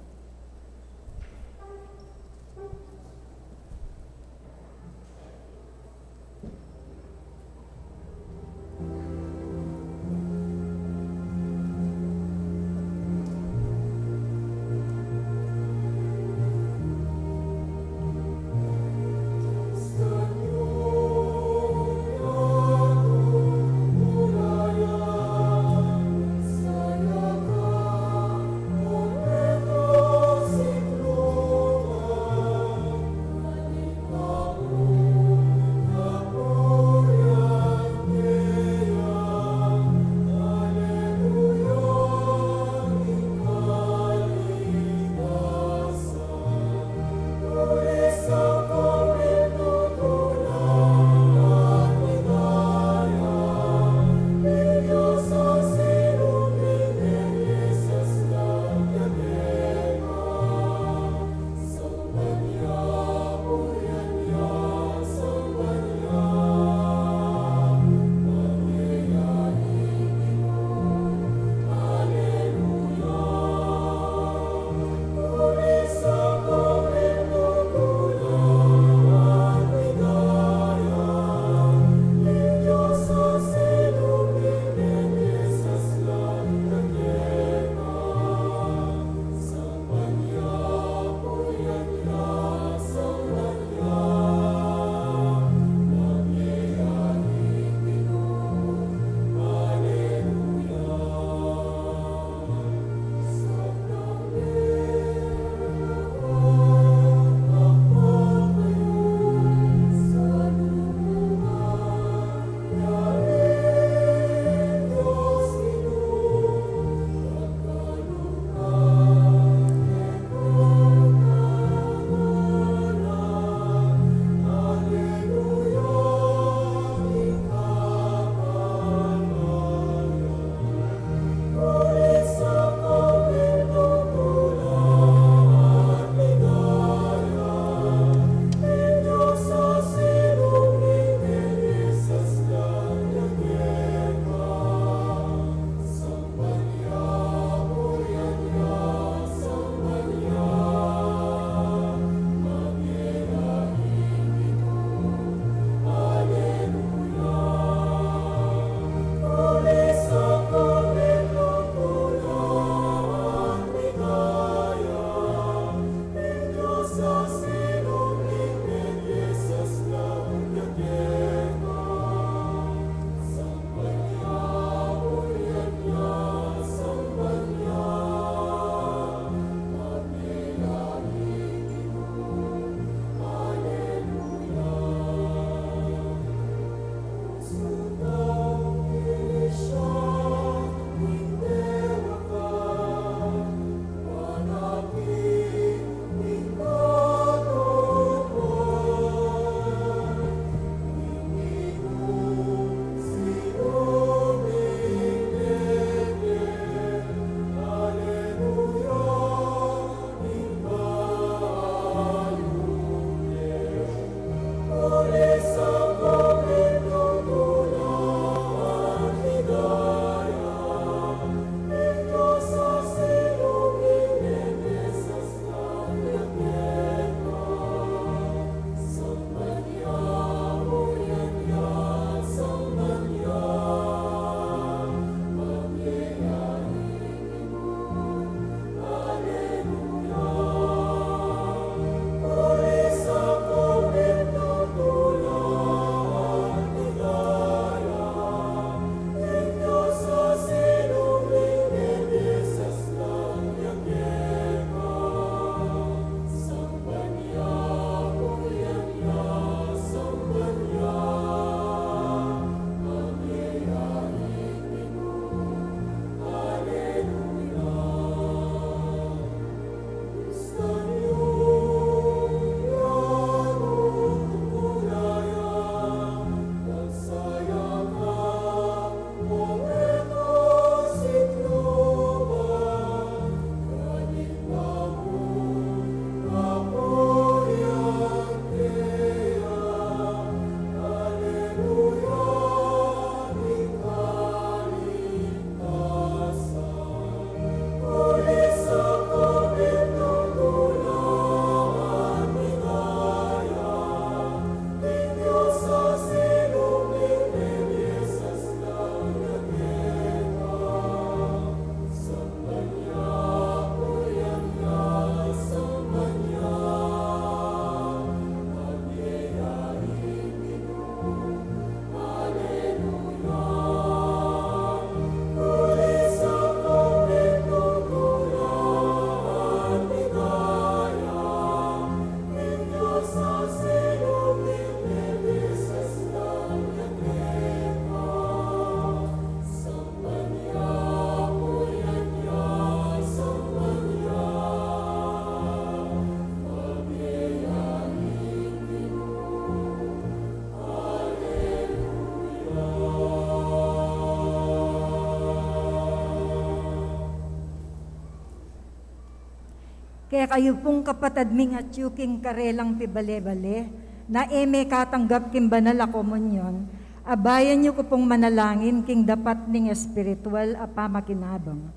Kekayu pung kapatad ming atyu king karelang pibale-bale, na e mekatanggap king banal a komunyon, abayan yu ku pung manalangin king dapat ning espiritual a pamakinabang.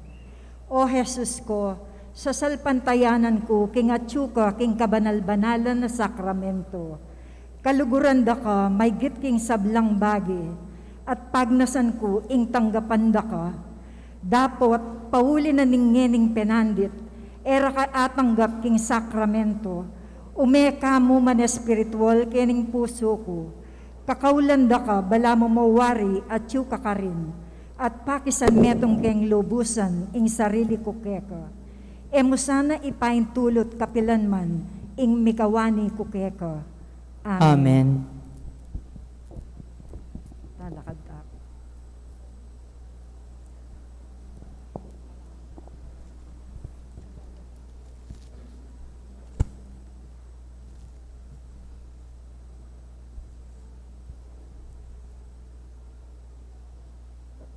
O Jesus ku, sasalpantayanan ku king atyu ka king kabanal-banalan a sakramento. Kaluguran da ka maygit king sablang bage, at pagnasan ku ing tanggapan da ka. Dapot, pauli na ning ngening penandit, e ra ka atanggap king sakramento, ume ka mu man espiritual kening pusu ku. Kakaulan da ka, balamu mawari atyu ka karin, at pakisan metung keng lubusan ing sarili ku keka. E mu sana ipaintulut kapilan man ing mikawani ku keka. Amen. Amen. Lalakad tayo.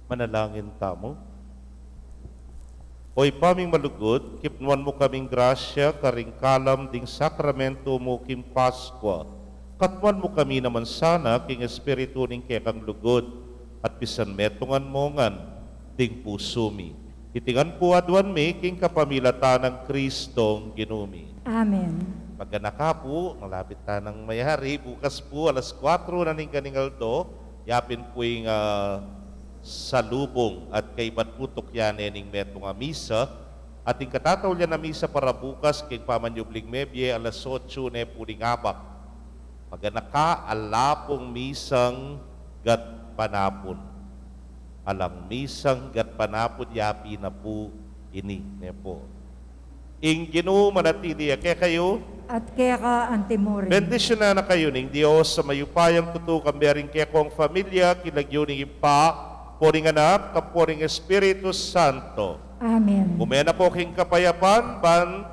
Manalangin tamu. O Ibpa ming malugud, kipnuan mu kaming grasya karing kalam ding sakramento mu king Paskwa. Katmuan mu kami naman sana king espiritu ning kekang lugud, at pisan metungan mu ngan ding pusu mi. Iti ngan pu aduan mi king kapamilatan nang Kristong Ginu mi. Amen. Maganaka pu, malapit tanang mayari, bukas pu alas kuatro na ning kaning aldo, yapin pu ing, ah, salubung at kaibat pu tukyan ne ning metung a misa, at ing katataulian a misa para bukas king pamanyubling mebie alas otso ne pu ning abak. Maganaka, ala pung misang gatpanapun. Alang misang gatpanapun, yapi na pu ini, ne pu. Ing Ginu manatili ya kekayu. At keka antimurin. Bendisyunan na kayu ning Dios a mayupayang tutu, kambe ring kekong familia, king lagyu ning Ibpa, ampo ning Anak, ampo ning Espiritu Santo. Amen. Ume na pu king kapayapan, ban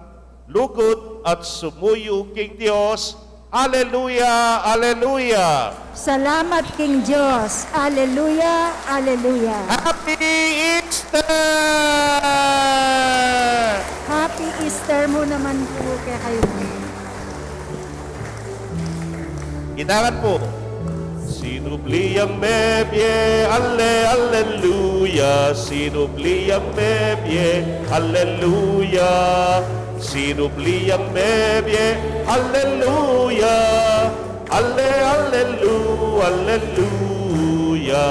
lugud at sumuyu king Dios. Aleluya, aleluya. Salamat king Dios. Aleluya, aleluya. Happy Easter! Happy Easter mu naman pu kekayu. Kita ngan pu. Sinubli yang mebie, ale, aleluya. Sinubli yang mebie, aleluya. Sinubli yang mebie, aleluya. Ale, alelu, aleluya.